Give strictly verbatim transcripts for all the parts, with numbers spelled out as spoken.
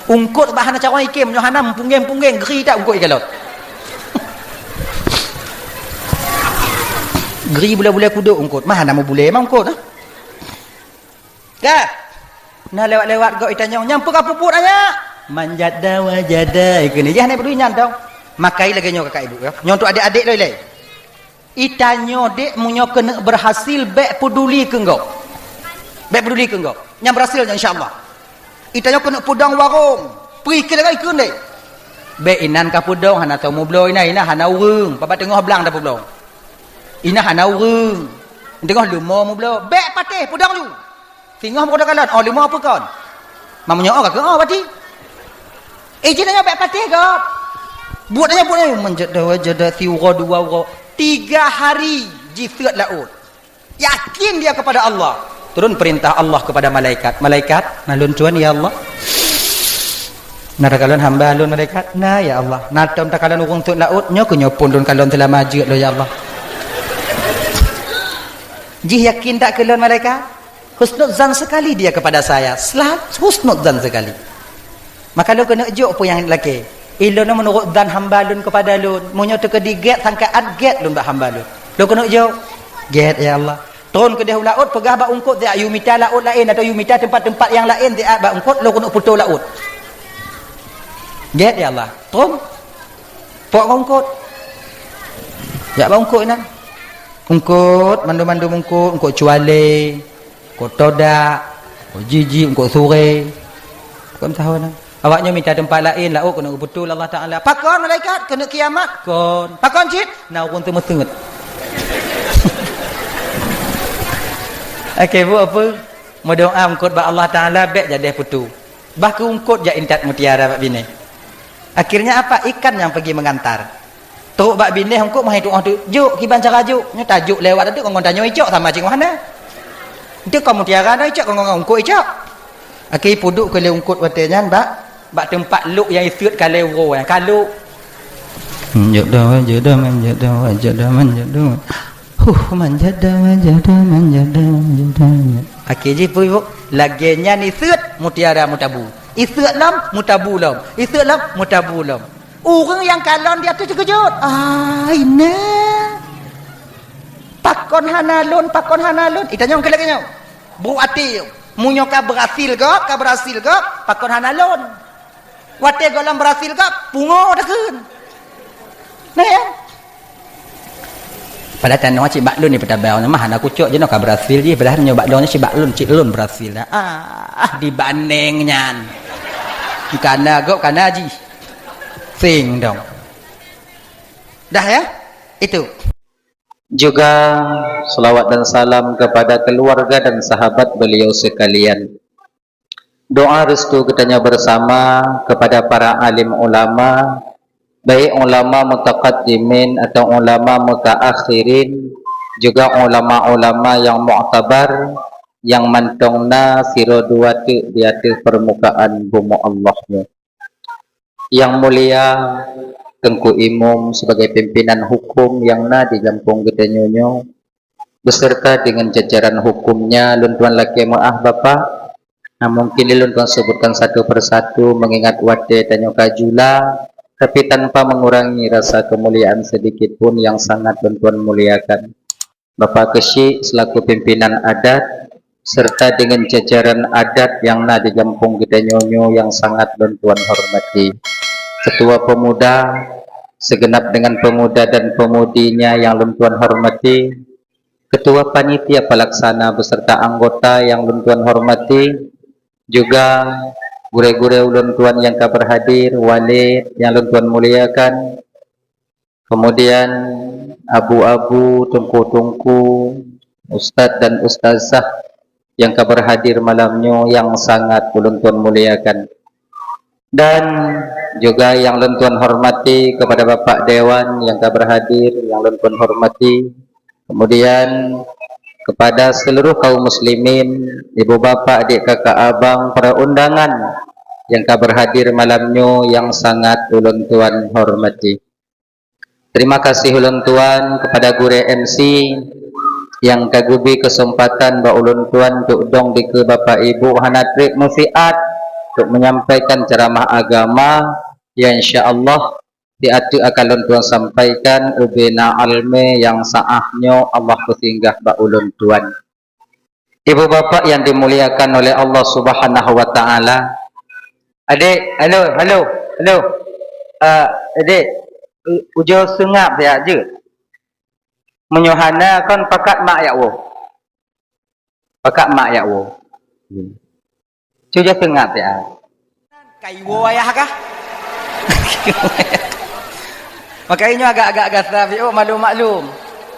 Ungkot bah hana carông ikem, nyoe hana meupunggeng-punggeng, gri that ungkot ikalon. Gri bulée-bulée kudok ungkot, mah hana meubulée mah ungkot, ah. Ka. Nah, lewat-lewat gob itanyong, "Nyang peue ka peubuet, anyak?" "Manjada wajada," ikheun. Jah na peudui nyan tong. Makai lagée nyoe kakak ibu, ya. Nyoe untuk adek-adek loi lé. Itanyoe dek meunyoe keuneuk berhasil, bék peduli keu gob. Bék peduli keu gob. Nyang berhasil nyan, insya Allah. Itanyoe keuneuk peudong warong. Peue keu lagée ikheun deh. Bék inan ka peudong, hana tao meubloe inan, inan hana ureuëng. Babah teungoh blang tapeubloe. Inan hana ureuëng. Teungoh leumo meubloe. Bék patéh, peudong ju. Singoh meukoda kalon, oh, leumo peue kon? Mamunyoe oh, ka keu oh, berarti. Eh, jih nanya bék patéh gob. Buet nanya, buet nanya, manjada wajada, siuroe dua uroe. Tiga hari jiseuet laôt. Yakin dia kepada Allah. Turun perintah Allah kepada malaikat. "Malaikat, na lôn tuan, ya Allah." "Na takalon hamba lôn, malaikat?" "Na, ya Allah." "Na tom takalon ureuëng seuet laôt?" "Nyoe keuh nyoe phon lôn kalon seulama jeuet lôn, ya Allah." Jih yakin that keu lôn, malaikat? Husnudzan sekali dia kepada saya. Selalu husnudzan sekali. Maka lôn keuneuk jok peue nyang lakée. Ilôn meunurot zan hamba lôn kepada lôn. Meunyoe teukeudi gét sangkaat gét lôn bak hamba lôn. Lôn keuneuk jok. Gét, ya Allah. Tron keudeh u laôt, peugah bak ungkot, "Siat yue mita laôt laén, atau yue mita teumpat-teumpat nyang laén, siat bak ungkot, lôn keuneuk putôh laôt." Gét, ya Allah. Tron. Pok ngon ungkot. Jak bak ungkot inan. Ungkot, mandum-mandum ungkot, ungkot cualé, ungkot todak, ungkot jiji, ungkot suré. Kon tahu inan. Awaknyoe mita teumpat laén, laôt keuneuk geubeutôi Allah Taala. Pakon malaikat? Keuneuk kiamat? Kon. Pakon cit? Na ureuëng teumeuteut. Oke, bu apa? Meudoa ungkot bak Allah Taala bék jadeh putôh. Bah keu ungkot jak intat mutiara bak binéh. Akhirnya apa? Ikan yang pergi mengantar. Trok bak binéh ungkot meuhai tuoh teuk jok, kiban cara jok. Nyoe tajok lewat teuk ngon tanyoe icok sama cit ngon hana. Enteuk kon mutiara na icok ngon ungkot icok. Akhé peuduek keu lé ungkot watée nyan bak, bak teumpat lok nyang iseuet ka lé uroe nyang ka lok. Jodoh, jodoh, man jodoh, jodoh, man jodoh. Huh, man jodoh, man jodoh, man jodoh, man jodoh. Akhé jih peue, Bu? Lagée nyan iseuet mutiara meutabu. Iseuet lom, meutabu lom. Iseuet lom, meutabu lom. Ureuëng nyang kalon di ateueh teukeujot. Ai na. Pakon hana lôn, pakon hana lôn. Itanyong keu lagée nyoe. Bru até, meunyoe ka berhasil gob, ka berhasil gob, pakon hana lôn. Watée gohlom berhasil gob, pungo takheun. Nah, ya. Padahai tanoh cit bak lôn ni peutabang, mah hana kucok jinoe ka berhasil jih, padahai meunyoe bak lôn cit bak lôn, cit lôn berhasil dah. Ah, dibandeng nyan. Kana gob kana jih. Sing dong. Dah ya? Itu. Juga selawat dan salam kepada keluarga dan sahabat beliau sekalian. Doa restu geutanyoe bersama kepada para alim ulama, baik ulama mutaqaddimin atau ulama mutaakhirin, juga ulama-ulama yang muktabar, yang mantong na sidroe dua teuk di ateueh permukaan bumoe Allah nyoe. Yang mulia Teungku Imum sebagai pimpinan hukum yang na di gampông geutanyoe nyoe, beserta dengan jajaran hukumnya, lôn tuan lakée meu'ah, Bapak. Nah, mungkin lôn tuan sebutkan satu persatu, mengingat watée tanyoe ka jula, tapi tanpa mengurangi rasa kemuliaan sedikit pun yang sangat lôn tuan muliakan. Bapak Keuchik selaku pimpinan adat, serta dengan jajaran adat yang na di gampông geutanyoe nyoe yang sangat lôn tuan hormati. Ketua Pemuda, segenap dengan pemuda dan pemudinya yang lôn tuan hormati, Ketua Panitia Pelaksana beserta anggota yang lôn tuan hormati, juga gurée-gurée ulôn tuan yang ka berhadir, walid yang lôn tuan muliakan, kemudian abu-abu, teungku-teungku, ustaz dan ustazah yang ka berhadir malam nyoe yang sangat ulôn tuan muliakan. Dan juga yang lôn tuan hormati kepada Bapak Dewan yang ka berhadir, yang lôn tuan hormati. Kemudian kepada seluruh kaum muslimin, ibu bapak, adik kakak abang, para undangan yang ka berhadir malam nyoe yang sangat ulôn tuan hormati. Terima kasih ulôn tuan kepada gurée M C yang ka geubri kesempatan bak ulôn tuan untuk dong dikeue Bapak Ibu hana treb meusiat, untuk menyampaikan ceramah agama yang insya Allah di ateueh akan lôn tuan sampaikan ubena alme nyang saah nyoe Allah peusinggah bak ulôn tuan. Ibu bapak yang dimuliakan oleh Allah Subhanahu wa taala. Adik, halo, halo, halo. Ah, adik, u-, ujoe seungab siat jeuet. Meunyoe hana kon pakat mak jak woe. Pakat mak jak woe. Cuba seungab siat. Kaiwoe ayah kah? Makajih nyoe agak-agak gasa piôh, maklum-maklum.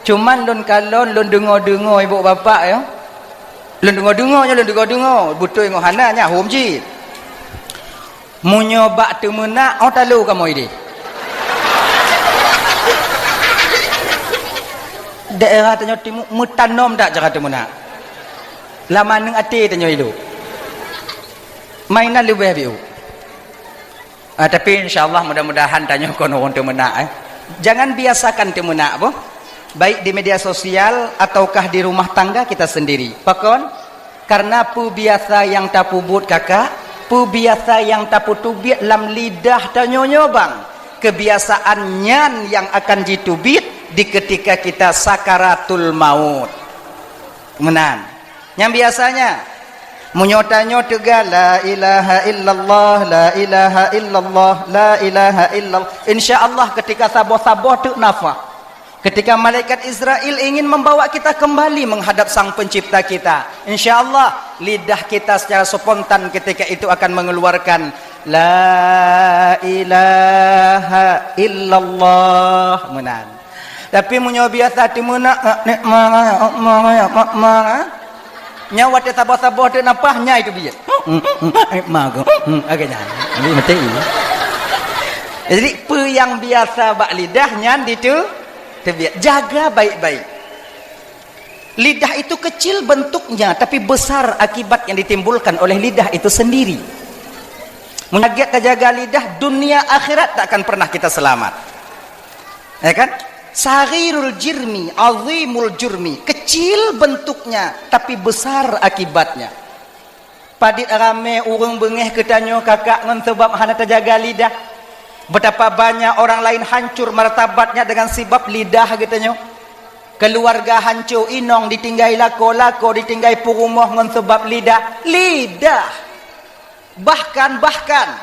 Cuman lôn kalon, lôn deungoe-deungoe ibu bapak nyoe. Lôn deungoe-deungoe nyoe, lôn deungoe-deungoe. Beutôi ngon hana nyan hom cit. Meunyoe bak teumeunak, oh talo kamoe ideh. Daerah tanyoe timu meutanom that cara teumeunak. Lam aneuk até tanyoe ilok. Mainan leubeh biôh. Ah, tapi insya Allah mudah-mudahan tanyoe kon ureuëng teumeunak, eh. Jangan biasakan teumeunak boh, baik di media sosial ataukah di rumah tangga kita sendiri. Pakon? Karena peubiasa nyang tapeubuet kakak, peubiasa nyang tapeuteubiet lam lidah tanyoe nyoe bang, kebiasaan nyan nyang akan jiteubiet di ketika kita sakaratul maut. Meunan. Nyang biasanya, meunyoe tanyoe teuga, "La ilaha illallah, la ilaha illallah, la ilaha illallah." Insya Allah, ketika saboh-saboh teuk nafah, ketika malaikat Israel ingin membawa kita kembali menghadap Sang Pencipta kita, insya Allah, lidah kita secara spontan ketika itu akan mengeluarkan, "La ilaha illallah." Meunan. Tapi meunyoe biasa teumeunak, nek ma, ma, ma, ma, ma, nyan watée saboh-saboh teuk nafah, nyan itu biet. Ma, agak nyan. Jadi mati. Jadi, peue nyang biasa bak lidah nyan ditu, teubiet. Jaga baik-baik. Lidah itu kecil bentuknya, tapi besar akibat yang ditimbulkan oleh lidah itu sendiri. Meunyoe tajaga lidah, dunia akhirat tak akan pernah kita selamat. Ya kan? Saghirul jirmi, azimul jurmi. Kecil bentuknya, tapi besar akibatnya. Padit ramé ureuëng beungéh geutanyoe kakak ngon sabab hana tajaga lidah. Betapa banyak orang lain hancur martabatnya dengan sebab lidah geutanyoe. Keluarga hancô, inong ditinggai lakoe, lakoe ditinggai peurumoh ngon sabab lidah. Lidah. Bahkan, bahkan,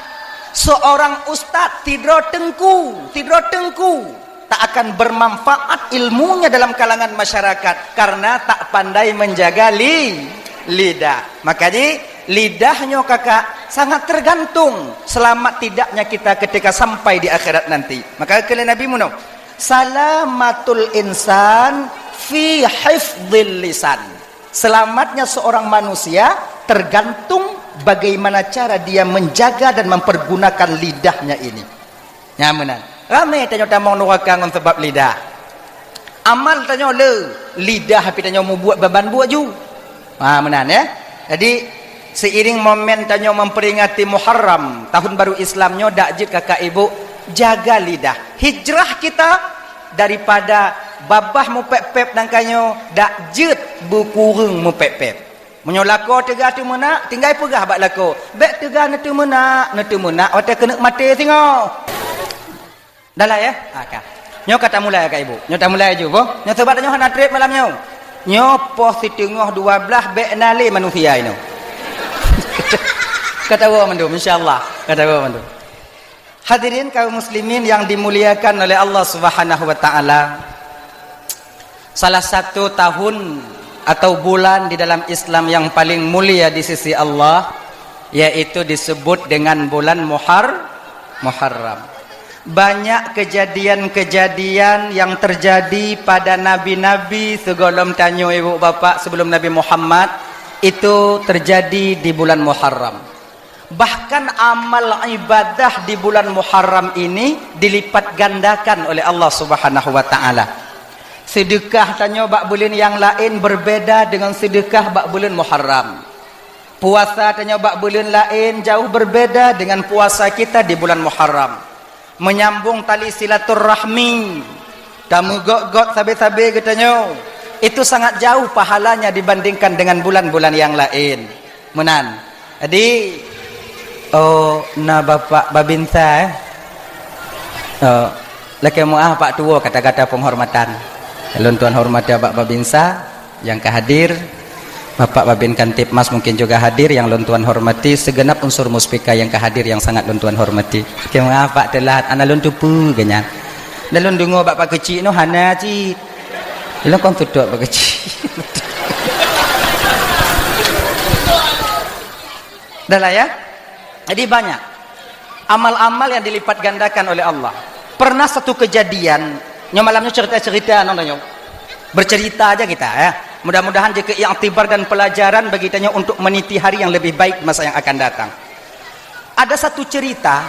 seorang ustaz sidroe teungku, sidroe teungku, tak akan bermanfaat ilmunya dalam kalangan masyarakat karena tak pandai menjaga li-, lidah. Makajih, lidah nyoe kakak sangat tergantung selamat tidaknya kita ketika sampai di akhirat nanti. Maka kata Nabi meunoe, "Salamatul insan fi hifdzil lisan." Selamatnya seorang manusia tergantung bagaimana cara dia menjaga dan mempergunakan lidahnya ini. Nyan meunan. Ramé tanyoe tamong nuraka ngon sabab lidah. Amal tanyoe le, lidah pih tanyoe mubuet ban-ban buet ju. Ha, meunan, ya. Jadi, seiring momen tanyoe memperingati Muharram, tahun baru Islam nyoe, dak jeuet kakak ibu, jaga lidah. Hijrah kita daripada babah mupép-pép nangka nyoe, dak jeuet beukureueng mupép-pép. Meunyoe lakoe teuga teumeunak, tinggai peugah bak lakoe, "Bék teuga neuteumeunak, neuteumeunak watée keuneuk maté singoh." Dah lah, ya? Ha, ka. Nyoe ka tamulai, Kak Ibu. Nyoe tamulai ju, boh. Nyoe sabab nyoe hana trép malam nyoe. Nyoe poh siteungoh dua blaih bék na lé manusia inoe. Ka tawoe mandum, insya Allah. Ka tawoe mandum. Hadirin kaum muslimin yang dimuliakan oleh Allah Subhanahu wa taala. Salah satu tahun atau bulan di dalam Islam yang paling mulia di sisi Allah, yaitu disebut dengan bulan Muhar-, Muharram. Banyak kejadian-kejadian yang terjadi pada nabi-nabi sigohlom tanyoe ibu bapak sebelum Nabi Muhammad itu terjadi di bulan Muharram. Bahkan amal ibadah di bulan Muharram ini dilipat gandakan oleh Allah Subhanahu wa taala. Seudeukah tanyoe bak buleuen nyang laén berbeda dengan seudeukah bak buleuen Muharram. Puasa tanyoe bak buleuen laén jauh berbeda dengan puasa kita di bulan Muharram. Menyambung tali silaturahmi, tameugöt-göt sabe-sabe geutanyoe, itu sangat jauh pahalanya dibandingkan dengan bulan-bulan yang lain. Meunan. Jadi, Oh, na Bapak Babinsa, eh? Oh, lakée meuáh Pak Tuwo, kata-kata penghormatan. Lôn tuan hormati Bapak Babinsa nyang ka hadir. Bapak Babin Kamtibmas mungkin juga hadir, nyang lôn tuan hormati. Segenap unsur muspika nyang ka hadir nyang sangat lôn tuan hormati. Lakée meuáh Pak teulat, hana lôn teupeue geuh nyan. Dan lôn deungoe bak Pak Keuchik nyoe hana cit. Lôn kon tutok Pak Keuchik. Dah lah ya. Jadi banyak amal-amal yang dilipat gandakan oleh Allah. Pernah satu kejadian, nyoe malam nyoe cerita-cerita nyoe, nyoe. Bercerita aja kita ya. Mudah-mudahan jadi iktibar dan pelajaran bagi kita nyoe untuk meniti hari yang lebih baik di masa yang akan datang. Ada satu cerita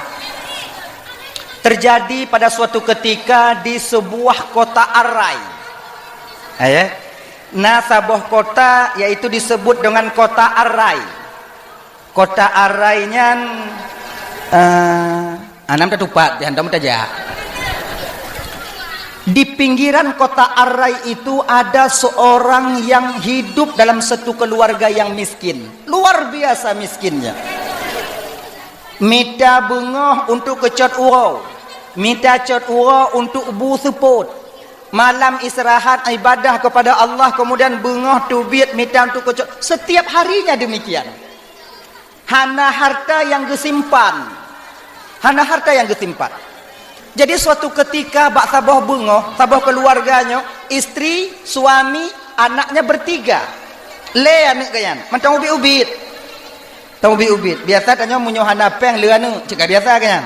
terjadi pada suatu ketika di sebuah kota Arai. Ya. Nah, saboh kota yaitu disebut dengan kota Arai. Kota Arai nyan, eh, anam tatupat, di hantom tajak. Di pinggiran kota Arai itu ada seorang yang hidup dalam satu keluarga yang miskin. Luar biasa miskinnya. Mita beungoh untuk keucot uroe. Mita cot uroe untuk bu seupôt. Malam istirahat ibadah kepada Allah, kemudian beungoh teubiet mita untuk keucot. Setiap harinya demikian. Hana harta yang geusimpan. Hana harta yang geusimpan. Jadi suatu ketika bak saboh beungoh, saboh keluarga nyoe, istri, suami, anaknya bertiga. Lé aneuk geuh nyan, mantong ubit-ubit. Tong ubit-ubit. Biasa tanyoe meunyoe hana péng lé aneuk, cit ka biasa geuh nyan.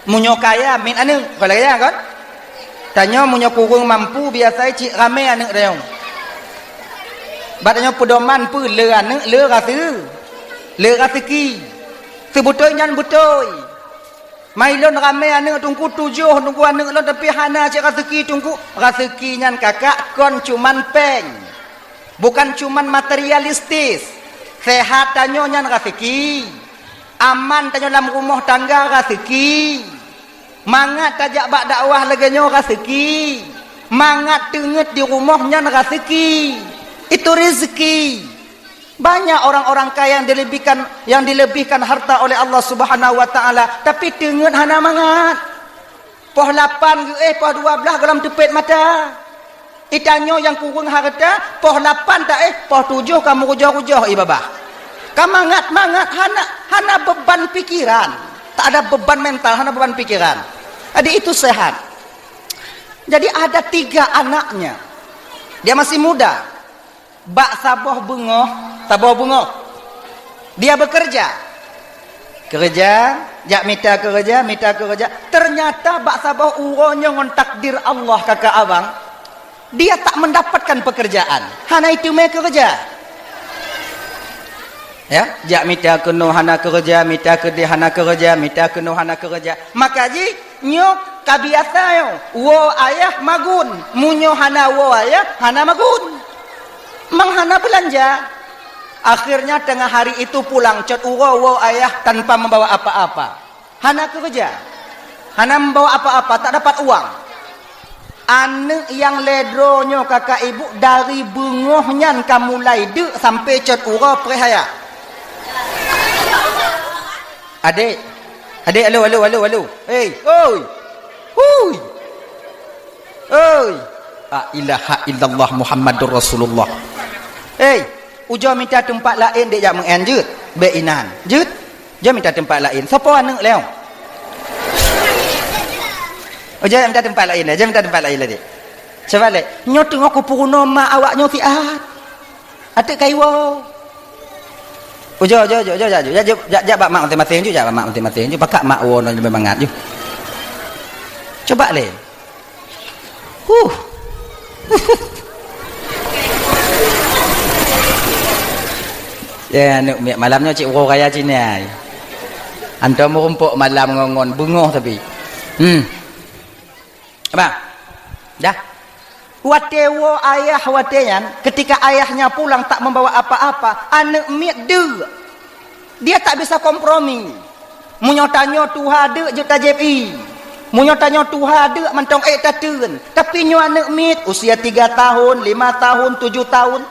Meunyoe kaya, miet aneuk, kon lagée nyan kon? Tanyoe meunyoe kureueng mampu, biasa cit ramé aneuk tanyoe. Bak tanyoe peudoman peue lé aneuk, lé raseu-, lé raseuki. Seubeutôi nyan beutôi. Mai lôn ramé aneuk teungku tujoh, teungku aneuk lôn, tapi hana cit raseuki teungku. Raseuki nyan kakak kon cuman péng. Bukan cuman materialistis. Sehat tanyoe nyan raseuki. Aman tanyoe lam rumoh tangga raseuki. Mangat tajak bak dakwah lagée nyoe raseuki. Mangat teungeut di rumoh nyan raseuki. Itu rezeki. Banyak orang-orang kaya yang dilebihkan, yang dilebihkan harta oleh Allah Subhanahu wa Taala, tapi teungeut hana mangat. Poh lapan geuéh, poh dua blaih gohlom teupet mata. Itanyoe nyang kureueng hareuta, poh lapan taéh, poh tujoh ka meurujoh-rujoh ié babah. Ka mangat-mangat, hana, hana beban pikiran. Tak ada beban mental, hana beban pikiran. Jadi itu sehat. Jadi ada tiga anaknya. Dia masih muda. Bak saboh beungoh, saboh beungoh. Dia bekerja. Kerja, jak mita kerja, mita kerja. Ternyata bak saboh uroe nyoe ngon takdir Allah kakak abang, dia tak mendapatkan pekerjaan. Hana iteumé kerja. Ya, jak mita keunoe hana kerja, mita keudeh hana kerja, mita keunoe hana kerja. Maka ji, nyoe ka biasa nyoe, woe ayah magun. Meunyoe hana woe ayah, hana magun. Mang hana beulanja. Akhirnya tengah hari itu pulang cot uroe woe ayah tanpa membawa apa-apa. Hana keureuja. Hana membawa apa-apa, tak dapat uang. Aneuk nyang lhée droe nyoe kakak ibu dari beungoh nyan ka mulai deuk sampai cot uroe preh ayah. Adek. Adek, alo, alo, alo, alo. Hei, oi. Hui. Oi. La ilaha illallah Muhammadur Rasulullah. Hei, ujoe mita teumpat laén dek jak meu'en jeuet. Bék inan. Jeuet. Jeuet mita teumpat laén. Sopo aneuk lé? Ujoe mita teumpat laén, jeuet mita teumpat laén lé dek. Coba lé, nyoe teungoh kupeurunoe ma awak nyoe siat. Ateuk kaiwoe. Ujoe, ujoe, ujoe, ujoe, ujoe, jak, jak, jak bak mak maséng-maséng ju, jak bak mak maséng-maséng ju. Pakak mak woe nyoe leubeh mangat ju. Coba lé. Huh. Ya, aneuk miet malam nyoe cit uroe raya Cina. Antom meurumpok malam ngon, ngon beungoh tapi. Hmm. Abang. Dah. Watée woe ayah watée nyan, ketika ayahnya pulang tak membawa apa-apa, aneuk miet deuk. Dia tak bisa kompromi. Meunyoe tanyoe tuha deuk jeuet tajép ié. Meunyoe tanyoe tuha deuk mantong ék tateun. Tapi nyoe aneuk miet usia tiga tahun, lima tahun, tujuh tahun.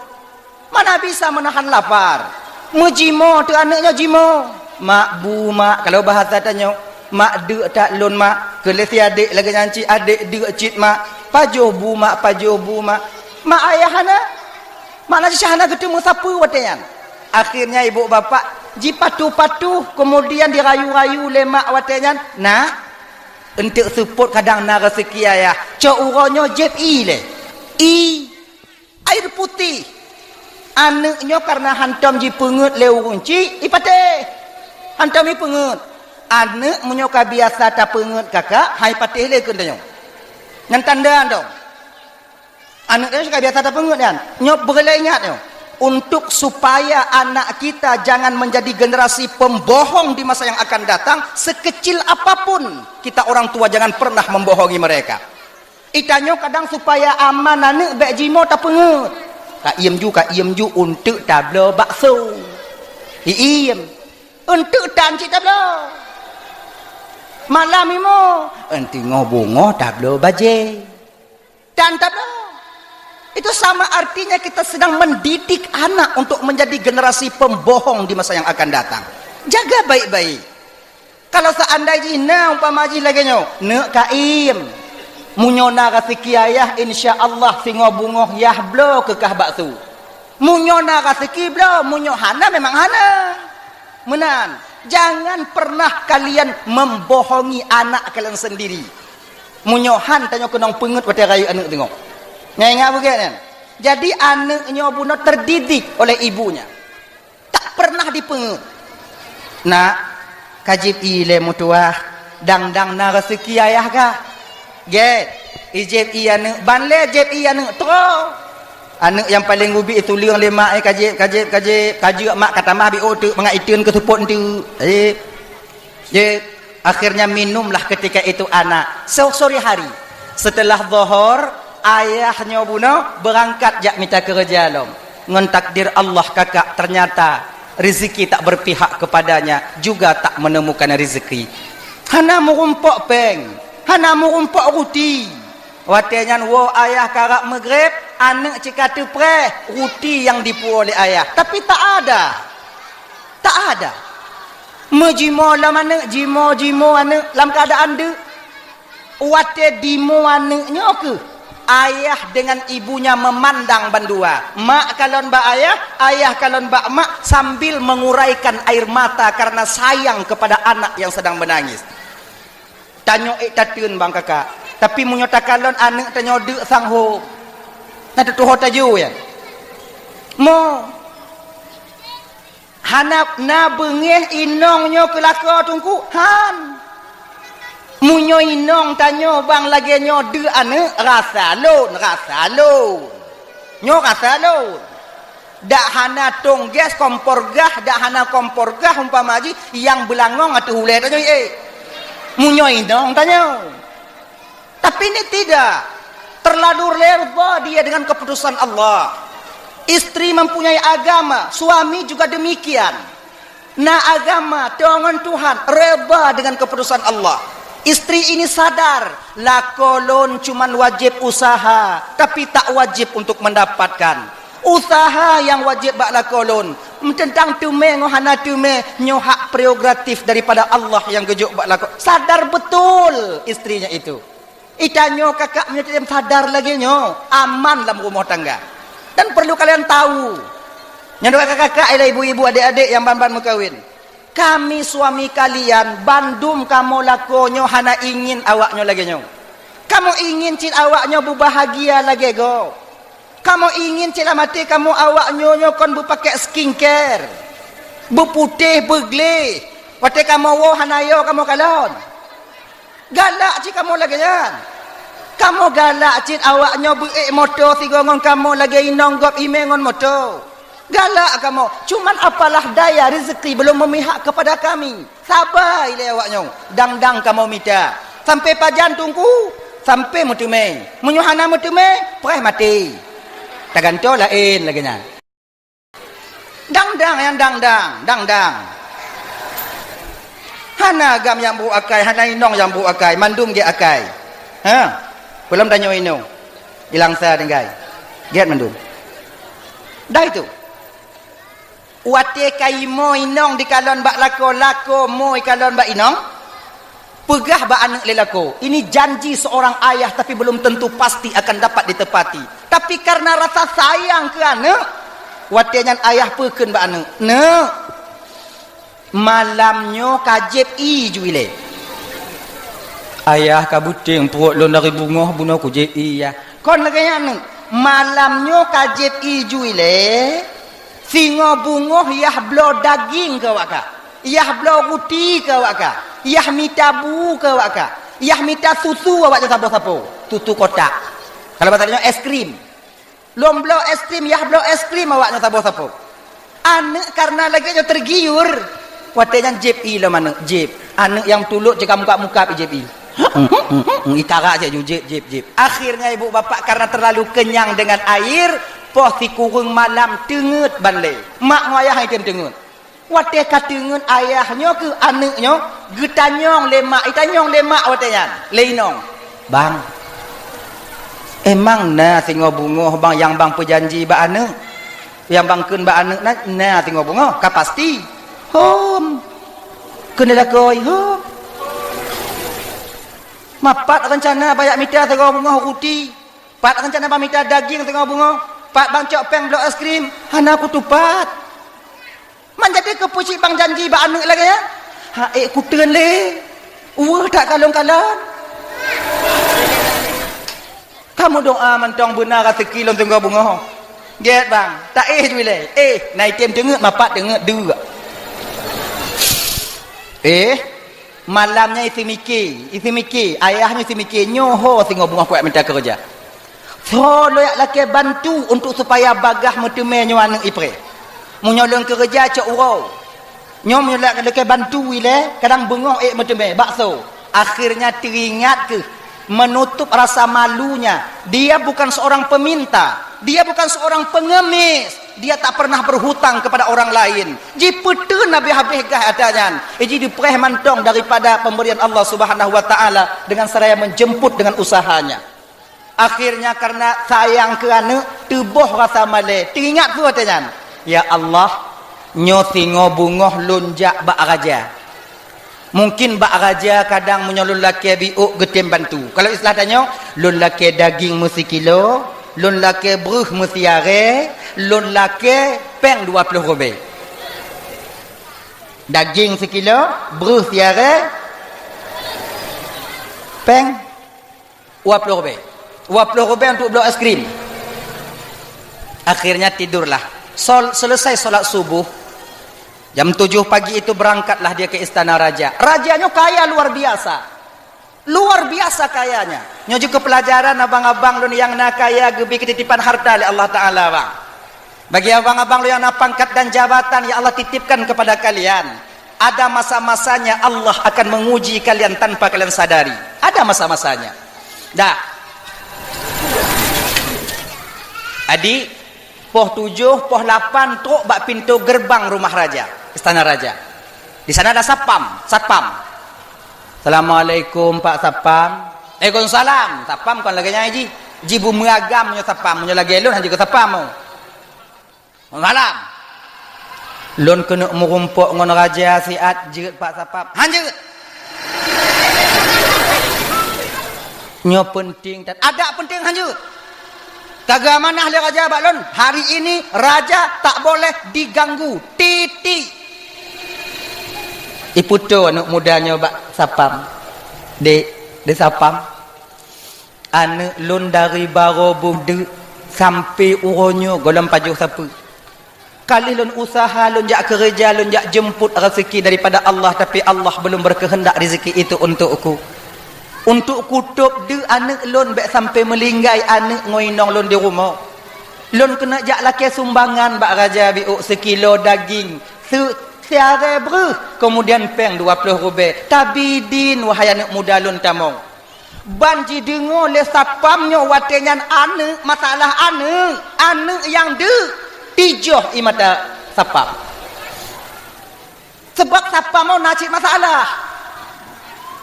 Mana bisa menahan lapar. Meujimoe teuh aneuk nyoe jimoe. Mak, bu, mak, kalau bahasa tanyoe, mak deuk that lôn, mak, keu lé si adék lagée nyan cit, adék deuk cit, mak, pajoh bu, mak, pajoh bu, mak. Mak ayah hana. Mak na cit hana geuteumeung sapeue watée nyan. Akhirnya ibu bapak jipatuh-patuh, kemudian dirayu-rayu lé mak watée nyan, "Nak, eunteuk seupôt kadang na raseuki ayah, cok uroe nyoe jieb ie lé." Ie. Air putih. Aneuëk nyoe kareuna hantom jipeungeuet lé ureuëng chik, ipatéh. Hantom jipeungeuet. Aneuëk meunyoe ka biasa tapeungeuet kakak, hai patéh lé keu tanyoe. Nyan tanda hantom. Aneuëk nyoe ka biasa tapeungeuet nyan. Nyoe beureulée ingat nyoe. Untuk supaya anak kita jangan menjadi generasi pembohong di masa yang akan datang, sekecil apapun kita orang tua jangan pernah membohongi mereka. Itanyoe kadang supaya aman aneuëk bék jimoe tapeungeuet. Ka iem ju, ka iem ju, eunteuk tabloe bakso. Iiem. Eunteuk tan cit tabloe. Malam imoe, eunteuk ngo bungoh tabloe bajée. Tan tabloe. Itu sama artinya kita sedang mendidik anak untuk menjadi generasi pembohong di masa yang akan datang. Jaga baik-baik. Kalau seandai jih na umpama jih lagée nyoe, "Neuk ka iem. Meunyoe na raseuki ayah, insya Allah singoh bungoh yah bloe keu kah bakso. Meunyoe na raseuki bloe, meunyoe hana memang hana." Meunan, jangan pernah kalian membohongi anak kalian sendiri. Meunyoe han tanyoe keunong peungeuet watée rayeuk aneuëk teungoh. Nyan ingat beugét nyan. Jadi aneuëk nyoe bunoe terdidik oleh ibunya. Tak pernah dipeungeuet. "Nak, ka jieb ie lé meutuwah, dang-dang na raseuki ayah kah?" Gét, ijieb ie aneuëk, ban lé jieb ie aneuëk troe. Aneuëk nyang paleng ubit ituleueng lé mak, eh, ka jieb, ka jieb, ka jieb, ka jeuet mak ka tamah biôh teuk mangat iteun keu seupôt eunteuk. Jieb. Jeuet, akhirnya minumlah ketika itu anak. So-, sore hari, setelah Zohor, ayah nyoe bunoe beurangkat jak mita keureuja lom. Ngon takdir Allah kakak, ternyata rezeki tak berpihak kepadanya, juga tak menemukan rezeki. Hana meurumpok péng, hana meurumpok ruti. Watée nyan woe ayah karab meugreb, aneuëk cit ka teupreh ruti nyang dipuwoe lé ayah. Tapi tak ada. Tak ada. Meujimoe lom aneuëk, jimoe-jimoe aneuëk lam keuadaan deuk. Watée dimoe aneuëk nyoe keuh, ayah dengan ibunya memandang bandua. Mak kalon bak ayah, ayah kalon bak mak sambil menguraikan air mata karena sayang kepada anak yang sedang menangis. Tanyoe ék tateun bang kakak, tapi meunyoe takalon aneuëk tanyoe deuk sang ho, na teutuho tajôh nyan. Mo. Hana na beungéh inong nyoe keu lakoe teungku? Han. Meunyoe inong tanyoe bang lagée nyoe deuk aneuëk, rasa lôn, rasa lôn. Nyoe rasa lôn. Dak hana tong gas kompor gah, dak hana kompor gah umpama jih nyang beulangong ateueh ulée tanyoe, eh. Meunyoe inong tanyoe. Tapi ini tidak. Terlalu reda dia dengan keputusan Allah. Istri mempunyai agama, suami juga demikian. Na agama, teuh ngon Tuhan, reda dengan keputusan Allah. Istri ini sadar, lakoe lôn cuman wajéb usaha, tapi tak wajéb untuk mendapatkan. Usaha nyang wajéb bak lakoe lôn, teuntang teumé ngon hana teumé, nyoe hak prerogatif daripada Allah nyang geujok bak lakoe. Sadar betul istrinya itu. Itanyoe kakak meunyoe sadar lagée nyoe, aman lam rumoh tangga. Dan perlu kalian tahu, nyan kakak-kakak, ialah ibu-ibu, adik-adik nyang ban-ban meukawen. Kami suami kalian, bandum kamoe lakoe nyoe hana ingin awak nyoe lagée nyoe. Kamoe ingin cit awak nyoe beubahagia lagée gob. Kamoe ingin cit lam até kamoe awak nyoe nyoe kon beupakée skincare, beuputéh, beugleh. Watée kamoe woe hana yo kamoe kalon. Galak cit kamoe lagée nyan. Kamoe galak cit awak nyoe beuék moto sigoe ngon kamoe lagée inong gob imé ngon moto. Galak kamoe, cuman apalah daya rezeki belum memihak kepada kami. Saba ilée awak nyoe, dang-dang kamoe mita. Sampai pajan teungku, sampai meuteumé. Meunyoe hana meuteumé, preh maté. Tagantoe laén lagée nyan. Dang-dang nyang dang-dang, dang-dang. Hana agam nyang brok akai, hana inong nyang brok akai, mandum gét akai. Ha? Peulom tanyoe inong. Di Langsa tinggai. Gét mandum. Dah itu. Watée ka imo inong dikalon bak lakoe, lakoe mo ikalon bak inong, peugah bak aneuëk lé lakoe, ini janji seorang ayah tapi belum tentu pasti akan dapat ditepati. Tapi karena rasa sayang keu aneuëk, watée nyan ayah peukheun bak aneuëk, "Neuk, malam nyoe ka jieb ié ju ilée." "Ayah, ka beuténg pruet lôn dari beungoh bunoe kujieb ié, Yah." "Kon lagée nyan, Neuk, malam nyoe ka jieb ié ju ilée, singoh beungoh Yah bloe daging keu awak kah, Yah bloe ruti keu awak kah, Yah mita bu keu awak kah, Yah mita susu awak nyoe saboh sapo, susu kotak. Kalau bahasa nyoe es krim. Lôn bloe es krim, Yah bloe es krim awak nyoe saboh sapo." Aneuëk karena lagée nyoe tergiur. Watée nyan jieb ié lom aneuëk, jieb. Aneuëk nyang tulok cit ka mukab-mukab jieb ié. Ikarak cit ju jieb, jieb, jieb. Akhirnya ibu bapak karena terlalu kenyang dengan air, poh sikureueng malam teungeut ban lé. Mak ngon ayah item teungeut. Watée ka teungeut ayah nyoe keu aneuëk nyoe, geutanyong lé mak, itanyong lé mak watée nyan, lé inong, "Bang, emang na singoh beungoh, Bang, nyang Bang peujanji bak aneuëk? Nyang Bang kheun bak aneuëk na, na singoh beungoh, ka pasti?" "Hom," kheun lé lakoe, "hom." "Ma pat reuncana Bang jak mita singoh beungoh ruti? Pat reuncana Bang mita daging singoh beungoh? Pat Bang cok péng bloe es krim? Hana kutupat." "Man jadi keupeue cit Bang janji bak aneuëk lagée nyan?" "Ha ék kuteun lé, weueh that kalon-kalon. Kamoe doa mantong beuna raseuki lôn singoh beungoh." "Gét Bang, taéh ju ilée." "Éh, na item teungeut, ma pat teungeut deuk." Éh, malam nyan iseumike, iseumike, ayah nyoe iseumike, "Nyoe ho singoh beungoh kuyak mita keureuja. Soe lôn jak lakée bantu untuk supaya bagaih meuteumé nyoe aneuëk ipreh. Meunyoe lôn keureuja cok uroe, nyoe meunyoe lôn lakée bantu ilée, kadang beungoh ék meuteumé bakso." Akhirnya teuingat keuh, menutup rasa malunya, dia bukan seorang peminta, dia bukan seorang pengemis, dia tak pernah berhutang kepada orang lain. Jipeuteun habéh-habéh gaih ata nyan, jih dipreh mantong daripada pemberian Allah Subhanahu wa Taala dengan seraya menjemput dengan usahanya. Akhirnya karena sayang keu aneuëk, teuboh rasa malée. Teuingat peue watée nyan? "Ya Allah, nyoe singoh beungoh lôn jak bak raja. Mungkin bak raja kadang meunyoe lôn lakée biôk geutem bantu. Kalau istilah tanyoe, lôn lakée daging meusikilo, lôn lakée breueh meusiarée, lôn lakée péng dua ploh rubée." Daging sikilo, breueh siarée, péng dua ploh rubée. Dua ploh rubée untuk bloe es krim. Akhirnya tidurlah. Sol-, selesai sholat subuh, jam tujuh pagi itu berangkatlah dia ke istana raja. Raja nyoe kaya luar biasa. Luar biasa kayanya. Nyoe jeuet keu peulajaran abang-abang lôn nyang na kaya geubri keutitipan harta lé Allah Taala, bang. Bagi abang-abang lôn nyang na pangkat dan jabatan, ya Allah titipkan kepada kalian. Ada masa-masanya Allah akan menguji kalian tanpa kalian sadari. Ada masa-masanya. Dah. Adik, poh tujoh, poh lapan trok bak pintoe gerbang rumah raja, istana raja. Di sana ada satpam, satpam. "Assalamualaikum, Pak Satpam." "Waalaikumsalam." Satpam kon lagée nyan jih. Jih beumeuragam meunyoe satpam, meunyoe lagée lôn hana jeuet keu satpam. "Malam. Lôn keuneuk meurumpok ngon raja siat, jeuet Pak Satpam." "Han jeuet." "Nyoe peunteng that." "Adak peunteng han jeuet. Ka geuamanah lé raja bak lôn, hari ini raja tak boleh diganggu." Titik. Ipeutoe aneuëk muda nyoe bak satpam. "Dek, dek satpam. Aneuëk lôn dari barô beudeuek sampoe uroe nyoe gohlom pajoh sapeue. Ka lheueh lôn useuha, lôn jak keureuja, lôn jak jeumpot raseuki daripada Allah, tapi Allah belum berkehendak rezeki itu untukku. Untuk kutôb deuk aneuëk lôn bék sampoe meulinggai aneuëk ngon inong lôn di rumoh. Lôn keuneuk jak lakée sumbangan bak raja biôk sikilo daging, se-, siarée breueh, keumudian péng dua ploh rubée. Tabidin, wahai aneuëk muda lôn tamong." Ban jideungoe lé satpam nyoe watée nyan aneuëk, masalah aneuëk, aneuëk nyang deuk, tijoh ie mata satpam. Sabab satpam nyoe na cit masalah.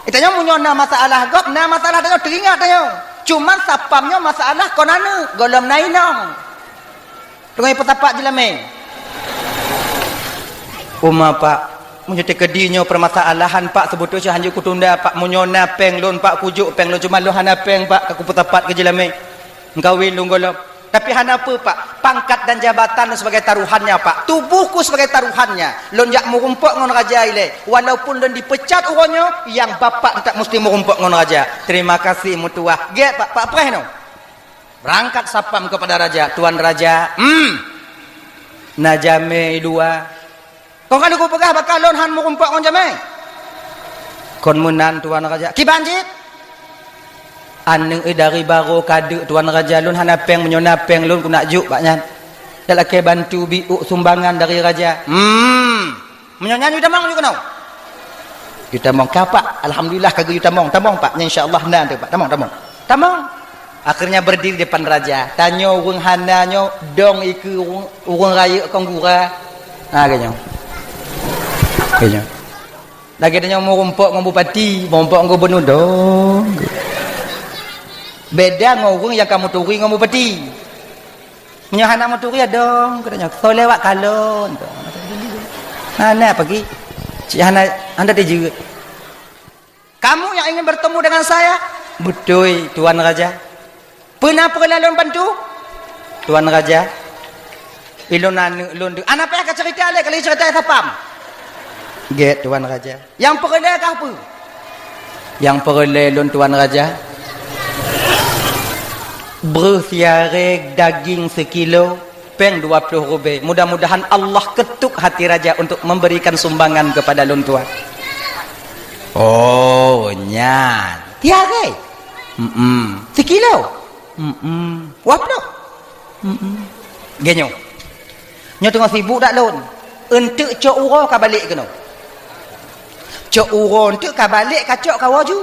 Geutanyoe meunyoe na masalah gob, na masalah tanyoe teuingat tanyoe. Cuman satpam nyoe masalah kon aneuëk, gohlom na inong. Teungoh ipeusapat jeulamé. Uma, Pak, meunyoe teukeudi nyoe peumasalahan, Pak, seubeutôi hanjeuet kutunda, Pak. Meunyoe na péng lôn, Pak, kujok péng lôn, cuma lôn hana péng, Pak, ka kupeusapat keu jeulamé. Meukawen lôn gohlom. Tapi hana peue, Pak. Pangkat dan jabatan lôn sebagai taruhannya, Pak. Tubohku sebagai taruhannya. Lôn jak meurumpok ngon raja ilée. Walaupun lôn dipeucat uroe nyoe, nyang bapak teutap musti meurumpok ngon raja. Terima kasih, meutuah. Gét, Pak. Pak preh nyoe. Beurangkat sapam keupada raja. Tuan raja, hmm, na jamé i luwa. Kon ka lheueh kupeugah bak kah lôn han meurumpok ngon jamé? Kon meunan, Tuan Raja. Kiban cit? Aneuëk dari barô kadeuk, Tuan Raja, lôn hana péng, meunyoe na péng lôn kunak jok bak nyan. Dak lakée bantu biôk sumbangan dari raja. Hmm. Meunyoe nyan yue tamong yue keunoe. Yue tamong ka, Pak. Alhamdulillah ka geuyue tamong. Tamong, Pak. Nyan insya Allah na teuh, Pak. Tamong, tamong. Tamong. Akhirnya berdiri depan raja. Tanyoe ureuëng hana nyoe dong ikeue ureuëng, ureuëng rayeuk kon gura. Ha, geuh nyoe. Geuh nyoe. Lagée tanyoe meurumpok ngon bupati, meurumpok ngon gubernur dong. Beda ngon ureuëng nyang ka meuturi ngon bupati. Meunyoe hana meuturi ya dong, kata nyoe, soe lewat kalon. Hana pagi. Cik hana, hana teujeut. Kamu yang ingin bertemu dengan saya? Beutôi, Tuan Raja. Peue na peureulée lôn bantu? Tuan Raja, ilôn aneuëk lôn deuek. Hana payah kacerita lé, ka lheueh cerita sapam. Gét, Tuan Raja. Nyang peureulée kah peue? Nyang peureulée lôn, Tuan Raja, breueh siaré, daging sikilo, péng dua ploh rubée. Mudah-mudahan Allah ketuk hati raja untuk memberikan sumbangan kepada lôn tuan. Oh, nyan. Siaré? Mm-mm. Sikilo? Mm-mm. Dua ploh? Mm-mm. Geuh nyoe. Nyoe teungoh sibuk dak lôn. Eunteuk cok uroe ka balek keunoe. Cok uroe eunteuk ka balek, ka cok ka woe ju.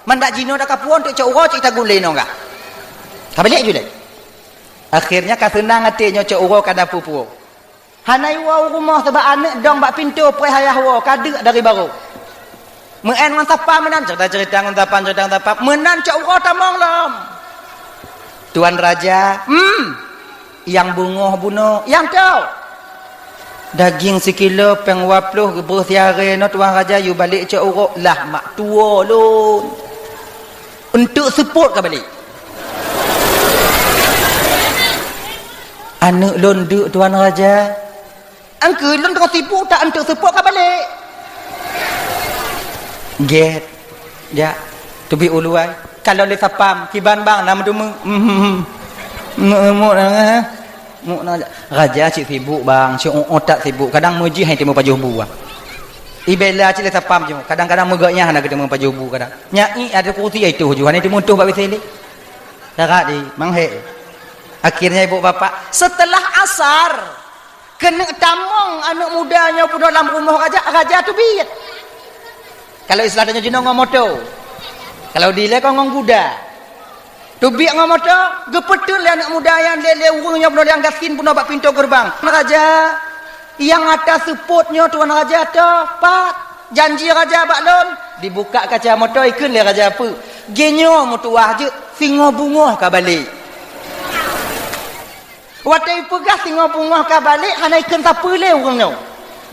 Man dak jinoe dak ka puwoe, eunteuk cok uroe cit taguen lé nyoe gah. Ka balek ju lé. Akhirnya ka seunang até nyoe cok uroe ka na peue-peue. Hana iwoe u rumoh sabab aneuëk dong bak pintoe preh ayah woe ka deuk dari barô. Meu'en ngon sapam meunan, cerita-cerita ngon sapam, cerita ngon sapam. Meunan cok uroe tamong lom. Tuan Raja, hmm, nyang beungoh bunoe, nyang toe. Daging sikilo, péng dua ploh, breueh siaré nyoe, Tuan Raja, yue balek cok uroe, lah mak tuwoe lôn. Eunteuk seupôt ka balek. Aneuëk lôn deuk, Tuan Raja. Angkeue lôn teungoh sibuk, tak eunteuk seupôt ka balek. Gét. Jak. Teubiet u luwa. Kalon lé sapam, kiban bang, na meuteumé. Meuteumé na, eh. Mu-, na, raja cit sibuk bang, cit u-, utak sibuk. Kadang meujih hana teumé pajoh bu bang. Ibela cit lé sapam ju. Kadang-kadang meugét nyang hana geuteumé pajoh bu kadang. Nyai ada kursi itu ju, hana teumé tuh bak W C lé. Darat di, manghé. Akhirnya ibu bapak, setelah asar, keuneuk tamong aneuëk muda nyoe peunoh lam rumoh raja, raja teubiet. Kalau istilah tanyoe jinoe ngon moto. Kalau dilée kon ngon guda. Teubiet ngon moto, geupeuteun lé aneuëk muda nyan lé, lé ureuëng nyoe peunoh nyang gasien peunoh bak pintoe geureubang. Raja, nyang ata seupôt nyoe Tuan Raja toh, pat? Janji raja bak lôn, dibuka kaca moto ikheun lé raja peue. Geuh nyoe meutuwah jeuet, singoh beungoh ka balek. Watée ipeugah singoh beungoh ka balek, hana ikheun sapeue lé ureuëng nyoe.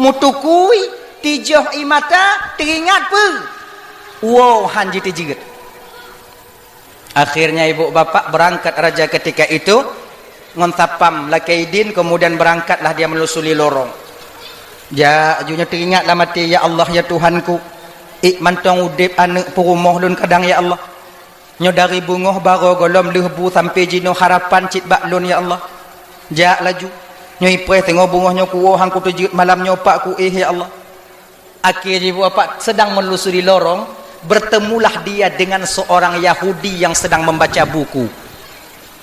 Meutukui, tijoh ié mata, teuingat peue? Woe han jiteujeut. Akhirnya ibu bapak berangkat raja ketika itu ngon sapam lakée idin, kemudian berangkatlah dia menelusuri lorong. Jak, aju nyoe teuingat lam até, "Ya Allah, ya Tuhanku, ék mantong udeb aneuëk peurumoh lôn kadang, ya Allah. Nyoe dari beungoh barô gohlom lheueh bu sampoe jinoe harapan cit bak lôn, ya Allah." Jak laju. Nyoe ipreh teungoh beungoh nyoe kuwoe han kuteujeuet malam nyoe pak kuéh, ya Allah. Akhé jiboh pat sedang menelusuri lorong, bertemulah dia dengan seorang Yahudi yang sedang membaca buku.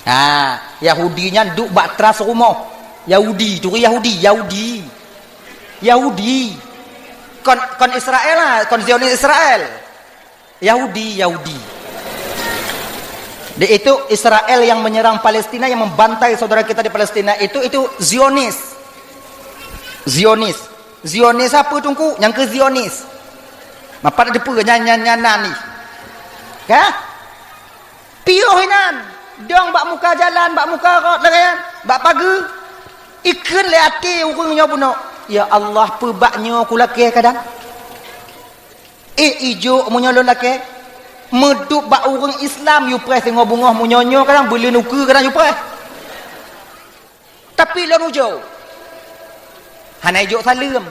Ha, Yahudi nyan duek bak teras rumoh. Yahudi, turi Yahudi, Yahudi. Yahudi. Kon, kon Israel lah, kon Zionis Israel. Yahudi, Yahudi. Di itu Israel yang menyerang Palestina, yang membantai saudara kita di Palestina itu, itu Zionis. Zionis. Zionis apa, Teungku? Nyang keu Zionis. Mapat ada peue nyan, nyan, nyan, nyan ni. Ka? Piôh inan. Dong bak muka jalan, bak muka rot lagée nyan, bak pageue. Ikheun lé até ureuëng nyoe bunoe. Ya Allah, peubak nyoe kulakée kadang. Eh, ijok meunyoe lôn lakée. Meudup bak ureuëng Islam, yue preh singoh beungoh meunyoe nyoe kadang, beuleuen ukeue kadang yue preh. Tapi lôn ujoe. Hana ijok saleuem.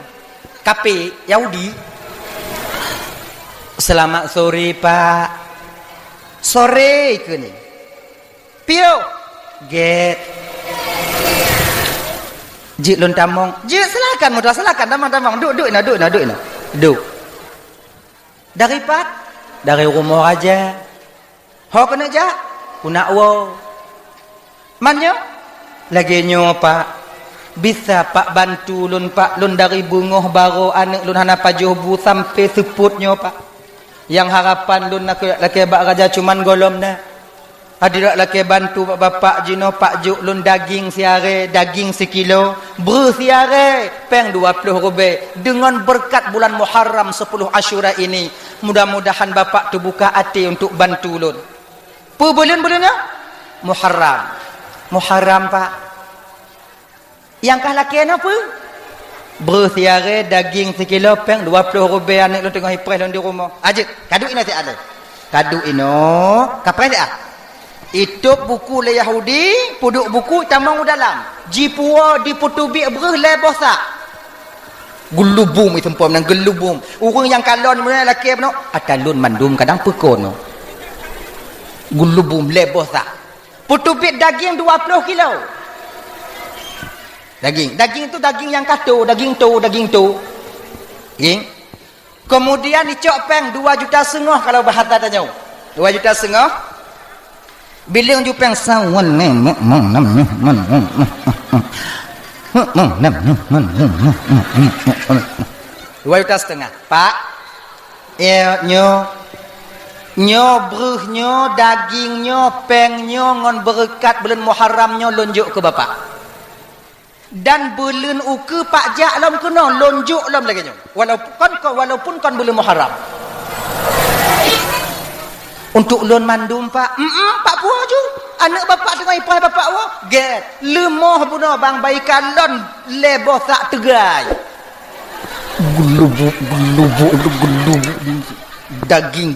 Kape, Yahudi. "Selamat sore, Pak." "Sore," kheun. "Piôh." "Gét." "Jeuet lôn tamong." "Jeuet, silakan, muda, silakan, tamong, tamong. Duek, duek inoe, duek inoe, duek inoe. Duek." "Dari pat?" "Dari rumoh raja." "Ho keuneuk jak?" "Keuneuk woe." "Man nyoe?" "Lagée nyoe, Pak. Bisa, Pak, bantu lôn, Pak. Lôn dari beungoh barô aneuëk lôn hana pajoh bu sampoe seupôt nyoe, Pak. Nyang harapan lôn lakée, lakée bak raja cuman gohlom na. Adak lakée bantu bak bapak jinoe, Pak, jok lôn daging siarée, daging sikilo, breuh siarée, péng dua ploh rubée. Deungon beureukat bulan Muharram, sepuluh Asyura ini, mudah-mudahan bapak teubuka até untuk bantu lôn." Peue buleuen-buleuen nyoe? Muharram. "Muharram, Pak." "Nyang kah lakée nyoe peue?" "Breuh siarée, daging sikilo, péng dua ploh rubée, aneuëk lôn teungoh ipreh lôn di rumoh." "Ah, jeuet, kaduek inoe siat lé." Kaduek inoe, kapreh siat. Itôb buku lé Yahudi, peuduek buku tamong u dalam. Jipuwoe, jipeuteubiet breuh lhée boh sak. Geulubum, iseumpom nan geulubum. Ureuëng nyang kalon meunyoe lakée bunoe, "Ata lôn mandum kadang peukon." Geulubum lhée boh sak. Peuteubiet daging dua ploh kilo. Daging, daging tu daging nyang kato, daging to, daging to. Daging. Kemudian icok péng dua juta seungoh kalau bahasa tanyoe. Dua juta seungoh. Bileueng ju péng sawan. Dua juta setengah. "Pak, ya, nyoe, nyoe breuh nyoe, daging nyoe, péng nyoe ngon beureukat buleuen Muharram nyoe lôn jok keu bapak. Dan buleuen ukeue Pak jak lom keunoe, lôn jok lom lagée nyoe. Walaupun kon, walaupun kon buleuen Muharram." "Untuk lôn mandum, Pak." "Em-em, Pak, puwoe ju. Aneuëk bapak teungoh ipreh bapak woe." "Gét, leumoh bunoe bang, bak ikalon lhée boh sak teugai." Geulubuk, geulubuk, geulubuk. Daging,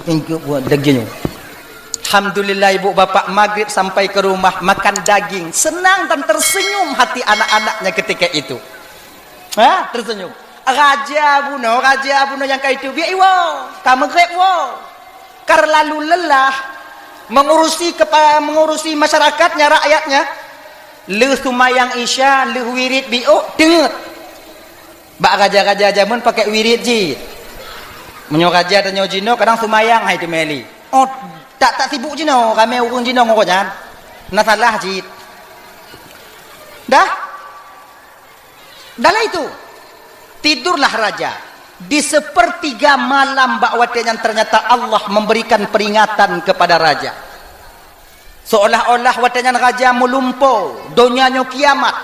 daging. Alhamdulillah, ibu bapak magrib sampai ke rumah makan daging. Senang dan tersenyum hati anak-anaknya ketika itu. Ha, tersenyum. Raja bunoe, raja bunoe nyang ka iteubiet iwoe, ka magrib woe. Ka lalu lelah mengurusi kepa-, mengurusi masyarakatnya, rakyatnya. Lheueh seumayang Isya, lheueh wirid biôk, teungeut. Bak raja-raja jameun pakai wirid jih. Meunyoe raja tanyoe jinoe kadang seumayang hai teumeli. Oh, tak, tak sibuk jinoe, ramé ureuëng jinoe ngon gobnyan. Na salah jih. Dah? Dalam itu, tidurlah raja. Di sepertiga malam bak watée nyan ternyata Allah memberikan peringatan kepada raja. Seolah-olah watée nyan raja meulumpo, donya nyoe kiamat.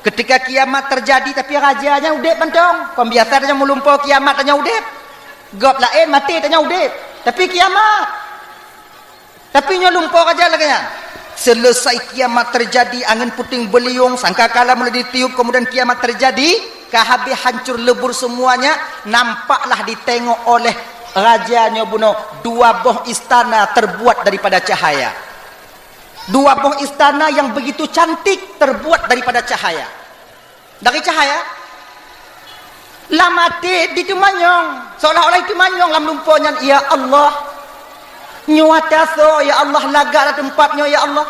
Ketika kiamat terjadi, tapi raja nyan udeb mantong. Kon biasa tanyoe meulumpo kiamat tanyoe udeb. Gob laén maté tanyoe udeb. Tapi kiamat. Tapi nyoe lumpo raja lagée nyan. Selesai kiamat terjadi, angin puting beliung, sangkakala mulai ditiup, kemudian kiamat terjadi, ka habéh hancur lebur semuanya, nampaklah ditengok oleh raja nyoe bunoe dua boh istana terbuat daripada cahaya. Dua boh istana yang begitu cantik terbuat daripada cahaya. Dari cahaya. Lam até diteumanyong, seolah-olah diteumanyong lam lumpo nyan, "Ya Allah, nyoe ata soe, ya Allah, lagak lam teumpat nyoe, ya Allah.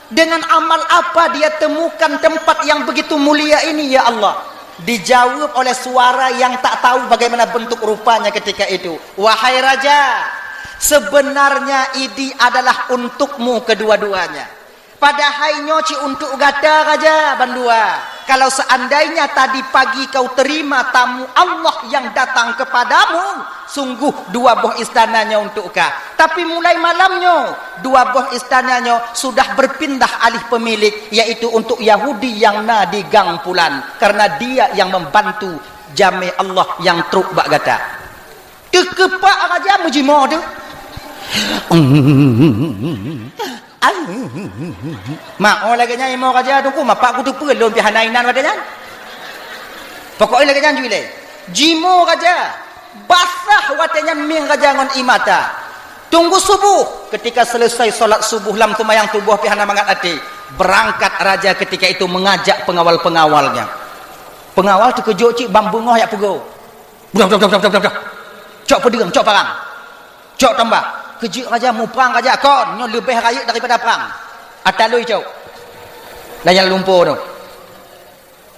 Dengan amal apa dia temukan tempat yang begitu mulia ini, ya Allah?" Dijawab oleh suara yang tak tahu bagaimana bentuk rupanya ketika itu, "Wahai raja, sebenarnya idi adalah untukmu kedua-duanya." Padahai nyoe cit untuk gata raja bandua. Kalau seandainya tadi pagi kau terima tamu Allah yang datang kepadamu, sungguh dua boh istana nyoe untuk kah. Tapi mulai malam nyoe, dua boh istana nyoe sudah berpindah alih pemilik, yaitu untuk Yahudi yang na di gang pulan, karena dia yang membantu jamé Allah yang trok bak gata. Teukeupak raja meujimoe tu. Ai. Mak, oh, lagée nyan imoe raja teungku, mapak kuteupeue lôn pih hana inan watée nyan. Pokok lagée nyan ju ilée. Jimoe raja, basah watée nyan mieng raja ngon ié mata. Tunggu subuh, ketika selesai salat subuh lam seumayang suboh pih hana mangat até, beurangkat raja ketika itu mengajak pengawal-pengawalnya. Pengawal teukeujot cit ban beungoh jak peugoe. Udah, udah, udah, udah, udah, udah. Cok peudeueng, cok parang. Cok tombak. Keujeuet raja, muprang raja, kon nyoe leubeh rayeuk daripada prang. Ata lôi cok. Lam lumpo tu.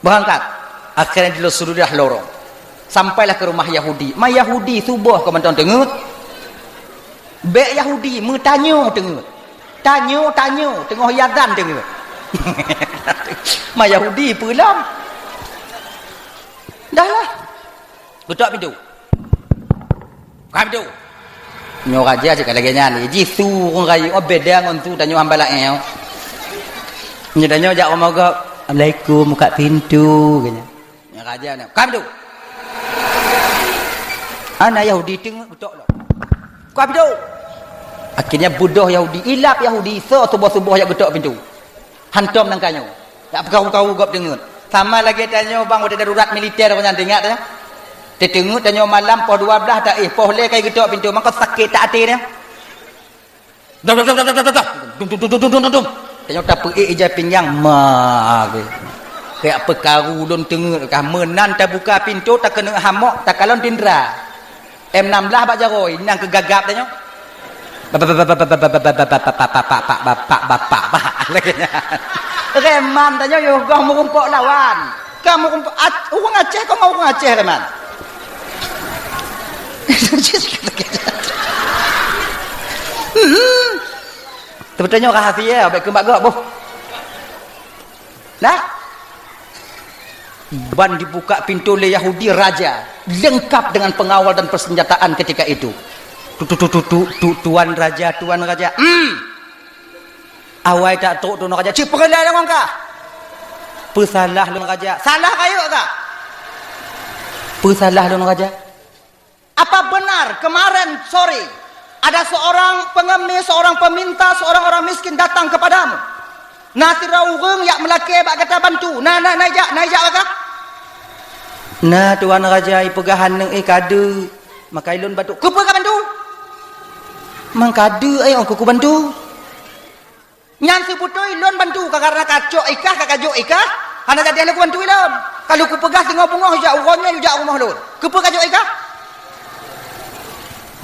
Beurangkat. Akhirnya di sudah lorong. Sampailah ke rumah Yahudi. Ma Yahudi suboh keu mantong teungeut. Bék Yahudi meutanyoe teungeut. Tanyoe, tanyoe, teungoh ié azan teungeut. Ma Yahudi peue lom. Dah lah. Geutok pintoe. Buka pintoe. Nyoe raja cit ka lagée nyan. Jih su ureuëng rayeuk, oh, beda ngon su tanyoe hamba laén. Nyoe tanyoe jak rumoh gob, "Assalamualaikum, buka pintoe," keu nyan. Nyoe raja nyan, "Buka pintoe." Hana Yahudi teungeut geutok lom. "Buka pintoe." Akhirnya beudôh Yahudi, ilab Yahudi, soe suboh-suboh jak geutok pintoe. Hantom nangka nyoe. Jak peukaru-karu gob teungeut. Sama lagée tanyoe bang watée darurat militer nyan teuingat ya. Teuteungeut tanyoe malam poh dua blaih taéh, poh lhée kai geutok pintoe, maka sakét that até nyan. Dum, dum, dum. Tanyoe tapeuék ija pinggang, ma, ge. Kayak peukaru lôn teungeut kah, meunan tabuka pintoe, takeuneuk hamok, takalon tindra. M enam belas bak jaroe, nyan keu gagap tanyoe. Bapak, bapak, bapak, bapak, bapak, bapak, bapak, bapak, bapak, bapak, bapak. Reman tanyoe yoh goh meurumpok lawan. Ka meurumpok Ac-, ureuëng Aceh, kau ngon ureuëng Aceh reman. Hmm. Tapi tanyoe rahasia, baik keu mak gok, boh. Nah, ban dibuka pintoe lé Yahudi raja, lengkap dengan pengawal dan persenjataan ketika itu. Tu, tu, tu, tu, tu, tu, tuan raja, tuan raja. Hmm. Awai tak trok tuan raja. Cik peureulee ngon kah? Peusalah lôn raja. Salah kayuk kah? Peusalah lôn raja. Apa benar kemarin sore ada seorang pengemis, seorang peminta, seorang orang miskin datang kepadamu? Na sidroe ureuëng jak meulakée bak gata bantu. Na, na, na ijak, na ijak bak kah? Na, tuan raja, ipeugah aneuk i kadeuk. Maka ilôn bantu. Keupeue ka bantu? Mang kadeuk ai ong keuku bantu. Nyan seubeutôi lôn bantu ka, karena kacok ikah, ka kajok ikah, hana jadi lôn bantu lôn. Kalau kupeugah singoh beungoh jak uroe nyoe jak rumoh lôn. Keupeue kajok ikah?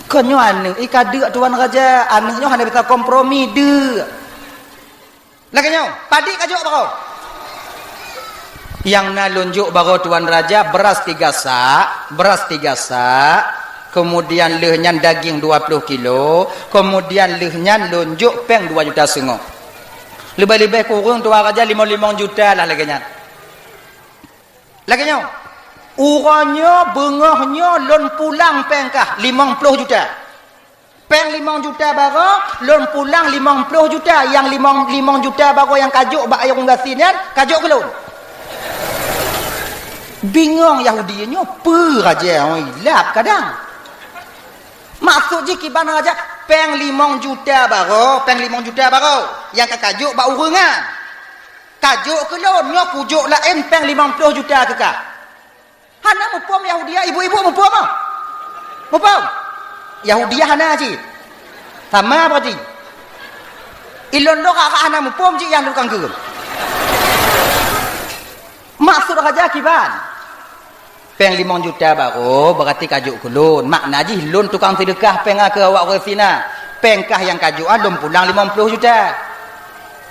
Kon nyoe aneuk, i kadeuk tuan raja, aneuk nyoe hana bisa kompromi deuk. Lagée nyoe, padit kajok baroe. Nyang na lôn jok baroe tuan raja, beras tiga sak, beras tiga sak, kemudian lheueh nyan daging dua ploh kilo, kemudian lheueh nyan lôn jok péng dua juta seungoh. Leubeh-leubeh kureueng tuan raja limong-limong juta lah lagée nyan. Lagée nyoe, uroe nyoe beungoh nyoe lôn pulang péng kah limong ploh juta. Péng limong juta baroe, lôn pulang limong ploh juta. Nyang limong, limong juta baroe nyang kajok bak ayong gasien nyan, kajok keu lôn. Bingong Yahudi nyoe, peue raja nyoe ilab kadang. Maksud jih kiban raja, péng limong juta baroe, péng limong juta baroe nyang ka kajok bak ureuëng nyan. Kajok keu lôn, nyoe kujok laén péng limong ploh juta keu kah. Hana muphom Yahudiah, ibu-ibu muphom ah? Muphom? Yahudiah hana cit. Sama berarti. Ilôn lôn kakak hana muphom cit nyang tukang keu. Maksud raja kiban? Péng limong juta baroe, berarti kajok keu lôn. Makna jih lôn tukang seudeukah péng keu awak ureuëng Sina. Péng kah nyang kajok ah lôn pulang limong ploh juta.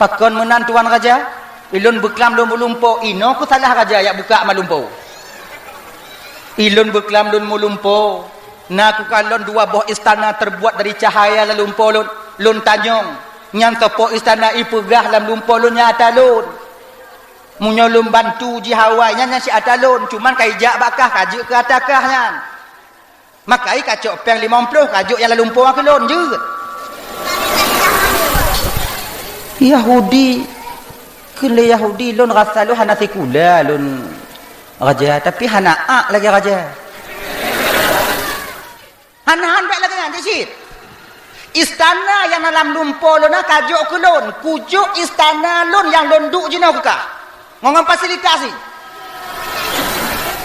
Pakon meunan tuan raja? Ilôn beuklam lôn meulumpo, inoe keusalah raja jak buka ma lumpo. Ilôn beuklam lôn meulumpo, na kukalon dua boh istana terbuat dari cahaya lam lumpo lôn, lôn tanyong, nyan soe po istana ipeugah lam lumpo lôn nyang ata lôn. Meunyoe lôn bantu jih awai nyan, nyan si ata lôn, cuman ka ijak bak kah, ka jeuet keu ata kah nyan. Maka i kacok péng limong ploh, kajok nyang lam lumpo keu lôn jeuet. Yahudi, keu lé Yahudi lôn rasa lôn hana sikula lôn raja, tapi hana ak lagée raja. Hana han bék lagée nyan cit. Istana nyang na lam lumpo lôn na kajok keu lôn, kujok istana lôn nyang lôn duek jinoe keu kah. Ngon, ngon fasilitasi.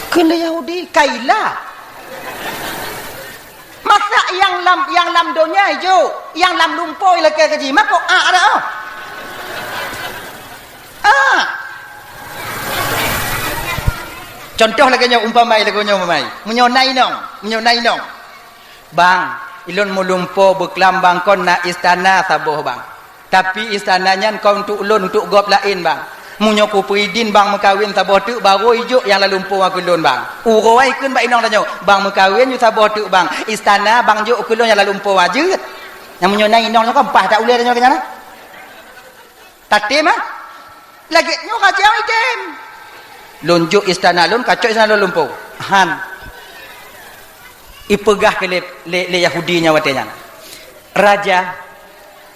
Kheun lé Yahudi, "Kaila." Masa nyang lam, nyang lam donya ijok, nyang lam lumpo ilakée keu jih, mako ak dak, oh? Ah. Contoh lagée nyoe, umpama lagée nyoe, umpama. Meunyoe na inong, meunyoe na inong. "Bang, ilôn meulumpo beuklam bang kon na istana saboh bang. Tapi istana nyan kon untuk lôn, untuk gob laén bang. Meunyoe kupeuidin bang meukawen saboh teuk, barô ijok nyang lam lumpo keu lôn bang." Uroe kheun bak inong tanyoe, "Bang meukawen ju saboh teuk bang, istana bang jok keu lôn nyang lam lumpo jeuet." Nyang meunyoe na inong nyoe kan paih that ulée tanyoe keu nyan na. Tatem, ah? Lagée nyoe raja item. "Lôn jok istana lôn, kacok istana lôn lumpo." Han. Ipeugah keu lé, lé, lé Yahudi nyan watée nyan, "Raja,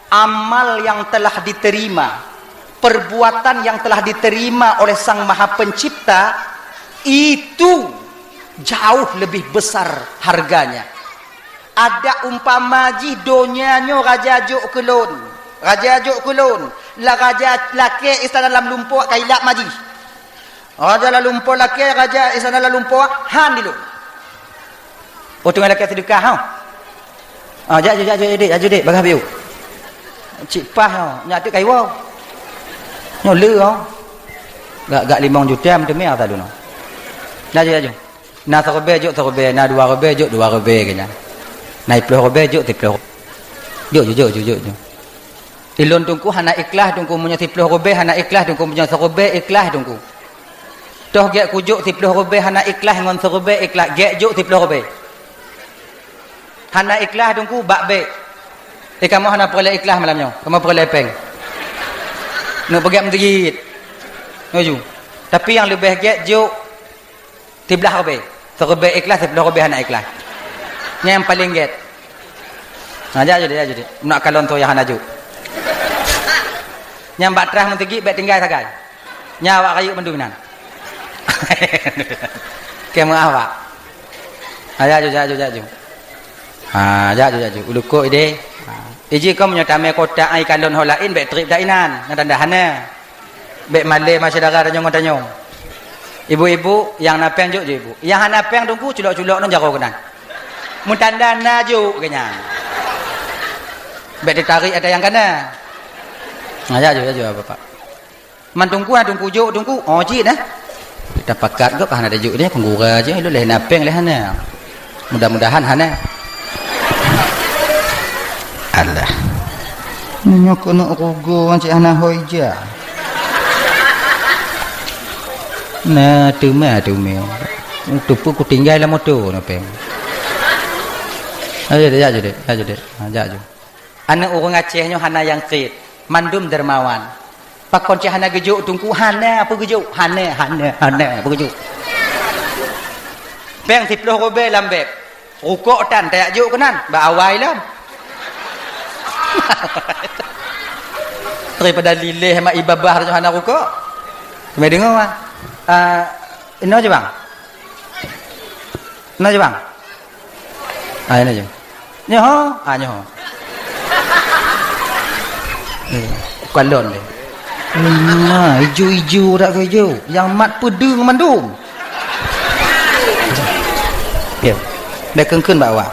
amal yang telah diterima, perbuatan yang telah diterima oleh Sang Maha Pencipta, itu jauh lebih besar harganya." Adak umpama jih donya nyoe raja jok keu lôn, raja jok keu lôn, la raja lakée istana lam lumpo kailak ma jih. Raja lam lumpo lakée, raja istana lam lumpo han di lôn. Oh, teungoh lakée seudeukah, ha? Ah, jak, jak, jak, jak, dek, jak, dek, bagah biu. Cit paih, ha, nyak teuk kaiwoe. Nyoe le, ha. Gak, gak limong juta meuteumé ata lôn. Laju, laju. Na siribèe jok siribèe, na dua ribèe jok dua ribèe keu nyan. Na siploh ribèe jok siploh. Jok, jok, jok, jok, jok, jok. Ilôn teungku hana ikhlas teungku, meunyoe siploh ribèe hana ikhlas teungku, meunyoe siribèe ikhlas teungku. Toh gèt kujok siploh ribèe hana ikhlas ngon siribèe ikhlas, gèt jok siploh ribèe. Hana ikhlas teungku bak bèk. Eh, kamoe hana peureulèe ikhlas malam nyoe. Kamoe peureulèe pèng. Neuk peugèt meuseujid. Nyoe ju. Tapi nyang leubeh gèt jok siblah ribèe. Siribèe ikhlas, siploh ribèe hana ikhlas. Nyan nyang paleng gèt. Ha, jak ju deh, jak ju deh. Nak kalon toh nyang hana jok. Nyang bak trah meuseujid bèk tinggai sagai. Nyan awak rayeuk mandum inan. Keu meu'ah, Pak. Ha, jak ju, jak ju, jak ju. Ha, jak ju, jak ju. Ulukok ideh. Ha. Iji keu meunyoe tamè kotak ai kalon ho laén bèk trép dak inan. Nyan tanda hana. Bèk malèe ma syedara tanyong ngon tanyong. Ibu-ibu, nyang na pèng jok, jok ibu. Nyang hana pèng teungku, culok-culok ngon jaroe keunan. Meutanda na jok keu nyan. Bèk teutarek ata nyang kana. Ha, jak ju, jak ju, Bapak. Man teungku, na teungku jok, teungku. Oh, cit, eh. Tapakat gop hana tajok deh, peugura jih, lôn lé na pèng lé hana. Mudah-mudahan hana. Alah. Nyoe keuneuk rugoe cit hana hôi ja. Na teuma, teuma. Teupeu kutinggai lam moto na pèng. Ayo, jak ju deh, jak ju deh. Ha, jak ju. Aneuk ureueng Aceh nyoe hana nyang kriet, mandum dermawan. Pakon cit hana geujok teungku? Hana peue geujok. Hana, hana, hana peue geujok. Pèng siploh ribèe lam bèb. Rukok tan tajak jok keunan, bak awai lom. Daripada lileh mak ibabah tu hana rukok. Kami dengar, ah. Ah, inoe je, Bang. Inoe je, Bang. Ah, inoe je. Nyoe ho, ah, nyoe ho. Eh, bukan lon deh. Nah, ijo-ijo dak ke ijo. Yang mat peudeueng mandum. Ya. Dah keun-keun bak awak.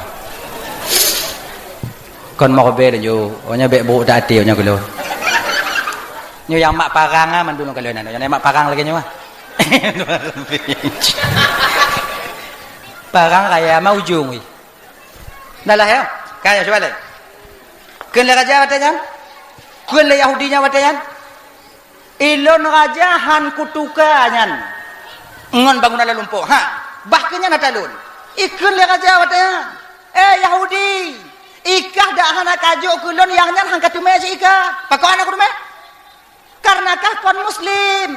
Kon mau bel jo. Oh, nyoe bèk buruk dak até nyoe keu lôn. Nyoe yang mak parang ah mandum keu lôn nyoe. Yang mak parang lagèe nyoe ah. Parang raya ma ujong weh. Dah lah ya. Kan ya, cuba lé. Kheun lé raja watèe nyan? Kheun lé Yahudi nyan watèe nyan? Ilôn raja han kutuka nyan ngon bangunan lam lumpo. Ha, bah keu nyan ata lôn. Ikheun lé raja watèe nyan, "Eh Yahudi, ikah dak hana kajok keu lôn nyang nyan han kateumé cit ikah." Pakon hana kuteumé? Karena kah kon muslim.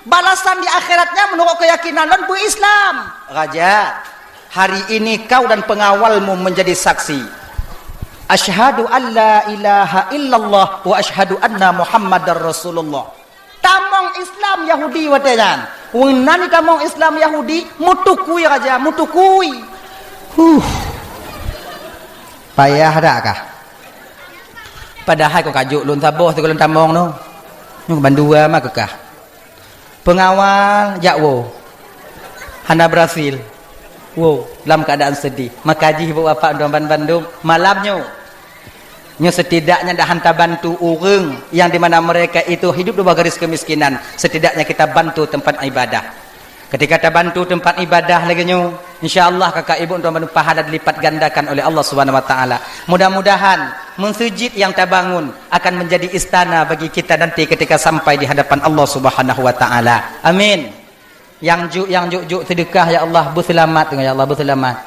Balasan di akhiratnya menurut keyakinan lôn beu-Islam. Raja, hari ini kau dan pengawalmu menjadi saksi. Asyhadu an la ilaha illallah wa asyhadu anna Muhammadar Rasulullah. Tamong Islam Yahudi watèe nyan. Weunan tamong Islam Yahudi, mutukui raja, mutukui. Huh. Payah dak kah? Padahai kon kajok lôn saboh sigohlom tamong nyoe. Nyoe bandua ma keukah. Peungawal jak woe. Hana berhasil. Wow, dalam keadaan sedih. Maka jih ibu bapak tuan bandum, malam nyoe, nyoe setidaknya dah hana bantu ureuëng yang di mana mereka itu hidup di bawah garis kemiskinan. Setidaknya kita bantu tempat ibadah. Ketika tabantu tempat ibadah lagi nyoe, insya Allah kakak ibu tuan bandum pahala dilipat gandakan oleh Allah Subhanahu Wa Taala. Mudah-mudahan masjid yang tabangun akan menjadi istana bagi kita nanti ketika sampai di hadapan Allah Subhanahu Wa Taala. Amin. Nyang juk, nyang juk-juk seudeukah, ya Allah, beuseulamat, ya Allah, beuseulamat.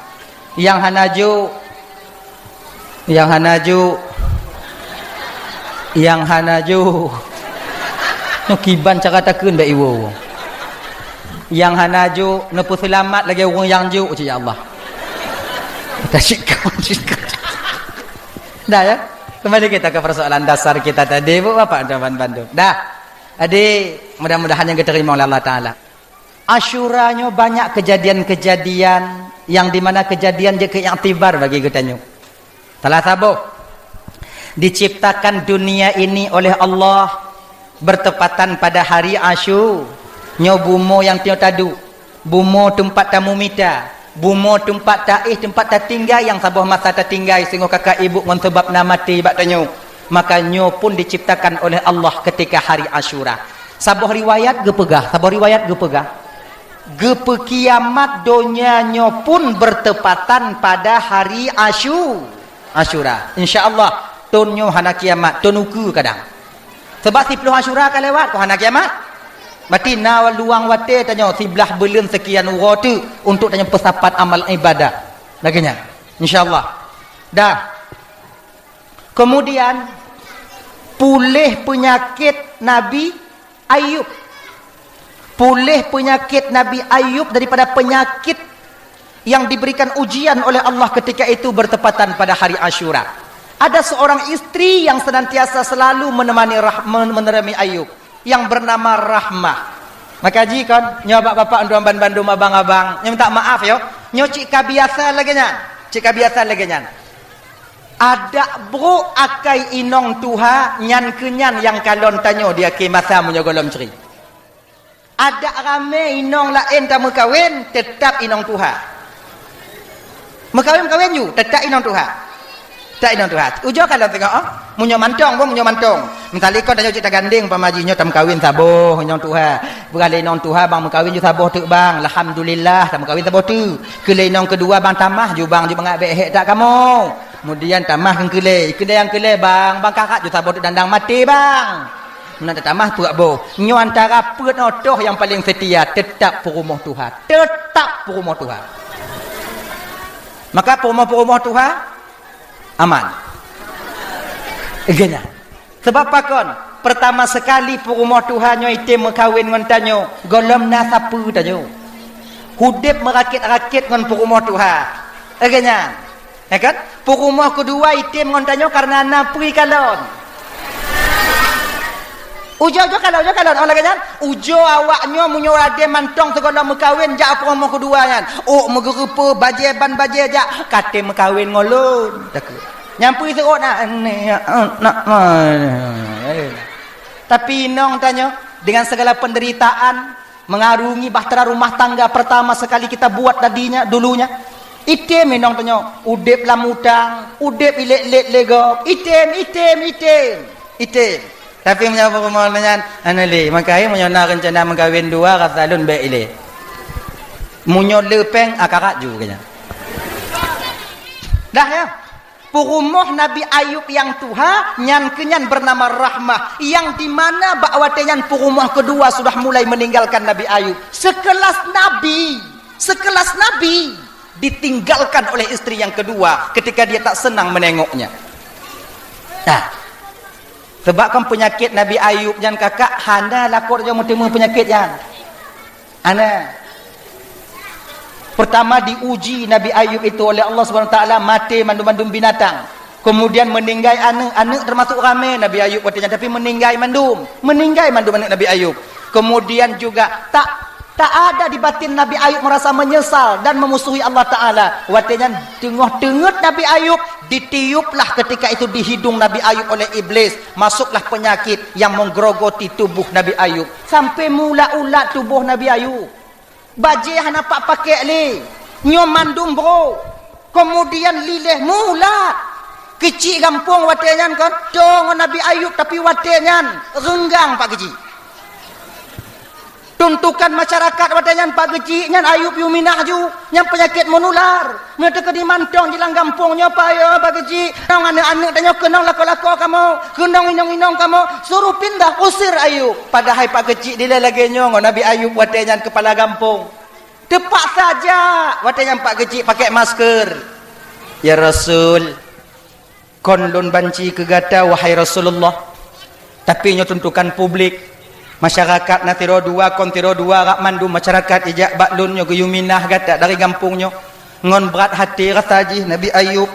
Nyang hana juk, nyang hana juk, nyang hana juk. Nyoe kiban cara takheun bak iwoe. Nyang hana juk, neupeuseulamat lagée ureuëng nyang juk, cit ya Allah. Tasyik kawan, syik kawan. Dah ya? Kembali kita ke persoalan dasar kita tadi, bu, bapak tuan bandum. Dah. Jadi, mudah-mudahan nyang diterima oleh Allah Taala. Asyura nyoe banyak kejadian-kejadian yang di mana kejadian jeuet keu iktibar bagi geutanyoe. Salah saboh, diciptakan dunia ini oleh Allah bertepatan pada hari Asyu. Nyoe bumoe nyang tanyoe taduek, bumoe teumpat tamumita, bumoe teumpat taéh, teumpat tatinggai nyang saboh masa tatinggai singoh kakak ibu ngon sabab na maté bak tanyoe. Maka nyoe pun diciptakan oleh Allah ketika hari Asyura. Saboh riwayat geupeugah, saboh riwayat geupeugah, geupeukiamat donya nyoe pun bertepatan pada hari Asyu-, Asyura. Insya Allah, thon nyoe hana kiamat, thon ukeue kadang. Sebab siploh Asyura ka lewat, kon hana kiamat. Berarti na luang watée tanyoe siblaih buleuen sekian uroe teuk untuk tanyoe peusapat amal ibadah. Lagée nyan. Insya Allah. Dah. Kemudian, puléh peunyakét Nabi Ayub. Puléh peunyakét Nabi Ayub daripada penyakit yang diberikan ujian oleh Allah ketika itu bertepatan pada hari Asyura. Ada seorang istri yang senantiasa selalu menemani rah-, men-, menemani Ayub, yang bernama Rahmah. Maka jih kon, nyoe bak bapak tuan bandum abang-abang, nyoe minta maaf yo, nyoe cit ka biasa lagée nyan, cit ka biasa lagée nyan. Adak brok akai inong tuha nyan keu nyan nyang kalon tanyoe di akhé masa meunyoe gohlom cre. Adak ramé inong laén tameukawen, teutap inong tuha. Meukawen-kawen ju, teutap inong tuha. Teutap inong tuha. Ujoe kalon teungoh, oh. Meunyoe mantong, boh, meunyoe mantong. Misalnya kon tanyoe cit tagandeng, pama jih nyoe tameukawen saboh inong tuha. Peugah lé inong tuha, bang meukawen ju saboh teuk bang. Alhamdulillah, tameukawen saboh teuk. Keu lé inong keudua bang tamah ju bang ju bangat bék hék that kamoe. Kemudian tamah keu keulé, keulé nyang keulé bang, bang karat ju saboh teuk dandang maté bang. Meunan tatamah peuet boh. Nyoe antara peuet nyoe toh nyang paleng seutia, teutap peurumoh tuha. Teutap peurumoh tuha. Maka peurumoh-peurumoh tuha aman. Geuh nyan. Sebab pakon? Pertama sekali peurumoh tuha nyoe item meukawen ngon tanyoe, gohlom na sapeue tanyoe. Udeb meurakét-rakét ngon peurumoh tuha. Geuh nyan. Ya kan? Peurumoh keudua item ngon tanyoe kareuna na peue kalon. Ujoe-ujoe kalon, ujoe kalon. Oh, lagée nyan, ujoe awak nyoe meunyoe ade mantong sigohlom meukawen jak peurumoh keudua nyan. Ôk meugeureupeue, bajée ban bajée jak, ka tem meukawen ngon lôn. Takheun. Nyang peue seuôt na, ni, nak, ma. Tapi inong tanyoe dengan segala penderitaan, mengarungi bahtera rumah tangga pertama sekali kita buat tadinya, dulunya. Item inong tanyoe, udeb lam utang, udeb ilét-lét lé gob, item, item, item, item. Tapi meunyoe peurumoh nyan, hana lé, maka meunyoe na reuncana meukawen dua, rasa lôn bék ilé. Meunyoe le péng, akarat ju keu nyan. Dah ya. Peurumoh Nabi Ayub nyang tuha, nyan keu nyan bernama Rahmah, yang di mana bak watée nyan peurumoh keudua sudah mulai meninggalkan Nabi Ayub. Sekelas nabi, sekelas nabi ditinggalkan oleh istri yang kedua ketika dia tak senang menengoknya. Nah, sebab kan penyakit Nabi Ayub nyan kakak hana lakoe nyang meuteumé penyakit nyan. Ana. Pertama diuji Nabi Ayub itu oleh Allah Subhanahu Wa Taala, maté mandum-mandum binatang. Kemudian meninggai aneuk, aneuk termasuk ramé Nabi Ayub watée nyan, tapi meninggai mandum, meninggai mandum aneuk Nabi Ayub. Kemudian juga tak, tak ada di batin Nabi Ayub merasa menyesal dan memusuhi Allah Taala. Watée nyan teungoh teungeut Nabi Ayub, ditiuplah ketika itu di hidung Nabi Ayub oleh iblis, masuklah penyakit yang menggerogoti tubuh Nabi Ayub. Sampai meuulat-ulat tuboh Nabi Ayub. Bajée hana pak pakék lé. Nyoe mandum brok. Keumudian liléh mulat. Keuchik gampông watée nyan kon, toe ngon Nabi Ayub, tapi watée nyan reunggang pak keuchik. Tuntukan masyarakat watée nyan pak keuchik nyan Ayub yue minah ju, nyang peunyakét meunular. Meunyoe teukeudi mantong jilang gampông nyoe, payoe pak keuchik, nong aneuk-aneuk tanyoe keunong lakoe-lakoe kamoe, keunong inong-inong kamoe, suruh pindah, usir Ayub. Padahai pak keuchik dilée lagée nyoe ngon Nabi Ayub watée nyan keupala gampông. Teupaksa jak watée nyan pak keuchik pakék masker. Ya Rasul, kon lôn banci keu gata, wahai Rasulullah. Tapi nyoe tuntukan publik. Masyarakat na sidroe dua, kon sidroe dua, rak mandum masyarakat ijak bak lôn nyoe geuyue minah gata dari gampông nyoe. Ngon brat até rasa jih Nabi Ayub.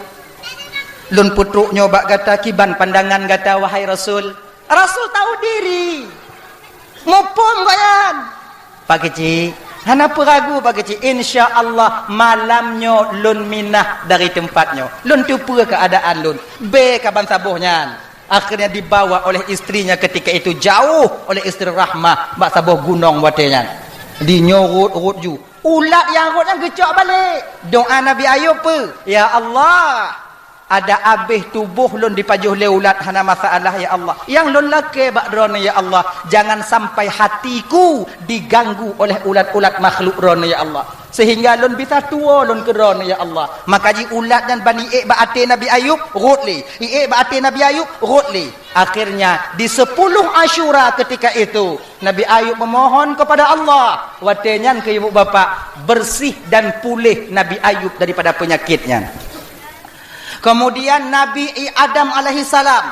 Lôn peutrok nyoe bak gata, kiban pandangan gata, wahai Rasul. Rasul tahu diri. Muphom gobnyan. Pak keuchik, hana peuragu pak keuchik. Insya Allah malam nyoe lôn minah dari teumpat nyoe. Lôn teupeue keuadaan lôn. Bé ka ban saboh nyan. Akhirnya dibawa oleh istrinya ketika itu jauh oleh istri Rahmah bak saboh gunong watée nyan. Di nyoe rot-rot ju. Ulat nyang rot nyan geucok balek. Doa Nabi Ayub peue? Ya Allah, ada abéh tuboh lôn dipajoh lé ulat hana masalah, ya Allah. Nyang lôn lakée bak Droeneuh, ya Allah, jangan sampai hatiku diganggu oleh ulat-ulat makhluk Droeneuh, ya Allah. Sehingga lôn bisa tuwoe lôn keu Droeneuh, ya Allah. Maka ji ulat nyan ban iék bak até Nabi Ayub, rot lé. Iék bak até Nabi Ayub, rot lé. Akhirnya, di sepuluh Asyura ketika itu, Nabi Ayub memohon kepada Allah. Watée nyan keu ibu bapak, bersih dan pulih Nabi Ayub daripada penyakit nyan. Kemudian Nabi Adam alaihissalam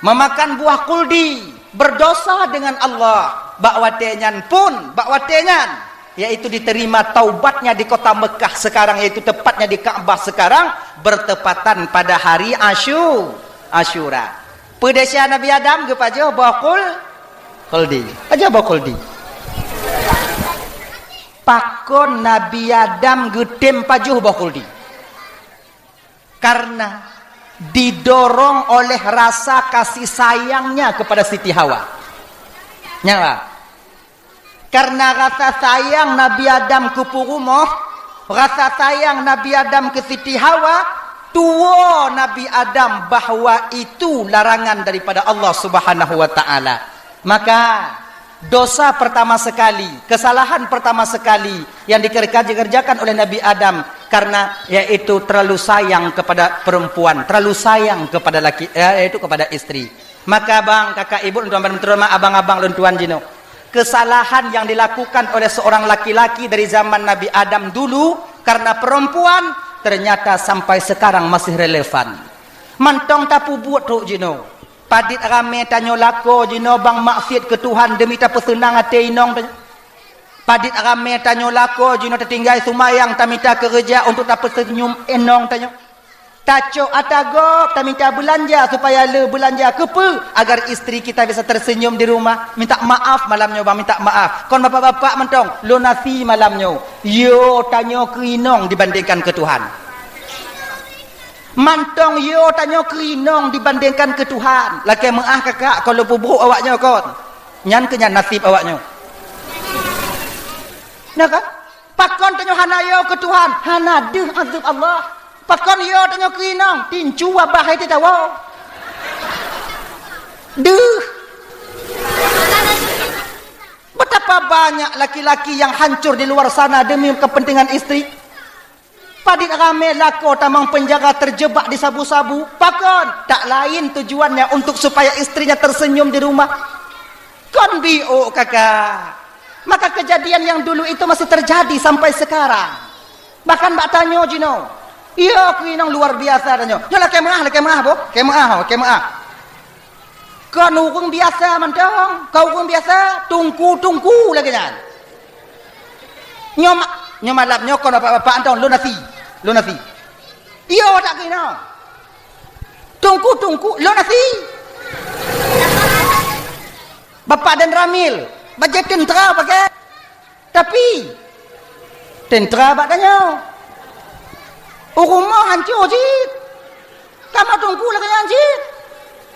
memakan buah kuldi, berdosa dengan Allah. Bak watée nyan pun, bak watée nyan, yaitu diterima taubatnya di kota Mekah sekarang, yaitu tepatnya di Ka'bah sekarang, bertepatan pada hari Asyu-, Asyura. Peue desya Nabi Adam geupajoh boh kul-, kuldi. Pajoh boh kuldi. Pakon Nabi Adam geutem pajoh boh kuldi? Karena didorong oleh rasa kasih sayangnya kepada Siti Hawa. Nyan, Pak. Karena rasa sayang Nabi Adam keu peurumoh, rasa sayang Nabi Adam keu Siti Hawa, tuwoe Nabi Adam bahwa itu larangan daripada Allah Subhanahu wa Ta'ala. Maka, dosa pertama sekali, kesalahan pertama sekali yang dikerja-, dikerjakan oleh Nabi Adam karena yaitu terlalu sayang kepada perempuan, terlalu sayang kepada laki, eh, yaitu kepada istri. Maka bang, kakak, ibu, tuan, tuan, abang-abang lôn tuan jinoe, kesalahan yang dilakukan oleh seorang laki-laki dari zaman Nabi Adam dulu karena perempuan ternyata sampai sekarang masih relevan. Mantong tapeubuet trok jinoe. Padit ramé tanyoe lakoe jinoe bang maksiet keu Tuhan demi tapeuseunang até inong tanyoe. Padit ramé tanyoe lakoe jinoe tatinggai seumayang tamita keureuja untuk tapeuseunyum inong tanyoe. Tacok ata gob tamita beulanja supaya le beulanja keupeue agar istri kita bisa tersenyum di rumah. Minta maaf malam nyoe bang, minta maaf. Kon bapak-bapak mantong, lôn asi malam nyoe. Yo tanyoe keu inong dibandingkan keu Tuhan. Mantong yo tanyoe keu inong dibandingkan keu Tuhan. Lakée meuáh kakak, kon lôn peubrok awak nyoe kon. Nyan keuh nyan naseb awak nyoe. Nah kan? Pakon tanyoe hana yo keu Tuhan, hana deuh azeueb Allah. Pakon yo tanyoe keu inong, tincu babah hai teuh tawoe. Deuh. Betapa banyak laki-laki yang hancur di luar sana demi kepentingan istri. Padit ramé lakoe tamong penjara terjebak di sabu-sabu. Pakon? Tak lain tujuannya untuk supaya istrinya tersenyum di rumah. Kon biôk kakak. Maka kejadian yang dulu itu masih terjadi sampai sekarang. Bahkan bak tanyoe jinoe. Yo keu inong luar biasa tanyoe. Nyoe lakée meuáh, lakée meuáh boh. Lakée meuáh, lakée meuáh. Kon ureuëng biasa mantong, kon ureuëng biasa, tungku-tungku lagée nyan. Nyoe ma-, nyoe malam nyoe kon bapak-bapak mantong, lôn asi, lôn asi. Iyo tak keu inong. Tungku-tungku, lôn asi. Bapak dan Ramil, bajée teuntera pakai. Tapi, teuntera bak tanyoe. U rumoh hanco cit. Kamoe tungku lagée nyan cit.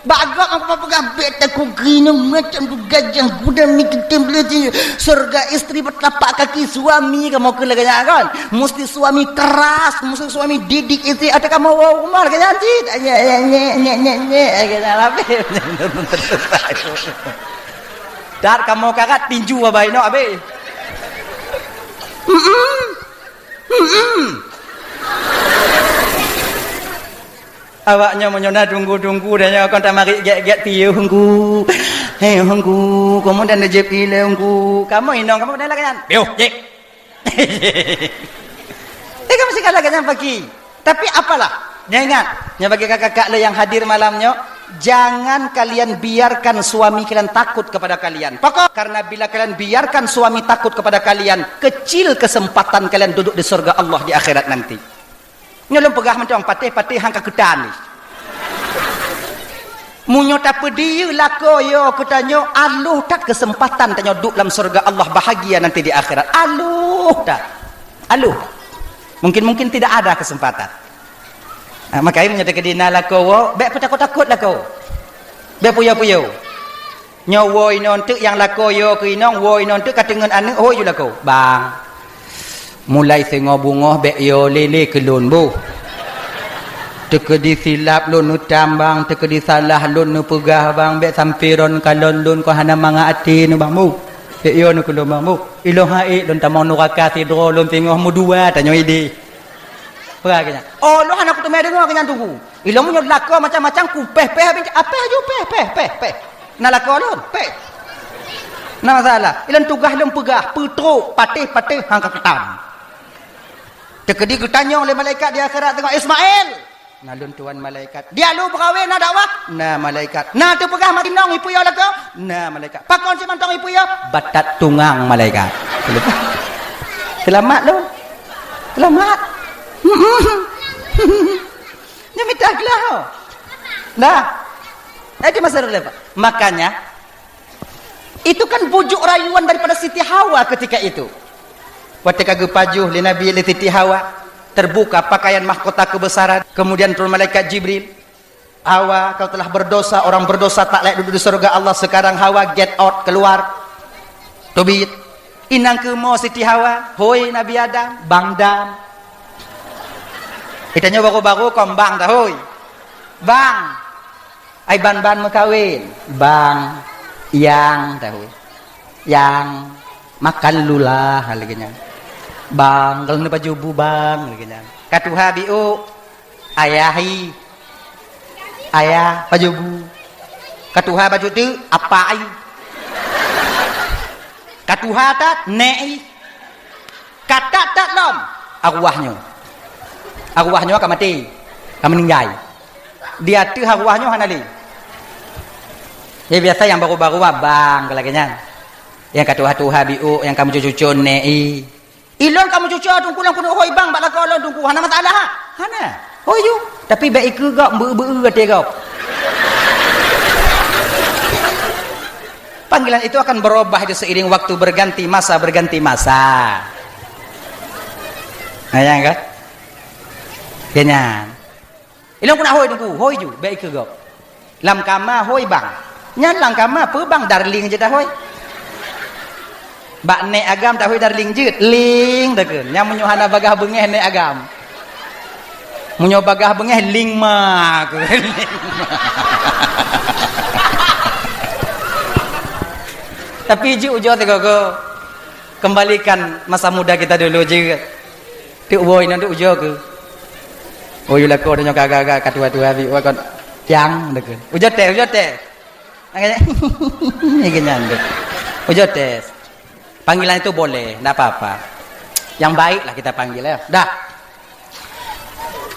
Bak gob aku peugah, "Bèk takot keunoe, macam tu gajah guda mi teutem leuti. Surga istri bertelapak kaki suami," kamoe kheun lagèe nyan kan. Mesti suami keras, mesti suami didik istri, atau kamoe woe rumoh lagèe nyan cit. Nyek, nyek, nyek, nyek, nyek, nyek, lagèe nyan habéh. That kamoe karat tinju abai inong habéh. Mm-mm. Mm-mm. Awak nyoe meunyoe na teungku-teungku dan nyoe kon tamarit gèt-gèt piôh teungku. Hei teungku, kamoe dan jép ilèe teungku. Kamoe inong kamoe dan lagèe nyan. Piôh, jép. Eh, kamoe sikat lagèe nyan pagi. Tapi apalah, nyoe ingat, nyoe bagi kakak-kakak le yang hadir malam nyoe, jangan kalian biarkan suami kalian takut kepada kalian. Pokok, karena bila kalian biarkan suami takut kepada kalian, kecil kesempatan kalian duduk di surga Allah di akhirat nanti. Nyoe lôn peugah mantong, patéh-patéh han ka keutan jih. Meunyoe tapeudiyeu lakoe yo keu tanyoe, aloh that kesempatan tanyoe duek lam syeuruga Allah bahagia nanti di akhirat. Aloh that. Aloh. Mungkin-mungkin tidak ada kesempatan. Nah, makanya meunyoe teukeudi na lakoe woe, bèk peutakot-takot lakoe. Bèk puyo-puyo. Nyoe woe inong teuk nyang lakoe yo keu inong, woe inong teuk ka teungeut aneuk, hôi ju lakoe. Bang, mulai singoh beungoh bèk yo lé-lé keu lôn boh. Teukeudi silap lôn neutam bang, teukeudi salah lôn neupeugah bang, bèk sampoe droen kalon lôn kon hana mangat até nyoe bang boh. Bèk yo nyoe keu lôn bang boh. Ilôn han ék lôn tamong nuraka sidroe lôn singoh meudua tanyoe idéh. Peugah keu nyan. Oh, lôn hana kuteumé deungoe keu nyan teungku. Ilôn meunyoe lakoe macam-macam, kupéh-péh abéh, apéh aju péh, péh, péh, péh. Na lakoe lôn, péh. Na masalah. Ilôn tugaih lôn peugah, peutrok, patéh-patéh han ka keutam. Teukeudi geutanyong lé malaikat di akhirat teungoh, "Ismail!" "Na lôn tuan malaikat." "Dia lôn beukawén na dakwah?" "Na malaikat." "Na teupeugah mat inong ipuyo lakoe?" "Na malaikat." "Pakon si mantong ipuyo?" "Batat tungang malaikat." Seulamat lôn. Seulamat. Nyan mita glah. Nah. Eh, di masa relevan. Makanya, itu kan bujuk rayuan daripada Siti Hawa ketika itu. Watèe ka geupajoh lé Nabi lé Siti Hawa, terbuka pakaian mahkota kebesaran, kemudian turun malaikat Jibril. "Hawa, kau telah berdosa, orang berdosa tak layak duduk di surga Allah. Sekarang Hawa, get out, keluar." Teubiet. Inong keumoe Siti Hawa, "Hôi Nabi Adam, bang dam." Geutanyoe baru-baru kon bang dah, hôi. "Bang." "Ai ban-ban meukawén." "Bang." "Yang," dah, hôi. "Yang." "Makan dulu lah," lagèe nyan. "Bang, kalau ni baju bu bang," lagèe nyan. "Ka tuha biôk." "Ayah i." "Ayah, baju bu." "Ka tuha baju teuk." "Apa i." "Ka tuha that." "Nèk i." "Ka that-that lom." "Arwah nyoe." "Arwah nyoe ka maté. Ka meuninggai." Di ateueh arwah nyoe hana lé. Ya biasa nyang baru-baru abang lagèe nyan. Nyang ka tuha-tuha biôk, nyang ka meucucu-cucu nèk i. Ilôn ka meucucu teungku lôn keuneuk hôi bang bak lakoe lôn teungku. Hana masalah ha? Hana. Hôi ju. Tapi bèk ikeue gob, beu-beu até gob. Panggilan itu akan berubah itu seiring waktu berganti masa, berganti masa. Nah, ya kan? Keu nyan. Ilôn keuneuk hôi teungku, hôi ju, bèk ikeue gob. Lam kama hôi bang. Nyan lam kama peue bang, darling jeuet dah hôi. Bak nèk agam dah hôi darling jeuet, ling takheun. Nyan meunyoe hana bagaih beungèh nèk agam. Meunyoe bagaih beungèh ling ma kheun. Tapi jeuet ujoe sigoe-goe. Kembalikan masa muda kita dulu jeuet. Teuk woe inong teuk ujoe keuh. Oh, yue lakoe tanyoe ka agak-agak ka tuha-tuha bi, wah kon yang takheun. Ujoe tes, ujoe tes. Agaknya, ni kenyan tu. Ujoe tes. Panggilan itu boleh, ndak apa-apa. Yang baiklah kita panggil ya. Dah.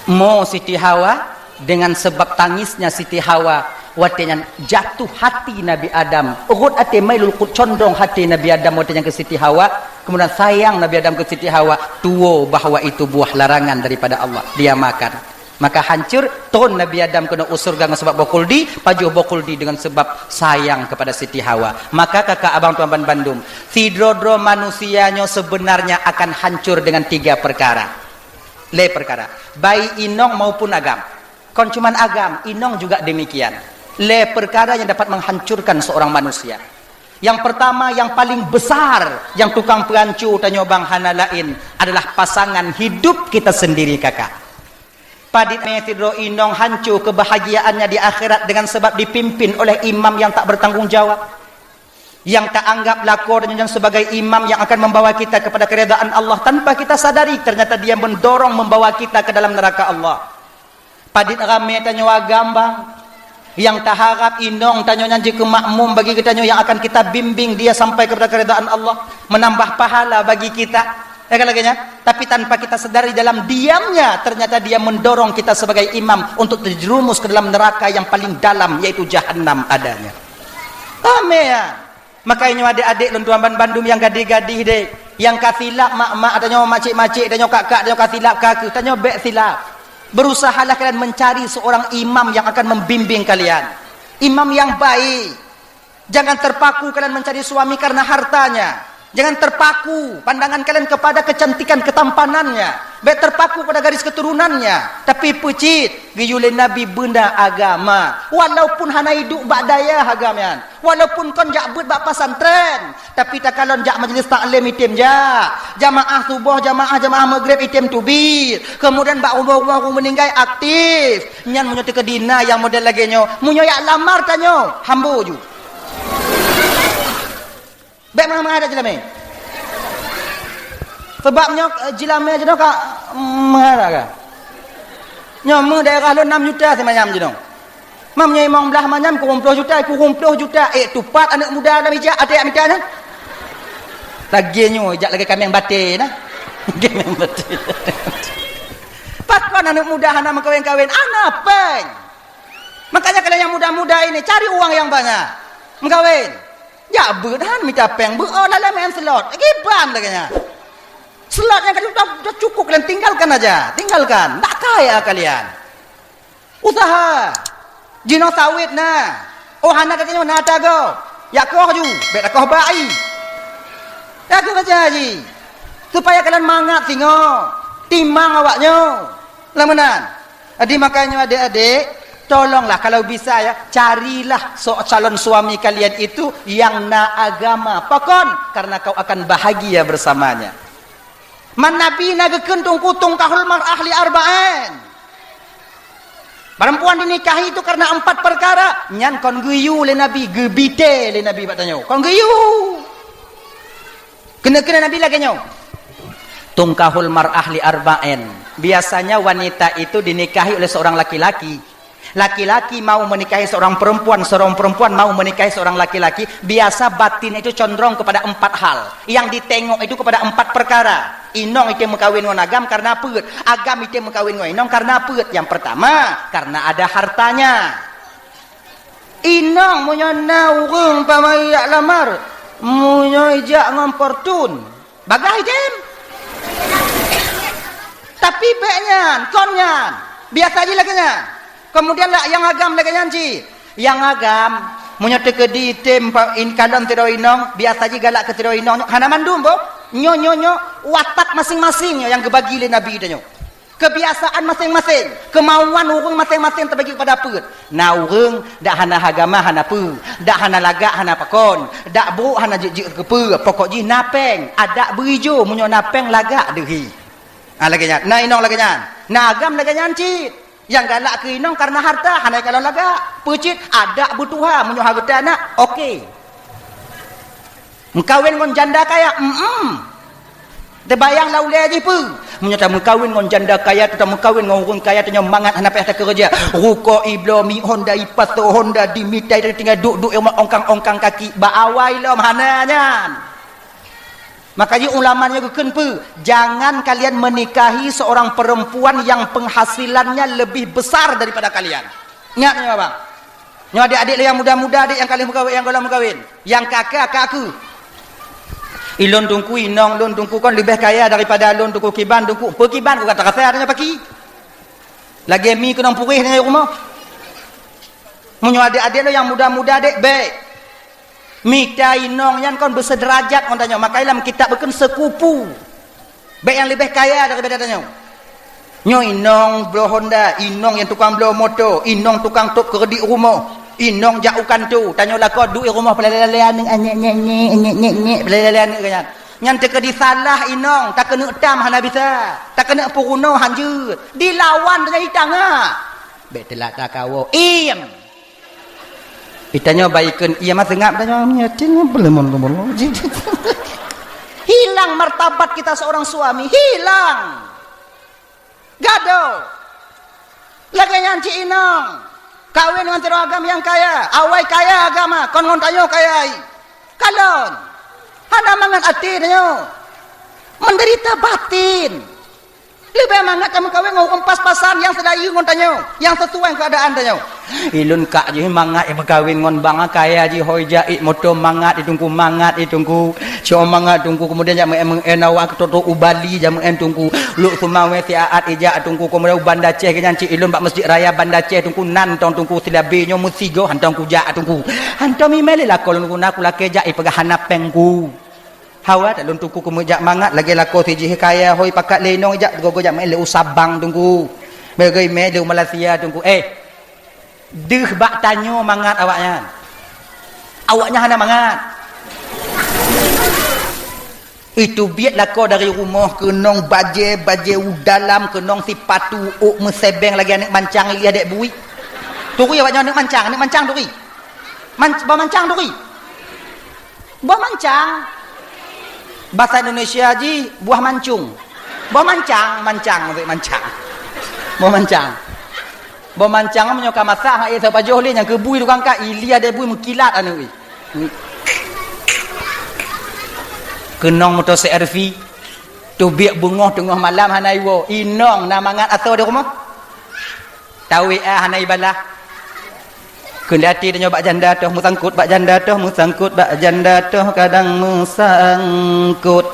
Mo Siti Hawa, dengan sebab tangisnya Siti Hawa, watèe nyan jatuh hati Nabi Adam. Rhot até mailul qut, condong hati Nabi Adam watèe nyan keu Siti Hawa. Kemudian sayang Nabi Adam keu Siti Hawa, tuwo bahwa itu buah larangan daripada Allah. Dia makan. Maka hancur, tron Nabi Adam keunoe u syeuruga ngon sabab boh khuldi, pajoh boh khuldi dengan sebab sayang kepada Siti Hawa. Maka kakak abang tuan ban bandum, sidroe-droe manusia nyoe sebenarnya akan hancur dengan tiga perkara. Lé perkara. Baik inong maupun agam. Kon cuman agam, inong juga demikian. Lhée peukara nyang dapat menghancurkan seorang manusia. Nyang peurtama, nyang paleng besar, nyang tukang peuhanco tanyoe bang hana laén adalah pasangan hidup kita sendiri, kakak. Padit mé sidroe inong hanco kebahagiaannya di akhirat dengan sebab dipimpin oleh imam yang tak bertanggung jawab, yang tak anggap lakoe tanyoe nyan sebagai imam yang akan membawa kita kepada keridaan Allah, tanpa kita sadari ternyata dia mendorong membawa kita ke dalam neraka Allah. Padit ramé tanyoe agam bang, yang taharap inong tanyoe nyan jeuet keu makmum bagi geutanyoe yang akan kita bimbing dia sampai kepada keridaan Allah, menambah pahala bagi kita. Ya kan lagée nyan? Tapi tanpa kita sadari, dalam diamnya ternyata dia mendorong kita sebagai imam untuk terjerumus ke dalam neraka yang paling dalam, yaitu jahannam adanya. Ramé ya. Makajih nyoe adék-adék lôn tuan banmandum nyang gadih-gadih deh, nyang ka silap mak-mak tanyoe, macik-macik tanyoe, kak-kak tanyoe ka silap ka keuh, tanyoe bék silap. Berusahalah kalian mencari seorang imam yang akan membimbing kalian. Imam yang baik. Jangan terpaku kalian mencari suami karena hartanya. Jangan terpaku pandangan kalian kepada kecantikan ketampanannya. Bék terpaku pada garis keturunannya. Tapi peucit, geuyue lé Nabi beuna agama. Walaupun hana iduek bak dayah agam nyan. Walaupun kon jak beuet bak pesantren, tapi takalon jak majlis taklim item jak. Jamaah suboh, jamaah, jamaah maghrib item teubiet. Kemudian bak rumoh-rumoh ureuëng meuninggai aktif. Nyan meunyoe teukeudi na nyang model lagée nyoe, meunyoe jak lamar tanyoe, hambo ju. Bék mangat-mangat jak jilamé. Sebab nyoe, eh, jilamé jinoe ka, mm, mangat ka. Nyoe meu daerah lôn nam juta simanyam jinoe. Mam nyoe limong blaih manyam kureueng ploh juta, kureueng ploh juta. Eh, tupat aneuëk muda lam ijak até mita nyan. Lagée nyoe ijak lagée kaméng batée na. Kaméng batée. Pakon aneuëk muda hana meukawen-kawen? Hana péng. Makanya kalian yang muda-muda ini cari uang yang banyak. Meukawen. Jak beuet han mita péng, beuet oh lalai main slot. Kiban lagée nyan. Slot nyang ka cukup, cukup kalian tinggalkan aja. Tinggalkan. Tak kaya kalian. Usaha. Jinoe sawét na. Oh, hana gata nyoe na tagoe. Jak koh ju, bék takoh bak ai. Takoh baca ji. Supaya kalian mangat singoh. Timang awak nyoe. Lam meunan. Jadi makanya adék-adék, tolonglah kalau bisa ya, carilah so-, calon suami kalian itu yang na agama. Pakon? Karena kau akan bahagia bersamanya. Man Nabi na geukheun teungku tungkahul mar'ah li arba'in. Perempuan dinikahi itu karena empat perkara. Nyan kon geuyue lé Nabi, geubité lé Nabi bak tanyoe. Kon geuyue. Keuneuk-keuneuk Nabi lagée nyoe. Tungkahul mar'ah li arba'in. Biasanya wanita itu dinikahi oleh seorang laki-laki. Laki-laki mau menikahi seorang perempuan, seorang perempuan mau menikahi seorang laki-laki, biasa batin itu condrong kepada empat hal. Yang ditengok itu kepada empat perkara. Inong item meukawen ngon agam karena peuet, agam item meukawen ngon inong karena peuet. Yang pertama, karena ada hartanya. Inong meunyoe na ureuëng pamai jak lamar, meunyoe ijak ngon Fortune, bagah item. Tapi bék nyan, kon nyan. Biasa ji lagée nyan. Kemudian lah nyang agam lagée nyan cit. Nyang agam, meunyoe teukeudi item pa-, in-, kalon sidroe inong, biasa ji galak keu sidroe inong nyoe, hana mandum boh. Nyoe, nyoe, nyoe, watak masing-masing nyoe nyang geubagi lé Nabi tanyoe. Kebiasaan masing-masing, kemauan ureuëng masing-masing teubagi kepada peuet. Na ureuëng dak hana agama hana peue, dak hana lagak hana pakon, dak brok hana jeuet-jeuet keu peue, pokok jih na péng, adak beuijo meunyoe na péng lagak deuhi. Ha, lagée nyan, na inong lagée nyan, na agam lagée nyan cit. Nyang galak keu inong karena harta, hana kalon lagak. Peucit adak beutuha meunyoe hareuta na, oke. Meukawen ngon janda kaya, em. Teubayang lam ulée jih peue? Meunyoe tameukawen ngon janda kaya, tameukawen ngon ureuëng kaya, tanyoe mangat hana payah takeureuja. Ruko ibloe, mi Honda ipasoe, Honda dimita, tinggai duek-duek ongkang-ongkang kaki, bak awai lom hana nyan. Makanya ulama nyoe geukheun peue? Jangan kalian menikahi seorang perempuan yang penghasilannya lebih besar daripada kalian. Ingat nyoe, Abang. Nyoe adék-adék lé nyang muda-muda, adék nyang ka lheueh meukawen, nyang gohlom meukawen. Nyang ka keu, ka keu. Ilôn teungku, inong lôn teungku kon leubeh kaya daripada lôn teungku kiban teungku. Peu kiban ku ka tarasa tanyoe paki. Lagée mi keunong puréh tanyoe rumoh. Meunyoe adék-adék lôn nyang muda-muda, adék bék. Mita inong nyan kon beuseuderajat ngon tanyoe, makanya lam kitab geukheun sekupu. Bék nyang leubeh kaya daripada tanyoe. Nyoe inong bloe Honda, inong nyang tukang bloe moto, inong tukang top keureudit rumoh. Inong jak u kantô, tanyoe lakoe duek i rumoh, peulale-lale aneuk, nyek, nyek, nyek, nyek, nyek, nyek, peulale-lale aneuk nyan. Nyan teuka disalah inong, takeuneuk tam hana bisa, takeuneuk peurunoe hanjeuet. Dilawan tanyoe di tangah. Bèk teulat takawoe. Iem. Di tanyoe baikon iem, seungab tanyoe nyeting, beuleumoh-leumoh. Hilang martabat kita seorang suami, hilang. Gadoh. Lagèe nyan cit inong. Kawin ngon sidroe agam nyang kaya. Awai kaya agam, kon ngon tanyoe kaya. Kalon. Hana mangat até tanyoe. Menderita batin. Leubeh mangat tameukawen ngon ureueng pas-pasan nyang seulayeue ngon tanyoe, nyang sesuai keadaan tanyoe. Ilôn kak jih mangat imeukawen ngon bang kaya jih, hôi jak, moto mangat i Teungku, mangat i Teungku. Cok mangat Teungku, kemudian jak meu'en, meu'en awak keu toto u Bali, jak meu'en Teungku. Lhok Seumawé siat ijak Teungku, kemudian u Banda Aceh, keunyan cit ilôn bak Masjid Raya Banda Aceh Teungku, nan tong Teungku silabé nyoe meusigoe hantom kujak Teungku. Hantom imè lé lakoe lôn guna kulakèe jak ipeugah hana péng ku. Hawa that lôn Teungku keumeujak mangat lagèe lakoe sijih kaya hôi pakat lé inong ijak gogo jak meu'en lé u Sabang Teungku. Beugöi mè lé u Malaysia Teungku. Eh, deuh bak tanyoe mangat awaknyan. Awaknyan hana mangat. Itu biet lakoe dari rumoh keunong bajèe, bajèe u dalam, keunong sipatu ôk meusebeng lagèe aneuk mancang ilèe adek bui. Turi awaknyan aneuk mancang, aneuk mancang turi. Man-, boh mancang turi. Boh mancang. Bahasa Indonesia jih buah mancung. Boh mancang, mancang maksud mancang. Boh mancang. Boh mancang meunyoe ka masak, ha, eh, soe pajoh lé nyang keubui tukang ka, ilèe adek bui meukilat aneuk, eh. Keunong moto C R V. Teubiet beungoh teungoh malam hana iwoe. Inong na mangat asoe di rumoh. Tawé ah hana ibalah. Keundati tanyoe bak janda toh meusangkot, bak janda toh meusangkot, bak janda toh kadang meusangkot.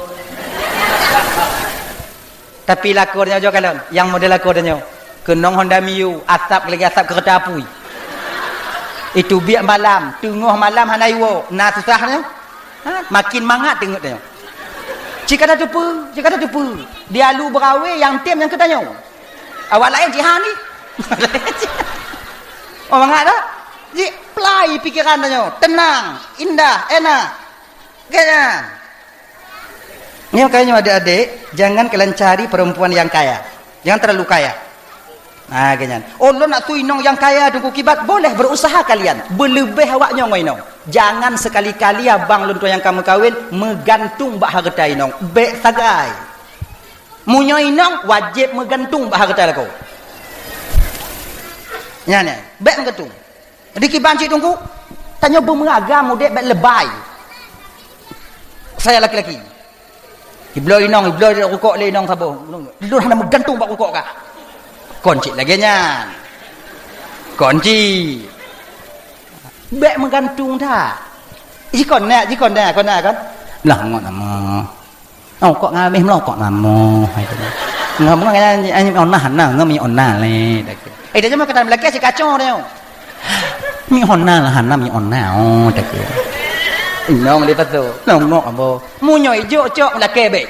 Tapi lakoe tanyoe jok kalon, nyang model lakoe tanyoe. Keunong Honda Mio, asap lagèe asap keureuta apui. Itu biet malam, teungoh malam hana iwoe, na susah nyoe. Ha? Makin mangat teungeut tanyoe. Cit ka tateupeue, cit ka tateupeue. Di alu beurawe nyang tem nyang keu tanyoe. Awak laén jihan ni. Oh, mangat dah? Ji plai pikiran tanyoe, tenang, indah, enak. Kaya. Nyoe kaya nyoe adik-adik, jangan kalian cari perempuan yang kaya. Jangan terlalu kaya. Nah, kaya nyan. Oh, lôn nak tui inong nyang kaya Teungku kiban, boleh berusaha kalian. Beuleubeh awak nyoe ngon inong. Jangan sekali-kali abang lôn tuan nyang ka meukawen meugantung bak hareuta inong. Bèk sagai. Meunyoe inong wajéb meugantung bak hareuta lakoe. Nyan, nyan. Bèk meugantung. Di kiban cit Teungku, tanyoe beumeuagam udép bèk leubèh. Saya laki-laki. Ibloe inong, ibloe rukok lé inong saboh. Lôn hana meugantung bak rukok kah. Kon cit lagèe nyan. Kon cit. Bèk meugantung that. Jikon nyak, jikon nyak, kon nyak kan. Lah ngon nama. Oh, kok ngamih meulokok namo. Ngamih ngan, ngan, ngan, ona, na, ngan mi ona lé. Eh, dah jaman kata lelaki si kacau dia. Mi ona lah, hana mi ona. Oh, tak. Inong dia patu. Nongok abo. Munyo ijuk cok lelaki bèk.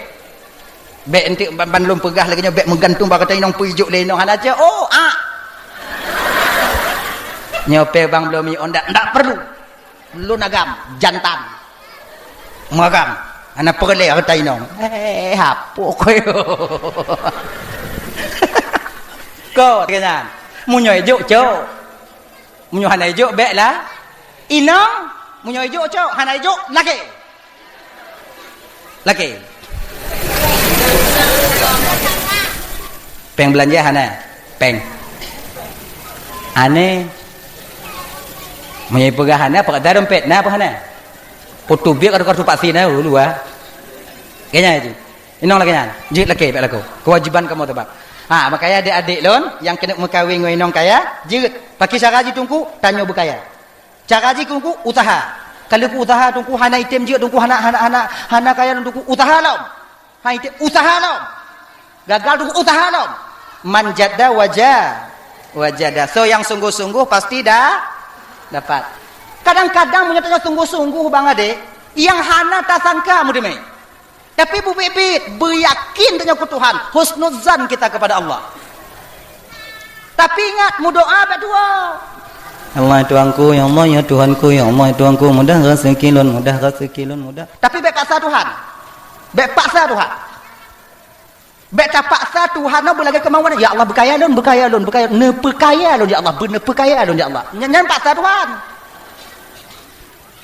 Bèk entik ban, ban lôn peugah lagèe nyoe bèk meugantung bak kata inong peuijuk lé inong hana cok. Oh, ah. Nyoe pe bang belum mi onda, ndak perlu. Lôn agam, jantan. Meuagam. Hana peureulèe hareuta inong. Eh, hapoh koyo. Ko, keunan. Meunyoe ijok, cok. Meunyoe hana ijok, bèk lah. Inong, meunyoe ijok, cok. Hana ijok, lakèe. Lakèe. Péng beulanja hana? Péng. Aneh. Meunyoe peugah hana, peugah dompet na apa hana? Foto biek atau kartu vaksin na dulu ah. Kayaknya itu. Inong lagèe nyan. Jeuet lakèe bèk lakoe. Kewajiban kamoe teuba. Ha, makanya adik-adik lôn nyang keuneuk meukawen ngon inong kaya, jeuet. Pakri cara jih Teungku, tanyoe beukaya. Cara jih Teungku, usaha. Kalau ku usaha Teungku hana item jeuet Teungku hana, hana, hana, hana kaya Teungku, usaha lom. Hai, usaha lom. Gagal tu usaha lom. Man jadda waja-, wajada. So nyang sungguh-sungguh pasti dah dapat. Kadang-kadang meunyoe tanyoe sungguh-sungguh bang adek, nyang hana tasangka meuteumé. Tapi bubit-bit, beuyakin tanyoe keu Tuhan, husnuzan kita kepada Allah. Tapi ingat, meudoa bak dua. Allah Tuhanku, ya Allah ya Tuhanku, ya Allah ya Tuhanku, mudah rezeki lôn, mudah rezeki lôn, mudah. Tapi bèk paksa Tuhan. Bèk paksa Tuhan. Bèk tapaksa Tuhan, na beulagèe keumauan. Ya Allah, beukaya lôn, beukaya lôn, beukaya, neupeukaya lôn, ya Allah, beu-, neupeukaya lôn, ya Allah. Nyan, nyan paksa Tuhan.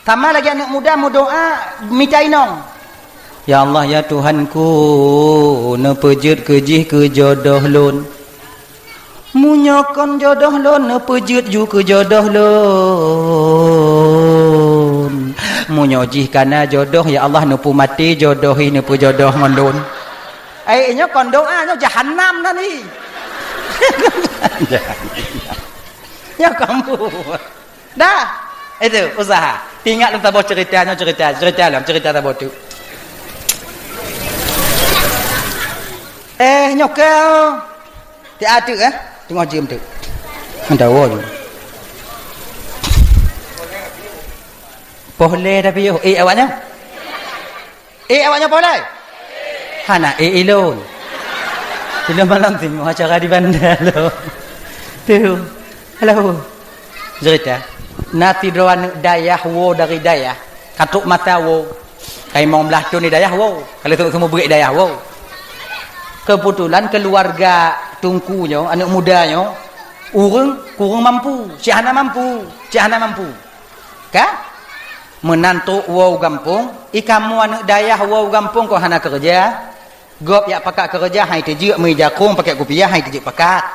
Sama lagèe aneuk muda meudoa mita inong. Ya Allah, ya Tuhanku, neupeujeuet keu jih keu jodoh lôn. Meunyoe kon jodoh lôn, neupeujeuet ju keu jodoh lôn. Meunyoe jih kana jodoh, ya Allah, neupeumaté jodoh hi neupeujodoh ngon lôn. Ai, nyoe kon doa, nyoe jahanam nan hi. Nyoe kamu. Dah. Itu usaha. Ingat lôn saboh cerita nyoe, cerita, cerita lom, cerita saboh tu. Eh, nyoe keu. Tiap teuk, eh. Teungoh jeuem teuk. Meudawa ju. Poh lé tapi yoh. Eh, awaknyan. Eh, awaknyan poh lé? Hana, eh, ilôn. Ilôn malam timoh acara di Banda lôn. Tu. Halo. Cerita. Na sidroe aneuk dayah woe dari dayah. Ka trok masa woe. Ka limong blaih thon di dayah woe. Ka lheueh seumeubeuet dayah woe. Keubeutulan keuluwarga teungku nyoe, aneuk muda nyoe, ureueng kureueng mampu, cit hana mampu, cit hana mampu. Ka? Meunan trok woe u gampông, i kamoe aneuk dayah woe u gampông kon hana keureuja. Gob jak pakat keureuja han jiteujeuet, meuija krueng pakèt kupiah han jiteujeuet pakat.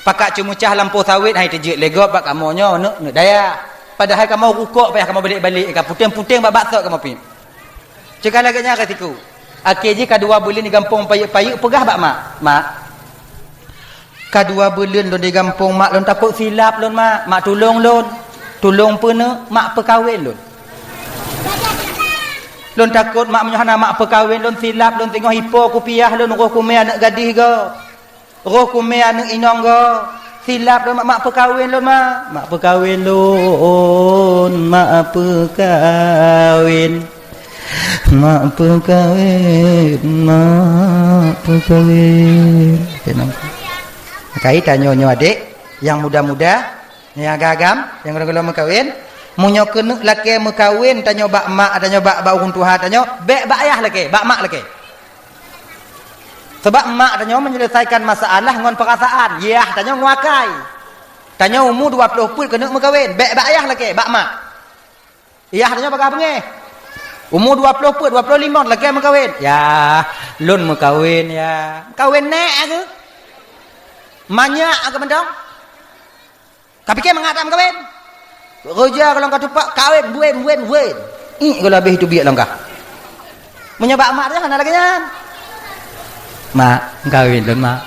Pakat ceumeucah lampôh sawét han jiteujeuet lé gob bak kamoe nyoe aneuk, aneuk dayah. Padahai kamoe rukok payah kamoe balek-balek, ka puténg-puténg bak baksot kamoe piep. Cit ka lagèe nyan ka siku. Akhé jih ka dua buleuen di gampông payeuk-payeuk peugah bak mak, "Mak, ka dua buleuen lôn di gampông, mak, lôn takot silap lôn, mak. Mak, tulông lôn. Tulông peue neuk, mak, peukawen lôn. Lôn takot, mak, meunyoe hana mak peukawen lôn, silap lôn, teungoh ipo kupiah lôn, roh kumè aneuk gadih gob." Roh kumè aneuk inong gob, silap lôn mak, mak peukawen lôn mak, mak peukawen lôn, mak peukawen, mak peukawen, mak peukawen. Keunoe. Kai tanyoe nyoe adék nyang muda-muda, nyang agam-agam, nyang gohlom-gohlom meukawen, meunyoe keuneuk lakèe meukawen tanyoe bak mak tanyoe, bak, bak ureueng tuha tanyoe, bèk bak ayah lakèe, bak mak lakèe. Sabab mak tanyoe menyelesaikan masalah ngon perasaan, yah tanyoe ngon akai. Tanyoe umu dua ploh peuet keuneuk meukawen, bèk bak yah lakèe, bak mak. Yah tanyoe bagaih beungèh. Umu dua ploh peuet, dua ploh limong lakèe meukawen. Yah, lôn meukawen, yah. Meukawen nèk keuh? Manyak keuh mantong? Ka piké mangat that meukawen. Roja gohlom ka tupak, kawen, buen, buen, buen. Ih, gohlom habéh teubiet lom kah. Meunyoe bak mak teuh hana lagèe nyan. Mak, meukawen lôn, mak.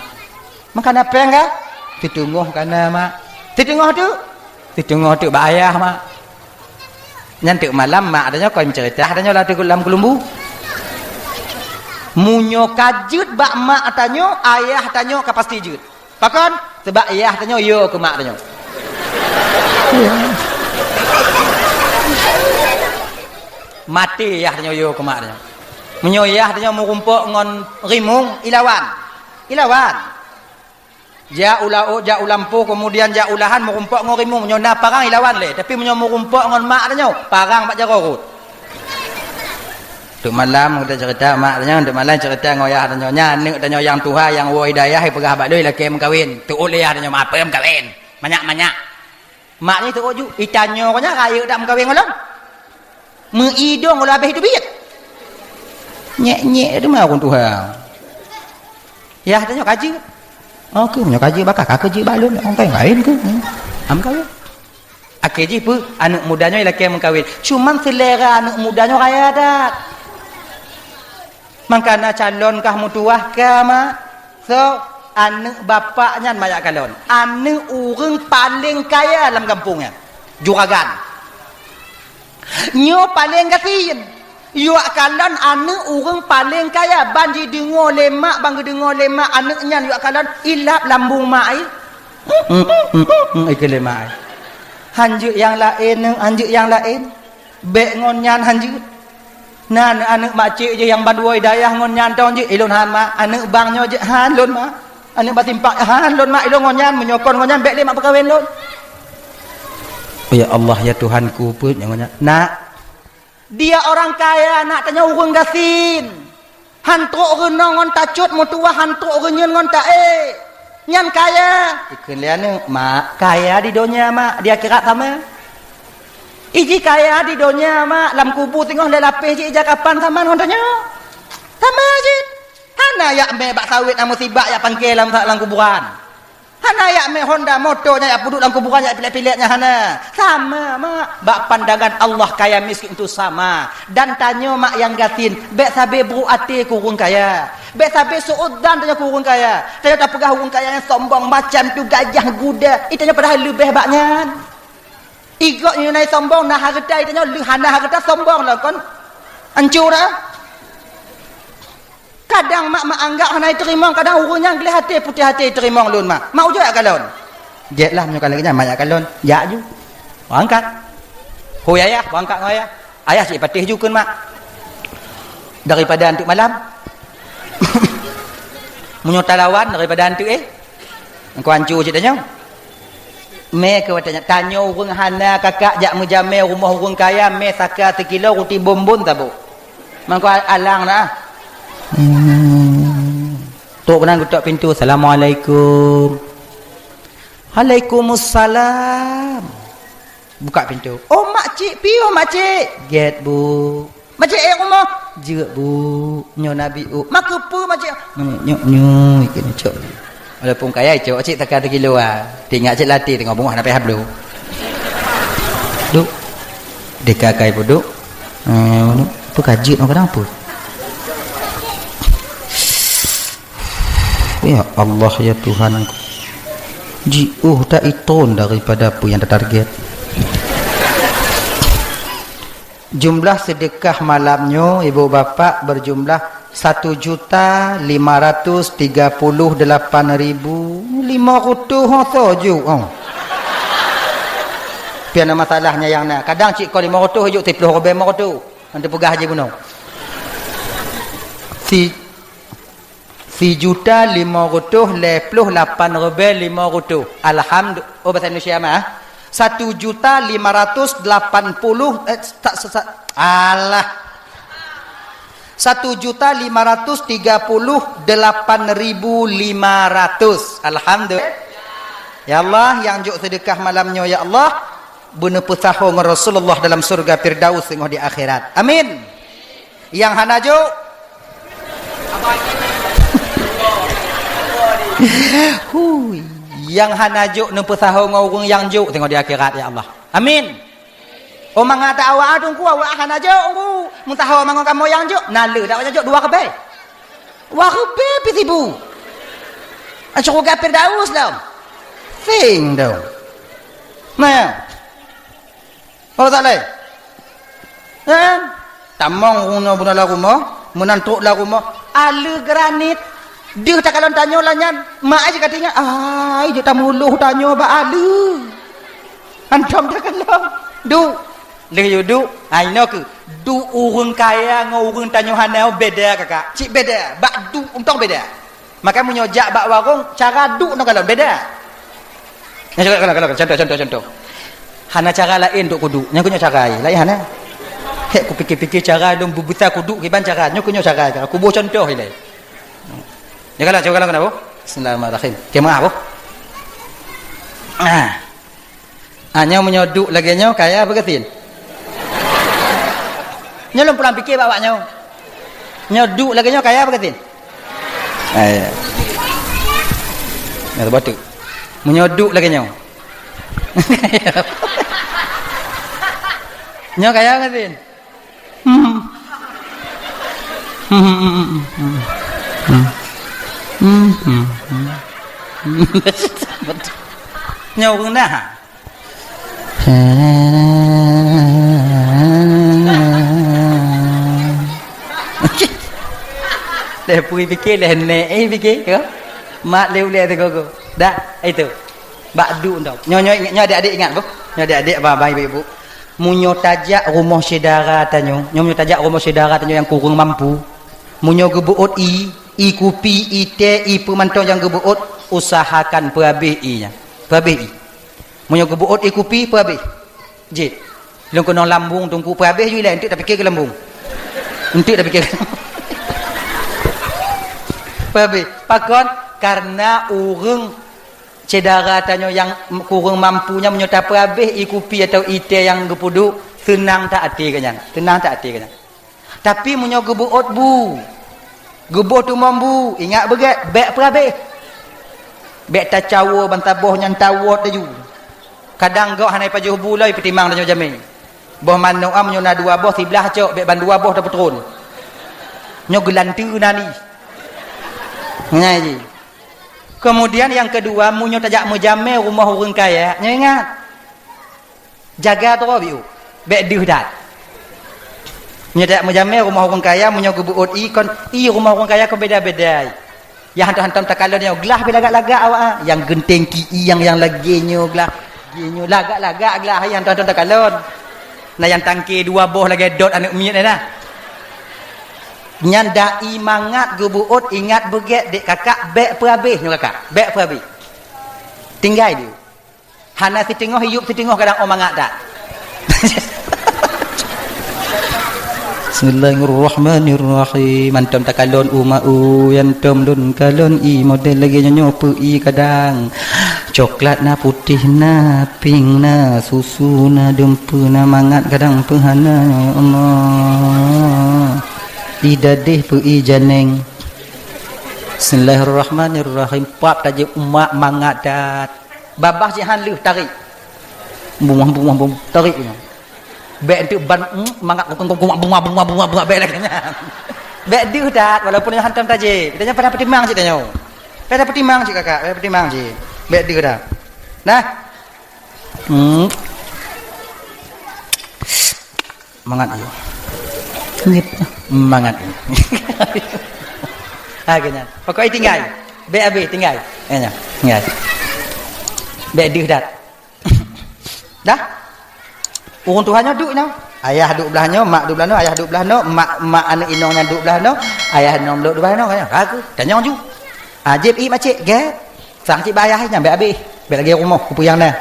Meukawen péng kah? Siteungoh kana, mak. Siteungoh teuk? Siteungoh teuk bak ayah, mak. Nyan teuk malam mak tanyoe kon ceurita tanyoe lam teuk lam keulumbu. Meunyoe ka jeuet bak mak tanyoe, ayah tanyoe ka pasti jeuet. Pakon? Sabab yah tanyoe yo keu mak tanyoe. Maté yah tanyoe yo keu mak tanyoe. Meunyoe yah tanyoe meurumpok ngon rimueng, ilawan. Ilawan. Jak u laôt, jak u lampôh, keumudian jak u lahan meurumpok ngon rimueng. Meunyoe na parang ilawan lé, tapi meunyoe meurumpok ngon mak tanyoe, parang bak jaroe rot. Teuk malam geutanyoe ceurita mak tanyoe, teuk malam ceurita ngon yah tanyoe. Nyan aneuk tanyoe nyang tuha nyang woe dayah, ipeugah bak lôn lakèe meukawen. Teuôt lé yah tanyoe, "Mak, peue meukawen? Manyak-manyak." Mak nyoe teuôt ju, "Itanyoe nyan rayeuk that meukawen ngon lôn? Meuidong lôn habéh teubiet." Nyèk-nyèk teuma ureueng tuha. Yah tanyoe ka jeuet. Oh, keuh nyoe ka jeuet bak kah, ka keuh jeuet bak lôn, ôn kawen keuh. Hmm. Am kawen. Akhé jih peue? Aneuk muda nyoe lakèe meukawen. Cuman seulera aneuk muda nyoe raya that. Mangkana calon kah meutuwah ka, mak. So, aneuk bapak nyan mak jak kalon. Aneuk ureueng paleng kaya lam gampông nyan. Juragan. Nyoe paleng gasien. Jak kalon aneuk ureueng paleng kaya. Ban jideungoe lé mak, ban geudeungoe lé mak aneuk nyan jak kalon, ilap lambông mak ai. Ikeu lé mak ai. Han jeuet nyang laén, han jeuet nyang laén. Bèk ngon nyan han jeuet. Na aneuk-aneuk makcik jih nyang bandua dayah ngon nyan tong jeuet, ilôn han mak. Aneuk bang nyoe jeuet han lôn mak. Aneuk bak simpang han lôn mak, ilôn ngon nyan, meunyoe kon ngon nyan bèk lé mak peukawen lôn. Ya Allah, ya Tuhanku, peue nyoe nyan? Nak, dia orang kaya, nak, tanyoe ureueng gasien. Han trok reunoe ngon tacut meutuwah, han trok reunyeun ngon taék. Nyan kaya. Ikheun lé aneuk, "Mak, kaya di donya, Mak, di akhirat sama." Iji kaya di donya, Mak, lam kubu singoh lé lapéh jih ija kapan sama ngon tanyoe. Sama jih. Hana yak mé bak sawét nyang meusibak yak pangké lam, lam kuburan. Hana yak mé honda moto nyang yak peuduek lam kuburan yak pilek-pilek nyan hana. Sama, Mak. Bak pandangan Allah kaya miskin itu sama. Dan tanyoe, Mak, nyang gasien, bék sabe buruk até keu ureueng kaya. Bék sabe su'udzan tanyoe keu ureueng kaya. Tanyoe tapeugah ureueng kaya nyang sombong macam tu gajah guda. Itanyoe padahai leubeh bak nyan. Igoe nyoe na sombong, na hareuta, itanyoe lheueh hana hareuta sombong lom kon. Ancu dah. Kadang mak, mak anggap hana iteurimong, kadang ureueng nyang gleh até, putéh até iteurimong lôn, mak. Mak ujoe jak kalon. Jeuet lah, meunyoe ka lagèe nyan, mak jak kalon. Jak ju. Beurangkat. Hôi ayah, beurangkat ngon ayah. Ayah cit patéh ju kheun, mak. Daripada anteuk malam. Meunyoe talawan daripada anteuk, eh. Engkau ancu cit tanyoe. Mé keu watèe nyan, tanyoe ureueng hana kakak jak meujamé rumoh ureueng kaya, mé saka sikilo ruti bonbon saboh. Mangko alang na. Hmm. Trok keunan geutok pintoe, "Assalamualaikum." "Waalaikumsalam." Buka pintoe. "Oh, makcik, piôh makcik." "Gèt, Bu." "Makcik, eh, rumoh?" "Jeuet, Bu. Nyoe na bi u." "Makeupeue makcik?" "Nyoe, nyoe, nyoe, ikeu nyoe cok." Walaupun kaya cok, cit taka sikilo ah. Teuingat cit latih teungoh beungoh na payah bloe. Duk. Deka kai peuduek. Eh, duk. Apa ka jeuet nyoe kadang apa? Ya Allah, ya Tuhan. Jiôh ta itron daripada apa yang ta target. Jumlah sedekah malam nyoe, ibu bapak, berjumlah satu juta lima ratus tiga puluh delapan ribu lima ratus ho soe ju, oh. Pian masalahnya yang na. Kadang cit ko lima ratus ju, siplôh ribèe lima ratus. Nanti peugah haji bunoe. Si Sijuta limong reutôh lhèe plôh lapan ribèe limong reutôh. Alhamdu-, oh, bahasa Indonesia mah, ah. Satu juta lima ratus delapan puluh, eh, tak, sa-, sa-, alah. Satu juta lima ratus tiga puluh delapan ribu lima ratus. Alhamdulillah. Ya Allah, nyang jok sedekah malam nyoe, ya Allah, beuneupeusaho ngon Rasulullah dalam syurga Firdaus teungoh di akhirat. Amin. Nyang hana jok. Hui, nyang hana jok neupeusaho ngon ureueng nyang jok teungoh di akhirat, ya Allah. Amin. Oh, mangat awak Teungku, awak hana jok, Teungku. Meusaho mangat kamoe nyang jok, na le dak awak nyang jok dua ribèe. Dua ribèe pih sibu. Syurga Firdaus lom. Sing dong. Nah. Oh, tak lé. Kan? Tamong ureueng nyoe beuna lam rumoh, meunan trok lam rumoh, aleuh granit. Deuh takalon tanyoe lagèe nyan, mak ai ka teuingat, ai jeuet tamulôh tanyoe bak aleuh. Hantom takalon. Duek. Lheueh yue duek, ai noe keuh. Duek ureueng kaya ngon ureueng tanyoe hana beda, kakak. Cit beda. Bak duek untông beda. Maka meunyoe jak bak warong, cara duek ngon kalon beda. Nyan, contoh, contoh, contoh, contoh, contoh. Hana cara laén untuk kuduek. Nyan keuh nyoe cara laén hana. Hek kupikir-pikir cara lôn beubisa kuduek kiban cara. Nyoe keuh nyoe cara. Kuboh contoh ilèe. Nyan kalon, cuba kalon kenapa? Bismillahirrahmanirrahim. Okey, maaf, boh. Ah. Ah, nyoe meunyoe duek lagèe nyoe, kaya apa gasien? Nyoe lôn pulang pikir bak awak nyoe. Nyoe duek lagèe nyoe, kaya apa gasien? Eh. Nyoe batuk. Meunyoe duek lagèe nyoe. Nyoe kaya apa gasien? Hmm. Hmm, hmm, hmm, hmm, hmm. Hmm, hmm, hmm, hmm. Nyoe ureueng dah. Lé pui pikir, lé nèk, eh, pikir, ya. Mak lé ulèe teugogo. Dah, itu. Bak duek tu. Nyoe, nyoe, nyoe adik-adik ingat, boh. Nyoe adik-adik, abang-abang, ibu-ibu. Meunyoe tajak rumoh syedara tanyoe, nyoe meunyoe tajak rumoh syedara tanyoe nyang kureueng mampu, meunyoe geubeuôt ie, ie kupi, ie teh, ie peue mantong nyang geubeuôt, usahakan peuhabéh ie nyan. Peuhabéh ie. Meunyoe geubeuôt ie kupi, peuhabéh. Jih. Lôn keunong lambung teungku, peurabeh ju ilée, enteuk tapike keu lambung. Enteuk tapike keu lambung. Peurabeh. Pakon? Karena ureuëng syedara tanyoe nyang kureueng mampu nyan meunyoe tapeurabeh ié kupi atawa ié teh nyang geupeuduek, seunang that até geuh nyan. Seunang that até geuh nyan. Tapi meunyoe geubeuôt bu, geuboh tumong bu, ingat beugét, bék peurabeh. Bék tacawoe bansaboh nyan tawot laju. Kadang gob hana ipajoh bu lom ipeutimang tanyoe jamé. Boh manok am nyoe na dua boh siblah cok, bék ban dua boh tapeutron. Nyoe geulanteue na ni. Ngai jih. Kemudian nyang keudua, meunyoe tajak meujamé rumoh ureuëng kaya, nyoe ingat. Jaga droe biu. Bék deuh that. Nyoe tajak meujamé rumoh ureuëng kaya, meunyoe geubeuôt ié kon, ié rumoh ureuëng kaya kon beda-beda. Nyang hantom-hantom takalon nyoe glah pih lagak-lagak awak, ah. Nyang geunteng ki ié nyang, nyang lagée nyoe glah. Lagée nyoe lagak-lagak glah, nyang hantom-hantom takalon. Na nyang tangke dua boh lagée dot aneuëk miet na. Nyan dai mangat geubeuôt, ingat beugét dek kakak, bék peurabeh nyoe kakak, bék peurabeh. Tinggai deh. Hana siteungoh iyup siteungoh kadang oh mangat that. Bismillahirrahmanirrahim. Hantom takalon uma u, hantom lôn kalon ié model lagée nyoe nyoe peu ié kadang. Coklat na, putéh na, pink na, susu na, dumpeue na, mangat kadang peu hana, ya Allah. Ié dadeh peu ié janeng. Bismillahirrahmanirrahim. Pap tajeuet uma mangat that. Babah jih han lheueh tarék. Bungah, bungah, bungah, tarék nyan. Bék enteuk ban, mm, mangat kong, kong, kong, bungah, bungah, bungah, bungah, bék lagée nyan. Bék deuh that, walaupun nyoe hantom tajép. Tanyoe pada peutimang cit tanyoe. Pada peutimang cit kakak, pada peutimang cit. Bék deuh that. Nah. Hmm. Mangat ayah. Mangat. Ha, keu nyan. Pokok ié tinggai. Bék abéh tinggai. Eh, nyan. Tinggai. Bék deuh that. Dah? Ureuëng tuha nyoe duek nyoe. Ayah duek blah nyoe, mak duek blah nyoe, ayah duek blah nyoe, mak, mak aneuëk inong nyan duek blah nyoe, ayah inong duek blah nyoe, kan? Aku tanyong ju. Ah, jép ié makcik, gét. Sang cit bak ayah nyan bék abéh. Bék lagée rumoh kupeue nyang na.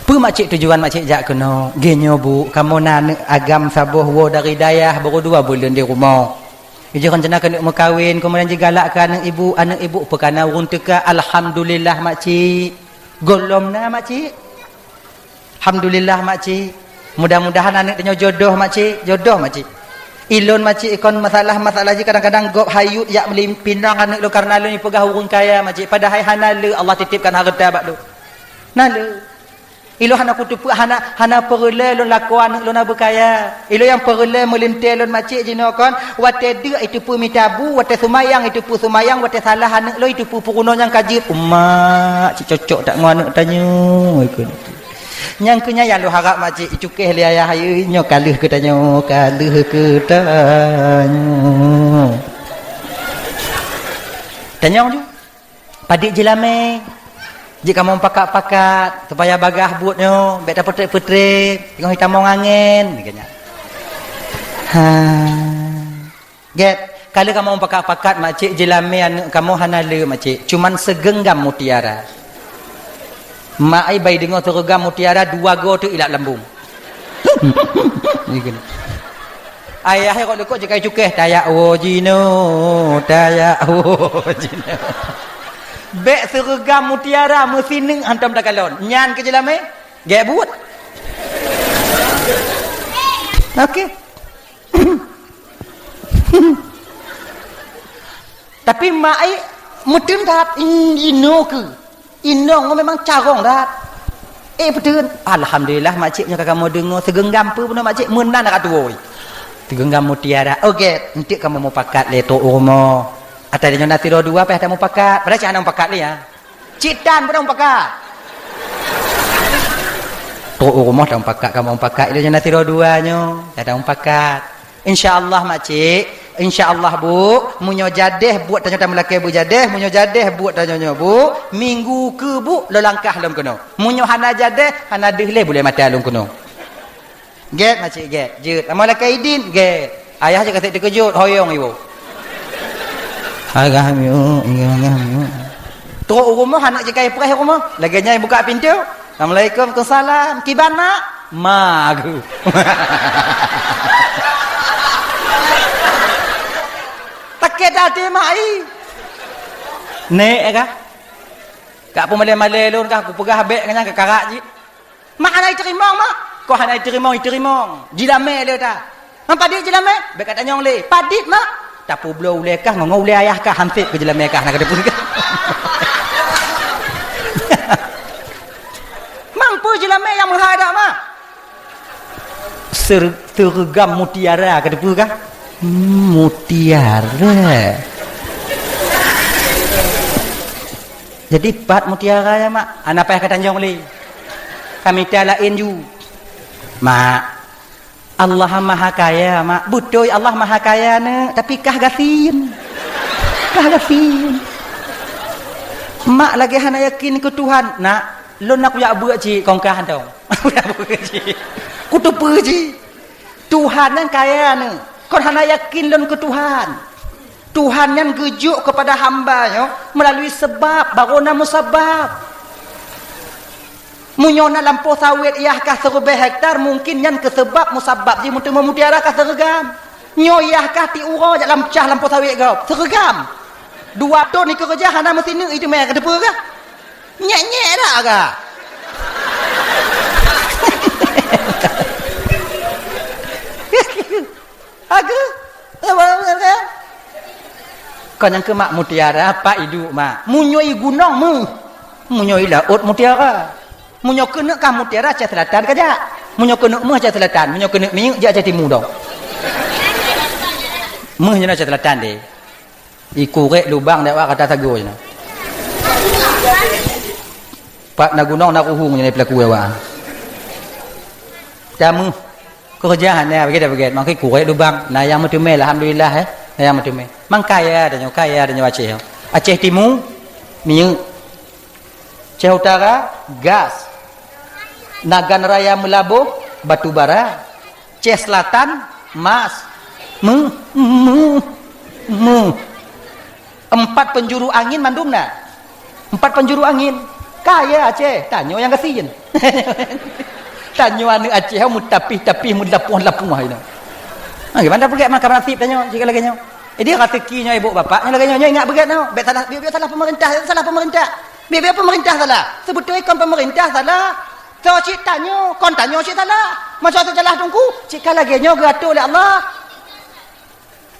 Peue makcik tujuan makcik jak keunoe? Geuh nyoe bu, kamoe na aneuëk agam saboh woe dari dayah baru dua buleuen di rumoh. Jih rencana keuneuk meukawen, keumudian jigalak keu aneuëk ibu, aneuëk ibu peukana ureuëng teuka, alhamdulillah makcik. Gohlom na makcik. Alhamdulillah makcik. Mudah-mudahan aneuëk tanyoe jodoh makcik, jodoh makcik. Ilôn makcik ikon masalah-masalah jih kadang-kadang gob hayut jak meulipinang aneuëk lôn karena lôn jipeugah ureuëng kaya makcik, padahai hana le Allah titipkan hareuta bak lôn. Na le. Ilôn hana kuteupeu, hana, hana peureulée lôn lakoe aneuëk lôn na beukaya. Ilôn nyang peureulée meulintée lôn makcik jinoe kon, watée deuk iteupeue mita bu, watée seumayang iteupeue seumayang, watée salah aneuëk lôn iteupeue peurunoe nyang ka jeuet. Umak, cit cocok that ngon aneuëk tanyoe ikon. Nyang keu nyan nyang lôn harab makcik icukéh lé ayah, ayeue nyoe ka lheueh keu tanyoe, ka lheueh keu tanyoe. Tanyong ju. Padit jeulamé. Jeuet kamoe pakat-pakat supaya bagaih buet nyoe, bék tapeutreb-peutreb, teungoh jitamong angén, geuh nyan. Ha. Gét, ka lheueh kamoe pakat-pakat makcik jeulamé aneuëk kamoe hana le makcik, cuman sigeunggam mutiara. Mak ai bai deungoe sigeunggam mutiara dua goe teuk ilap lambung. Ayah rot leukoe jikai cukéh, tajak woe jinoe, tajak woe jinoe. Bék sireugam mutiara meusineuk hantom takalon. Nyan keu jeulamé, gét buet. Oke. Tapi mak ai meuteun that, inoe keu. Inong memang carông that. Eh, beutôi. Alhamdulillah, makcik nyoe ka kamoe deungoe. Sigeunggam peue bunoe makcik, meunan ka tuwoe. Sigeunggam mutiara. Oke, enteuk kamoe mupakat lé trok u rumoh. Ata nyoe na sidroe dua payah tamupakat. Padahai cit hana mupakat lé, ya. Cit tan padahai mupakat. Trok u rumoh tamupakat, kamoe mupakat. Ilée nyoe na sidroe dua nyoe, tamupakat. Insya Allah makcik, insya Allah bu, meunyoe jadeh buet tanyoe tameulakée beujadeh, meunyoe jadeh buet tanyoe nyoe bu, minggu keu bu, lôn langkah lom keunoe. Meunyoe hana jadeh, hana deuh lé buleuen mata lôn keunoe. Gét makcik gét, jeuet. Amoe lakée idin, gét. Ayah jih ka sép teukeujot, hoyong iwoe. Agah miu, agah miu. Trok u rumoh aneuk jih ka ipreh u rumoh. Lagée nyan ibuka pintoe. "Assalamualaikum." "Waalaikumsalam." "Kiban, Mak?" "Ma geuh." Takét até mak i. Nek kah? Ka peumalée-malée lôn kah, kupeugah bék ngon nyan keukarak jih. Mak hana iteurimong, Mak. Kok hana iteurimong, iteurimong. Jilamé lé ta. Mak padit jilamé, bék ka tanyong lé. Padit, Mak. Tapubloe ulée kah, ngon ulée ayah kah, hansét keu jilamé kah, na ka teupeue kah. Mampu jilamé nyang meuhai dak, Mak? Ser-, seureuga mutiara, ka teupeue kah? Hmm, mutiara. Jadi, pat mutiara nyan, Mak? Hana payah ka tanyong lé. Ka mita laén ju. Mak, Allah Maha Kaya, Mak. Beutôi Allah Maha Kaya, Neuk, tapi kah gasien. Kah gasien. Mak lagée hana yakin keu Tuhan. Nak, lôn na kujak beuet cit kong kah hantom. Kujak beuet cit. Kuteupeue cit. Tuhan nyan kaya, Neuk. Kon hana yakin lôn keu Tuhan. Tuhan nyan geujok keupada hamba nyoe meulalu seubab, barô na musabab. Meunyoe na lampôh sawét yah kah siribée hektar, mungkin nyan keu seubab musabab jih meuteumé mutiara kah seureugam. Nyoe yah kah tiep uroe jak lam cah lampôh sawét gob, seureugam. Dua thon ikeureuja hana meusineuk, itu mé ka teupeue kah? Nyek-nyek dak kah? Aduh. Kon nyang keu mak mutiara, pat iduek mak. Meunyoe i gunong meuh, meunyoe i laôt mutiara. Meunyoe keuneuk kah mutiara, Aceh Selatan ka jak. Meunyoe keuneuk meuh, Aceh Selatan. Meunyoe keuneuk minyeuk, jak Aceh Timu dong. Meuh nyoe Aceh Selatan deh. Ikurek lubang dak wak kata sagoe nyoe. Pat na gunong na ruhueng nyoe pelaku awak. Tameuh. Keureuja hana, beugét-beugét. Mangkai kurek lubang. Na nyang meuteumé, alhamdulillah, eh. Na nyang meuteumé. Mang kaya tanyoe, kaya tanyoe Aceh. Aceh Timu, minyeuk. Aceh Utara, gas. Nagan Raya Meulaboh, batu bara. Aceh Selatan, mas. Meuh, meuh, meuh. Empat penjuru angin mandum na. Empat penjuru angin. Kaya Aceh, tanyoe nyang gasien. Tanyoe aneuk Aceh, meutapih-tapih, meulapoh-lapoh inoe. Ha, gimana peugah maka nasib tanyoe, jika lagée nyoe. Jadi, raseuki nyoe ibu bapak, nyoe lagée nyoe, nyoe ingat beugét nyoe. Bék salah, bék, bék salah pemerintah, salah pemerintah. Bék, bék pemerintah salah. Seubeutoe kon pemerintah salah. Soe cit tanyoe, kon tanyoe cit salah. Masa teujalah teungku, cit ka lagée nyoe geuatoe lé Allah.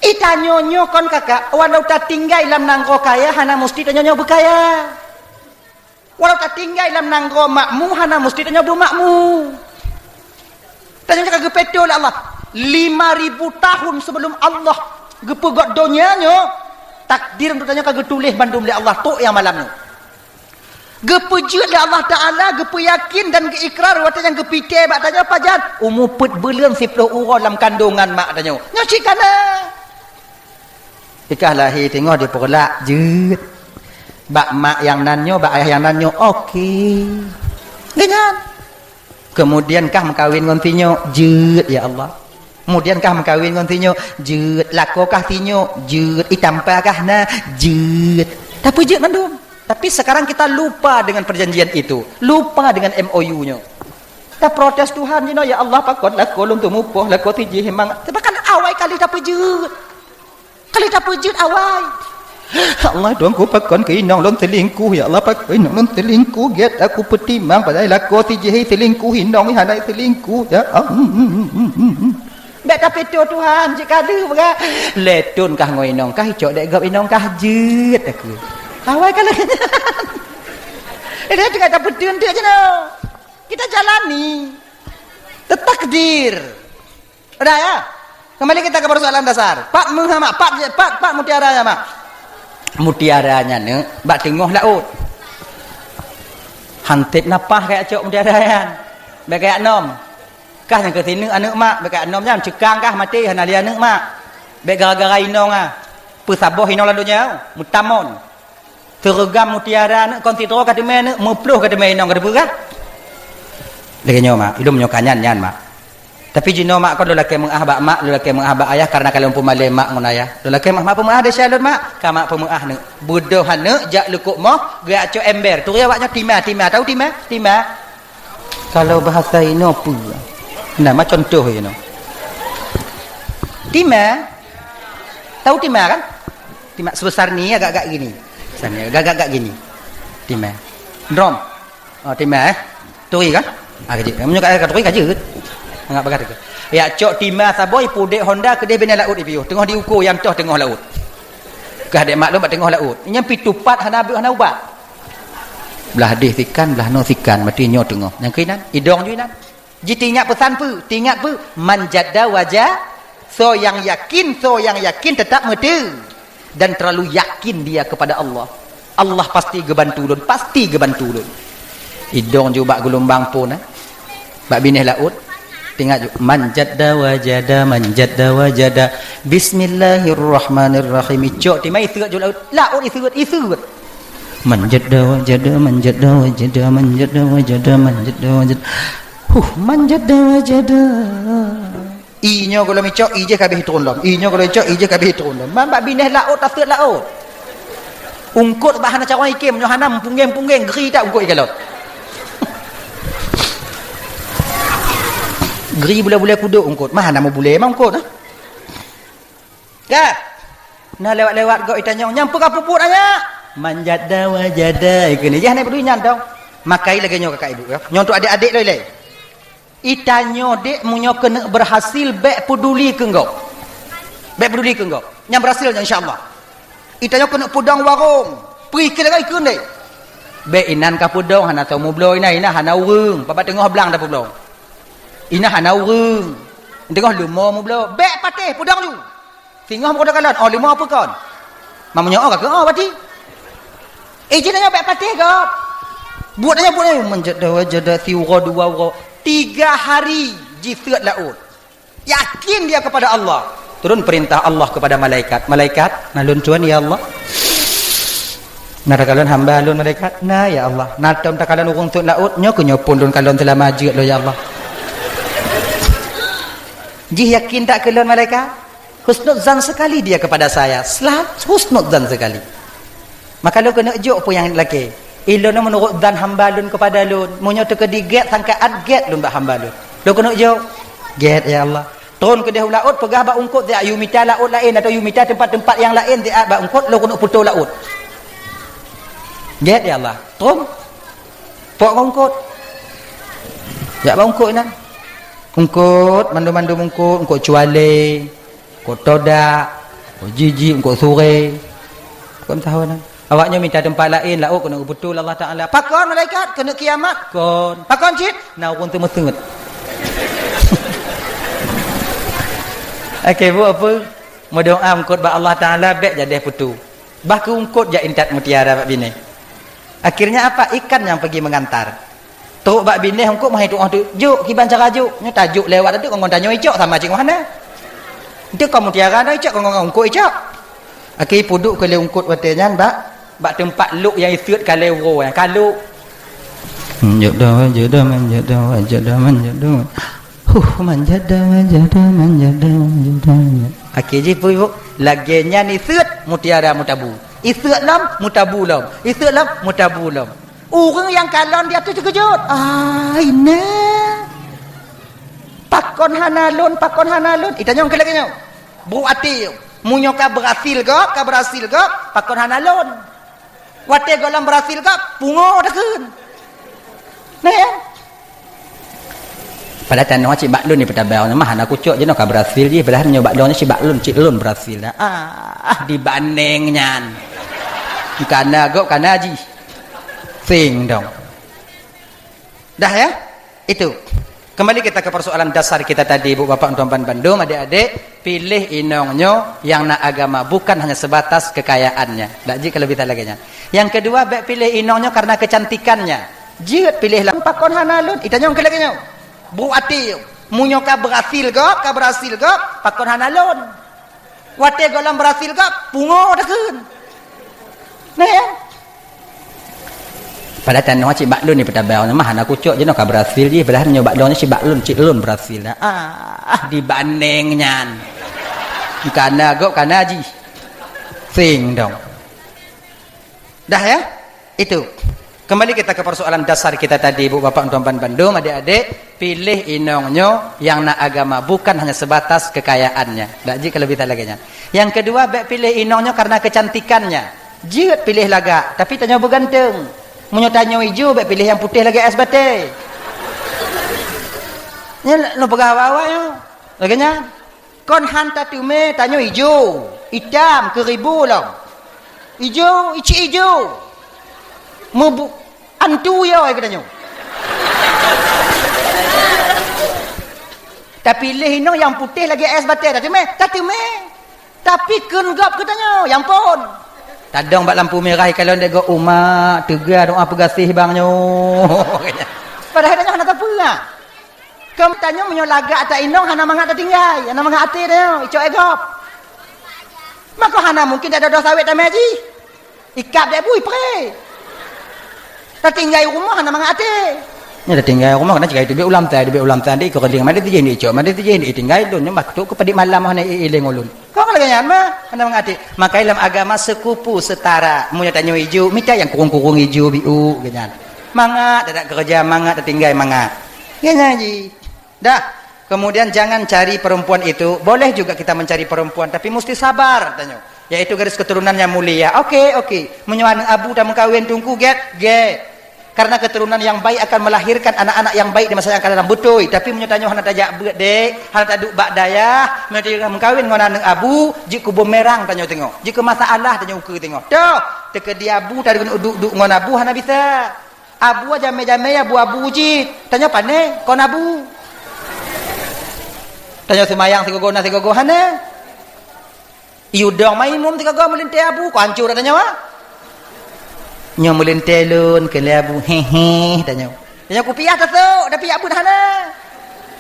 I tanyoe nyoe kon kakak, walau tatinggai lam nanggroe kaya, hana musti tanyoe nyoe beukaya. Walau tatinggai lam nanggroe makmu, hana musti tanyoe beumakmu. Tanyoe ka geupeutôh lé Allah. Lima ribu tahun sebelum Allah geupeugét donya nyoe, takdir untuk tanyoe ka geutuléh bandum lé Allah, trok nyang malam nyoe. Geupeujeuet lé Allah Taala, geupeuyakin dan geuikrar watée nyang geupike bak tanyoe pajan, umu peuet buleuen siplôh uroe lam kandongan mak tanyoe. Nyoe cit ka na. Ikah lahé teungoh dipeureulat, jeuet. Bak mak nyang nan nyoe, bak ayah nyang nan nyoe, oke. Geuhnyan. Keumudian kah meukawen ngon sinyoe, jeuet, ya Allah. Keumudian kah meukawen ngon sinyoe, jeuet. Lakoe kah sinyoe, jeuet. Itampa kah na, jeuet. Tapeujeuet mandum. Tapi sekarang kita lupa dengan perjanjian itu, lupa dengan M O U nyoe. Taprotes Tuhan jinoe, "Ya Allah, pakon lakoe lôn teumupoh, lakoe sijih memang." Bahkan awai kali tapeujeuet. Kali tapeujeuet awai. "Ya Allah, Tuhanku, pakon keu inong lôn selingkuh? Ya Allah, pakon inong lôn selingkuh? Gét aku peutimang, padahai lakoe sijih selingkuh, inong hana selingkuh. Ya Allah." Bék tapeutôh Tuhan, cit ka lheueh peugah. Lhée thon kah ngon inong kah, icok dék gob inong kah, jeuet aku. Awai ka lagée nyan. Ini tinggal tapeuteun teuk jinoe. Kita jalani. Takdir. Udah ya? Kembali kita ke persoalan dasar. Pat meuh, Mak? Pat, pat, pat mutiara nyan, Mak? Mutiara nyan, Neuk, bak teungoh laôt. Hantet napah kayak cok mutiara nyan. Bék kayak nom. Kah nyang keu sineuk aneuk mak, bék kayak nom nyan. Ceukang kah maté, hana lé aneuk mak. Bék gara-gara inong ah. Peusaboh inong lam donya, meutamon. Seureugam mutiara neuk kon sidroe ka teumé neuk, meuploh ka teumé inong ka teupeugah. Lagée nyoe, Mak, ilôn nyoe ka nyan, nyan, Mak. Tapi jinoe, Mak, kon lôn lakée meuáh bak mak, lôn lakée meuáh bak ayah, karena ka lôn peumalée mak ngon ayah. Lôn lakée meuáh, mak peumeuáh desya lôn, Mak. Ka mak peumeuáh neuk. Beudôh aneuk jak leukok moh, geujak cok ember. Turi awak nyoe tima, tima. Tahu tima? Tima. Kalau bahasa inoe peue? Nah, ma contoh inoe. Tima. Tahu tima kan? Tima sebesar ni, agak-agak gini. Besar ni, agak-agak gini. Tima. Drum. Oh, tima, eh. Turi kan? Ah, kejut. Meunyoe ka, ka turi, ka jeuet. Anggap bagah turi. Ya, cok tima saboh, pudek Honda keudeh binéh laôt ipiôh. Teungoh diuko nyang toh teungoh laôt. Kah dek maklum bak teungoh laôt. Nyang pih tupat hana, hana ubat. Blah deh sikan, blah noe sikan, mati nyoe teungoh. Nyang keu inan, idong ju inan. Ji teuingat peusan peue? Teuingat peue? Man jadda waja-, soe nyang yakin, soe nyang yakin teutap meuteue. Dan terlalu yakin dia kepada Allah. Allah pasti geubantu lôn, pasti geubantu lôn. Idong ju bak geulumbang phon, eh. Bak binéh laôt. Teuingat ju, man jadda wajada, man jadda wajada. Bismillahirrahmanirrahim. Icok tima iseuet ju laôt. Laôt iseuet, iseuet. Man jadda wajada, man jadda wajada, man jadda wajada, man jadda wajada. Huh, man jadda wajada. Inyoe gohlom icok, ijih ka abéh turun lom. Inyoe gohlom icok, ijih ka abéh turun lom. Man bak binéh laôt, taseuet laôt. Ungkot bah hana carông ikém, nyoe hana meupunggeng-punggeng, gri that ungkot ikalon. Gri bulée-bulée kudok ungkot, mah hana meubulée mah ungkot, eh. Ka. Nah, lewat-lewat gok itanyong, "Nyang peue ka peubuet, anyak?" "Man jadda wajada," ikheun. Yah, na peudui nyan dong. Makai lagée nyoe kakak ibu, ya. Nyoe untuk adek-adek loi lé. Itanyoe dek, meunyoe keuneuk berhasil, bék peduli keu gok. Bék peduli keu gok. Nyang berhasil nyan, insya Allah. Itanyoe keuneuk peudong warong. Peue ikheun lagée ikheun deh. Bék inan ka peudong, hana soe meubloe inan, inan hana ureuëng. Babah teungoh blang tapeubloe. Inan hana ureuëng. Teungoh leumo meubloe. Bék patéh, peudong ju. Singoh meukeudeh kalon, oh, lima peuh kon. Meunyoe oh, ka keu oh, berarti. Eh, jih nyoe bék patéh gob. Buet nyoe, buet nyoe, man jadda wajada, siuroe dua uroe. Tiga hari jiseuet laôt. Yakin dia kepada Allah. Turun perintah Allah kepada malaikat. "Malaikat, na lôn tuan, ya Allah." "Na takalon hamba lôn, malaikat?" "Na, ya Allah." "Na tom takalon ureuëng seuet laôt?" "Nyoe keuh nyoe phon lôn kalon seulama jeuet lôn, ya Allah." Jih yakin that keu lôn, malaikat? Husnuzan sekali dia kepada saya. Selalu husnuzan sekali. Maka lôn keuneuk jok peue nyang lakée. Ilôn meunurot zan hamba lôn kepada lôn. Meunyoe teukeudi gét sangkaat gét lôn bak hamba lôn. Lôn keuneuk jok. Gét, ya Allah. Tron keudeh u laôt, peugah bak ungkot, "Siat yue mita laôt laén, atau yue mita teumpat-teumpat nyang laén, siat bak ungkot, lôn keuneuk putôh laôt." Gét, ya Allah. Tron. Pok ngon ungkot. Jak bak ungkot inan. Ungkot, mandum-mandum ungkot, ungkot cualé, ungkot todak, ungkot jiji, ungkot suré. Kon tahu inan. Awak nyoe mita teumpat laén, laôt keuneuk geubeutôi Allah Taala. Pakon malaikat? Keuneuk kiamat? Kon. Pakon cit? Na ureuëng teumeuseut. Oke, bu apa? Meudoa ungkot bak Allah Taala, bék jadeh putôh. Bah keu ungkot jak intat mutiara bak binéh. Akhirnya apa? Ikan yang pergi mengantar. Trok bak binéh ungkot meuhai tuoh teuk. Jok, kiban cara jok. Nyoe tajok lewat teuk ngon tanyoe icok sama cit ngon hana. Enteuk kon mutiara nyoe icok ngon ungkot icok. Akhé peuduek keu lé ungkot watée nyan bak, bak teumpat lok nyang iseuet ka lé uroe nyan. Ka lok. Manjada wajada, manjada wajada, manjada. Huh, manjada wajada, manjada wajada. Akhé jih peue, Bu? Lagée nyan iseuet mutiara meutabu. Iseuet lom, meutabu lom. Iseuet lom, meutabu lom. Ureuëng nyang kalon di ateueh teukeujot. "Ai, na! Pakon hana lôn, pakon hana lôn?" Itanyong keu lagée nyoe. Brok até, meunyoe ka beurhasil gob, ka beurhasil gob, pakon hana lôn? Watée gohlom beurhasil gob, pungo takheun. Nah, ya? Padahai tanoh cit bak lôn ni peutabang, mah hana kucok jinoe ka beurhasil jih, padahai nyoe bak lôn cit bak lôn, cit lôn beurhasil. Ah, ah, dibandeng nyan. Kana gob, kana jih. Sing dong. Dah ya? Itu. Kembali kita ke persoalan dasar kita tadi, Bu, Bapak, Tuan, Ban, bandum, adik-adik, piléh inong nyoe nyang na agama, bukan hanya sebatas kekayaannya. Dak jih kalau bisa lagée nyan. Yang kedua, bék piléh inong nyoe karena kecantikannya. Jeuet piléh lah. Pakon hana lôn? Itanyong keu lagée nyoe. Brok até, meunyoe ka beurhasil gob, ka beurhasil gob, pakon hana lôn? Watée gohlom beurhasil gob, pungo takheun. Nah, ya? Padahai tanoh cit bak lôn ni peutabang, mah hana kucok jinoe ka beurhasil jih, padahai nyoe bak lôn cit bak lôn, cit lôn beurhasil. Ah, ah, dibandeng nyan. Kana gob, kana jih. Sing dong. Dah ya? Itu. Kembali kita ke persoalan dasar kita tadi, Ibu Bapak, tuan-tuan bandum, adik-adik, pilih inong nyoe yang na agama, bukan hanya sebatas kekayaannya. Dak jih kalau bisa lagée nyan. Yang kedua, bèk pilih inong nyoe karena kecantikannya. Jeuet pilih lagak, tapi tanyoe beuganteng. Meunyoe tanyoe ijo, bèk pilih nyang putéh lagée es batée. Nyan lôn peugah awai-awai nyoe. Lagée nyan. Kon han tateumé tanyoe ijo, itam, keuribu lom. Ijo, icik ijo. Meubu-, antu yo ai geutanyoe. Tapi lé inong nyang putéh lagée es batée, tateumé, tateumé. Tapi kheun gob geutanyoe, ya ampôn. Tadong bak lampu mirah ikalon dek gob, "Umak, teuga doa peugaséh bang nyoe." Padahai tanyoe hana tapeugah. Keu tanyoe meunyoe lagak ata inong hana mangat tatinggai, hana mangat até tanyoe, icok éh gob. Maka hana mungken tadodoh sawét tamé jih. Ikab dek bui pré. Tatinggai rumoh hana mangat até. Nyoe tatinggai rumoh kana cigai teubiet ulam tai, teubiet ulam tai, dek ikeu keuling, madé tijih dek icok, madé tijih dek itinggai lôn, nyoe bah tuk keu padit malam hana i-, iléng ulôn. Kong lagée nyan mah, hana mangat até. Makai lam agama sekupu setara. Meunyoe tanyoe ijo, mita nyang kurung-kurung ijo biu, geuh nyan. Mangat, tadak keureuja mangat, tatinggai mangat. Geuh nyan jih. Dah. Kemudian jangan cari perempuan itu. Boleh juga kita mencari perempuan, tapi mesti sabar, tanyoe. Yaitu garis keturunan yang mulia. Oke, oke. Meunyoe aneuk abu tameukawen teungku, gét, gét. Karena keturunan yang baik akan melahirkan anak-anak yang baik di masa yang akan datang. Beutôi. Tapi meunyoe tanyoe hana tajak beuet dek, hana taduek bak dayah, meunyoe tanyoe meukawen ngon aneuk abu, jeuet keu bumerang tanyoe teungoh. Jeuet keu masalah tanyoe ukeue teungoh. Toh, teukeudi abu taduek duek ngon abu hana bisa. Abu jamé-jamé abu-abu jih. Tanyoe pané kon abu. Tanyoe seumayang sigogo na sigogo hana. Iyue dong maimum sigogo meulintée abu, kok hancô tanyoe, ah? Nyoe meulintée lôn keu lé abu, hehe, tanyoe. Tanyoe kupiah tasok, tapi abu hana.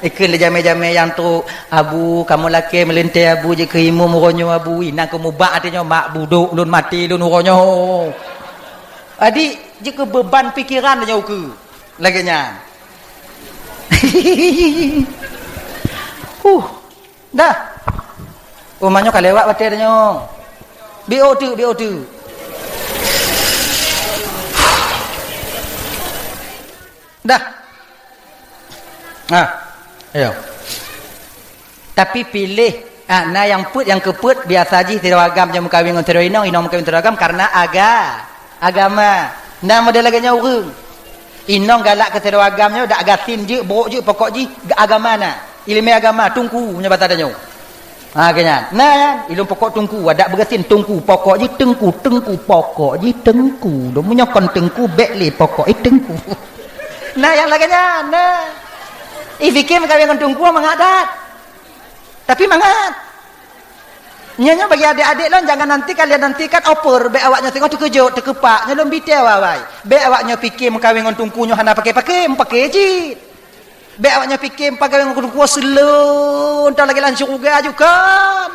Ikheun lé jamé-jamé nyang trok, "Abu, kamoe lakée meulintée abu jeuet keu imum uroe nyoe abu, inan keu mubak até nyoe mak budok lôn maté lôn uroe nyoe." Adik, jeuet keu beuban pikeran tanyoe ukeue. Lagée nyan. Huh. Dah. Oh, manyoe ka lewat batée tanyoe. Biôh teuk, biôh teuk. Dah. Nah. Ayo. Tapi piléh, ah, na nyang peuet, nyang keupeuet biasa jih sidroe agam nyang meukawen ngon sidroe inong, inong meukawen sidroe agam karena aga-, agama. Na model lagée nyoe ureuëng. Inong galak keu sidroe agam nyoe dak gasien jeuet, brok jeuet, pokok jih agama na. Iéleumé agama, teungku meunyoe basa tanyoe. Ha, keu nyan. Na nyan, ilôn pokok teungku, adak beugasien teungku, pokok jih teungku, teungku, pokok jih teungku. Dong meunyoe kon teungku, bék lé pokok, eh, teungku. Na nyang lagée nyan, na. Ih, pike meukawen ngon teungku mangat that. Tapi mangat. Nyoe, nyoe bagi adék-adék lôn, jangan nanti kalian nantikan over, bék awak nyoe singoh teukeujot, teukeupak, nyoe lôn bite awai-awai. Bék awak nyoe pike meukawen ngon teungku nyoe hana paké-paké, meupaké cit. Bék awak nyoe pike meukawen ngon teungku seuleueng, entah lagée lam syeuruga ju kon.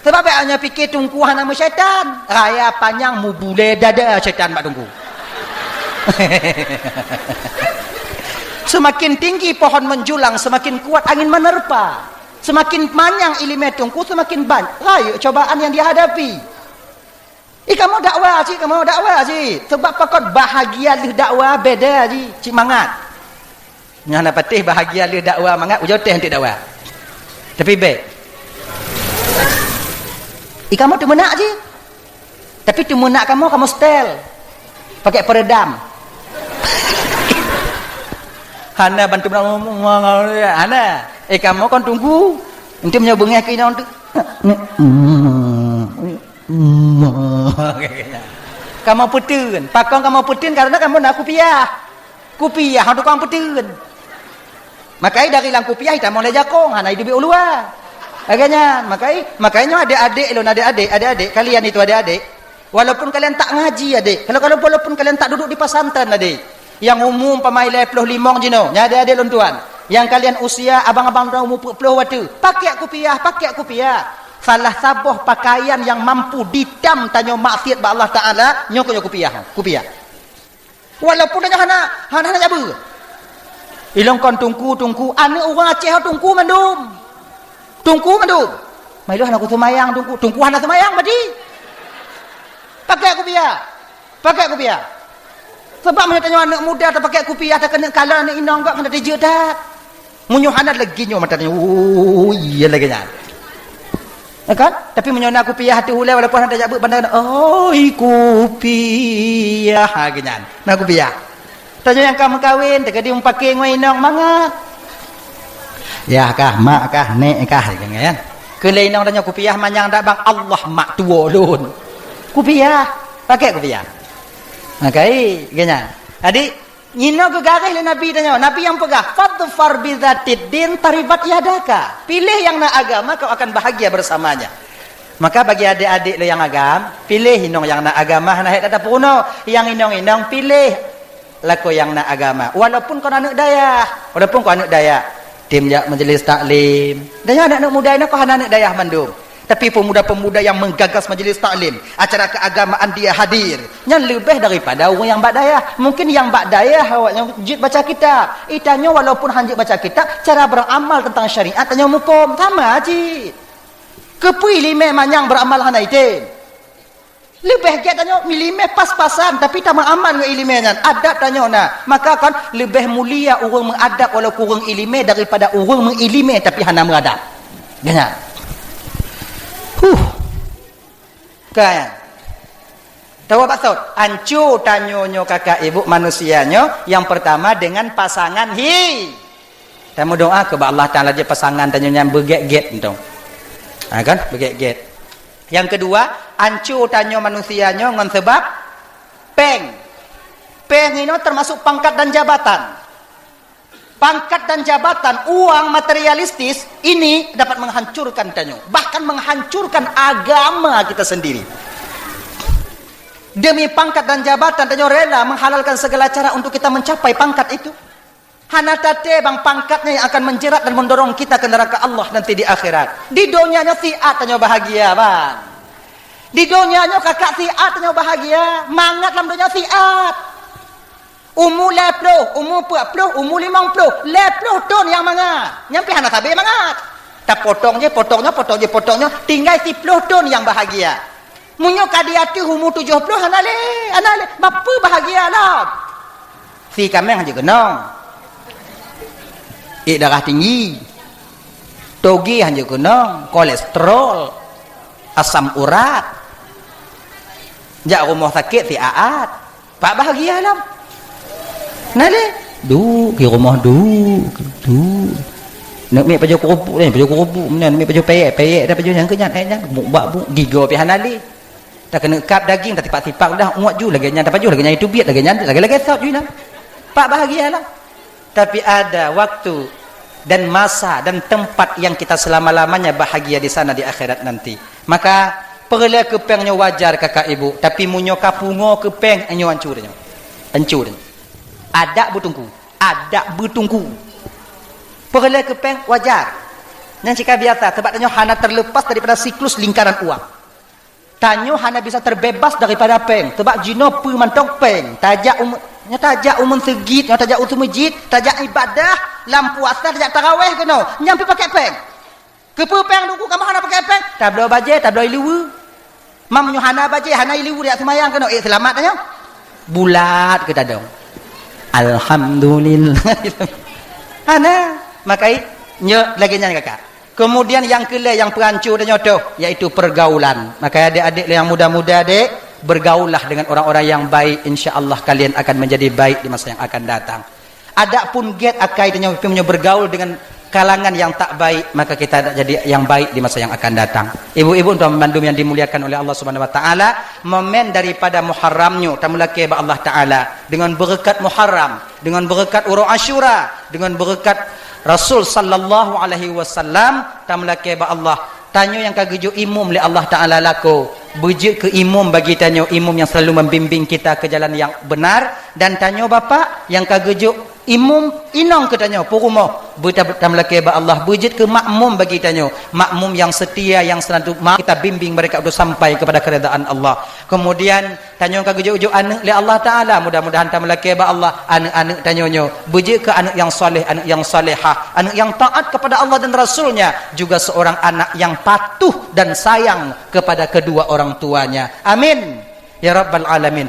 Sabab bék awak nyoe pike teungku hana meusyaitan, raya panyang mubulée dada syaitan bak teungku. Semakin tinggi pohon menjulang, semakin kuat angin menerpa. Semakin manyang iéleumé teungku, semakin banyak rayeuk cobaan nyang dihadapi. Ih, kamoe dakwa cit, kamoe dakwa cit. Sabab pakon bahagia lheueh dakwa beda cit, cit mangat. Nyang na patéh bahagia lheueh dakwa mangat, ujoe teh anti dakwa. Tapi bék. Ih, kamoe teumeunak cit. Tapi teumeunak kamoe, kamoe setel. Pakai peredam. Hana bantu, hana. Eh, kamoe kon teungku. Enti meunyoe beungéh keu inong tu. Kamoe peuteun. Pakon kamoe peuteun? Karena kamoe na kupiah. Kupiah hana tukang peuteun. Makai dari lam kupiah itamong lé jakong, hana iduek u luwa. Lagée nyan, makai, makai nyoe adék-adék lôn, adék-adék, adék-adék, kalian itu adék-adék. Walaupun kalian tak ngaji, adék, kalau, kalau walaupun kalian tak duduk di pesantren, adék, nyang umu umpama lhée ploh limong jinoe, nyan adék-adék lôn tuan, nyang kalian usia abang-abang droe umu peuet ploh watée, pakai kupiah, pakai kupiah. Salah saboh pakaian nyang mampu ditam tanyoe maksiat bak Allah Taala, nyoe keuh nyoe kupiah, kupiah. Walaupun tanyoe hana, hana, hana jabeue. Ilôn kon teungku, teungku, aneuk ureuëng Aceh teungku mandum. Teungku mandum. Mai lôn hana kuseumayang teungku, teungku hana seumayang berarti. Pakai kupiah. Pakai kupiah. Sabab meunyoe tanyoe aneuk muda tapakèk kupiah, takeuneuk kalon aneuk inong, gak keuneuk tijeuet that. Meunyoe hana lagèe nyoe mata tanyoe, oh, iya lagèe nyan. Ya kan? Tapi meunyoe na kupiah ateueh ulèe, walaupun hana tajak beuet banda, "Oi, kupiah," ha, lagèe nyan. Na kupiah. Tanyoe nyang ka meukawen, teukeudi meupaké ngon inong mangat. Yah kah, mak kah, nèk kah, lagèe nyan. Keu lé inong tanyoe kupiah manyang dak bang, Allah mak tuwo lôn. Kupiah, pakèk kupiah. Makai, lagèe nyan. Jadi, Nyoe geugaréh lé Nabi tanyoe. Nabi nyang peugah, "Fadfar bizatid din taribat yadaka." Piléh nyang na agama, kau akan bahagia bersamanya. Maka bagi adék-adék lôn nyang agam, piléh inong nyang na agama, hana hék that tapeurunoe. Nyang inong-inong piléh lakoe nyang na agama. Walaupun kon aneuk dayah, walaupun kon aneuk dayah. Tem jak majlis taklim. Dan nyoe aneuk-aneuk muda inong kon hana aneuk dayah mandum. Tapi pemuda-pemuda yang menggagas majlis taklim, acara keagamaan dia hadir, nyan leubeh daripada ureueng nyang bak dayah. Mungkin nyang bak dayah awaknyan jeuet baca kitab. Itanyoe walaupun han jeuet baca kitab, cara beramal tentang syariat tanyoe muphom. Sama cit. Keupeue ileumèe manyang beramal hana item? Leubeh gèt tanyoe ileumèe pas-pasan, tapi tameuamal ngon ileumèe nyan. Adab tanyoe na. Maka kan leubeh mulia ureueng meuadab walaupun ureueng ileumèe daripada ureueng meuileumèe tapi hana meuadab. Ganyan. Huh. Kan. Tawa baksot, anco tanyoe nyoe kakak ibu manusia nyoe, yang pertama dengan pasangan hi. Tameudoa keu bak Allah Taala jeuet pasangan tanyoe nyan beugèt-gèt entong. Ha kan? Beugèt-gèt. Yang kedua, anco tanyoe manusia nyoe ngon sebab pèng. Pèng inoe termasuk pangkat dan jabatan. Pangkat dan jabatan, uang materialistis ini dapat menghancurkan tanyoe, bahkan menghancurkan agama kita sendiri. Demi pangkat dan jabatan, tanyoe rela menghalalkan segala cara untuk kita mencapai pangkat itu. Hana taté bang pangkat nyan yang akan menjerat dan mendorong kita ke neraka Allah nanti di akhirat. Di donya nyoe siat tanyoe bahagia, bang. Di donya nyoe kakak siat tanyoe bahagia, mangat lam donya siat. Umu lhèe ploh, umu peuet ploh, umu limong ploh, lhèe ploh thon nyang mangat. Nyan pih hana sabe mangat. Tapotong jih, potong nyoe, potong jih, potong nyoe, tinggai siploh thon nyang bahagia. Meunyoe ka di ateueh umu tujoh ploh, hana lé, hana lé. Bapeue bahagia lom? Si kaméng hanjeuet keunong. Ié darah tinggi. Toge hanjeuet keunong, kolesterol, asam urat. Jak rumoh sakét siat-at. Pak bahagia lom. Na lé? Duek di rumoh, duek, duek. Neuk miet pajoh keurupuk, pajoh keurupuk, meunan miet pajoh pèyèk, pèyèk dah pajoh nyan keu nyan, eh, nyan, muk bak muk, gigoe pih hana lé. Takeuneuk kab daging, tatipak-tipak udah, uet ju lagèe nyan, tapajoh lagèe nyan, itu biet lagèe nyan, lagèe-lagèe sot ju nyan. Pak bahagia lom. Tapi ada waktu dan masa dan tempat yang kita selama-lamanya bahagia di sana di akhirat nanti. Maka, peureulèe keu pèng nyoe wajar kakak ibu, tapi meunyoe ka pungo keu pèng, nyoe ancur nyoe. Ancur nyoe. Adak beuteungku, adak beuteungku. Peureulèe keu pèng wajar. Nyan cit ka biasa, sebab tanyoe hana terlepas daripada siklus lingkaran uang. Tanyoe hana bisa terbebas daripada pèng, sebab jinoe peue mantong pèng. Tajak u, nyoe tajak u meuseujid, nyoe tajak u seumeujid, tajak ibadah, lam puasa tajak taraweh keunoe, nyan pih pakèk pèng. Keupeue pèng Teungku, kamoe hana pakèk pèng? Tabloe bajèe, tabloe ileue. Meunyoe hana bajèe, hana ileue, tajak seumayang keunoe, ék seulamat tanyoe? Bulat keu tadong. Alhamdulillah. Hana, makai nyoe lagèe nyan kakak. Kemudian nyang keulhèe nyang peuhanco tanyoe toh, yaitu pergaulan. Maka adék-adék nyang muda-muda dek, bergaullah dengan orang-orang yang baik, insya Allah kalian akan menjadi baik di masa yang akan datang. Adapun gèt akai tanyoe, meunyoe bergaul dengan kalangan yang tak baik, maka kita tak jadi yang baik di masa yang akan datang. Ibu-ibu dan bandum yang dimuliakan oleh Allah Subhanahu wa taala, momen daripada Muharram nyoe tameulakèe bak Allah Taala dengan berkat Muharram, dengan berkat uroe Asyura, dengan berkat Rasul sallallahu alaihi wasallam, tameulakèe bak Allah. Tanyoe nyang ka geujok imum lé Allah Taala lakoe, beujeuet keu imum bagi tanyoe, imum yang selalu membimbing kita ke jalan yang benar, dan tanyoe bapak nyang ka geujok imum inong keu tanyoe, peurumoh, beuta-, tameulakèe bak Allah, beujeuet keu makmum bagi tanyoe, makmum yang setia, yang selalu ma-, kita bimbing mereka untuk sampai kepada keridaan Allah. Kemudian, tanyoe ka geujok-jok aneuk lé Allah Taala, mudah-mudahan tameulakèe bak Allah, aneuk-aneuk tanyoe nyoe beujeuet keu aneuk nyang saleh, aneuk nyang salehah, aneuk nyang taat kepada Allah dan Rasul-Nya, juga seorang anak yang patuh dan sayang kepada kedua orang tuanya. Amin ya rabbal alamin.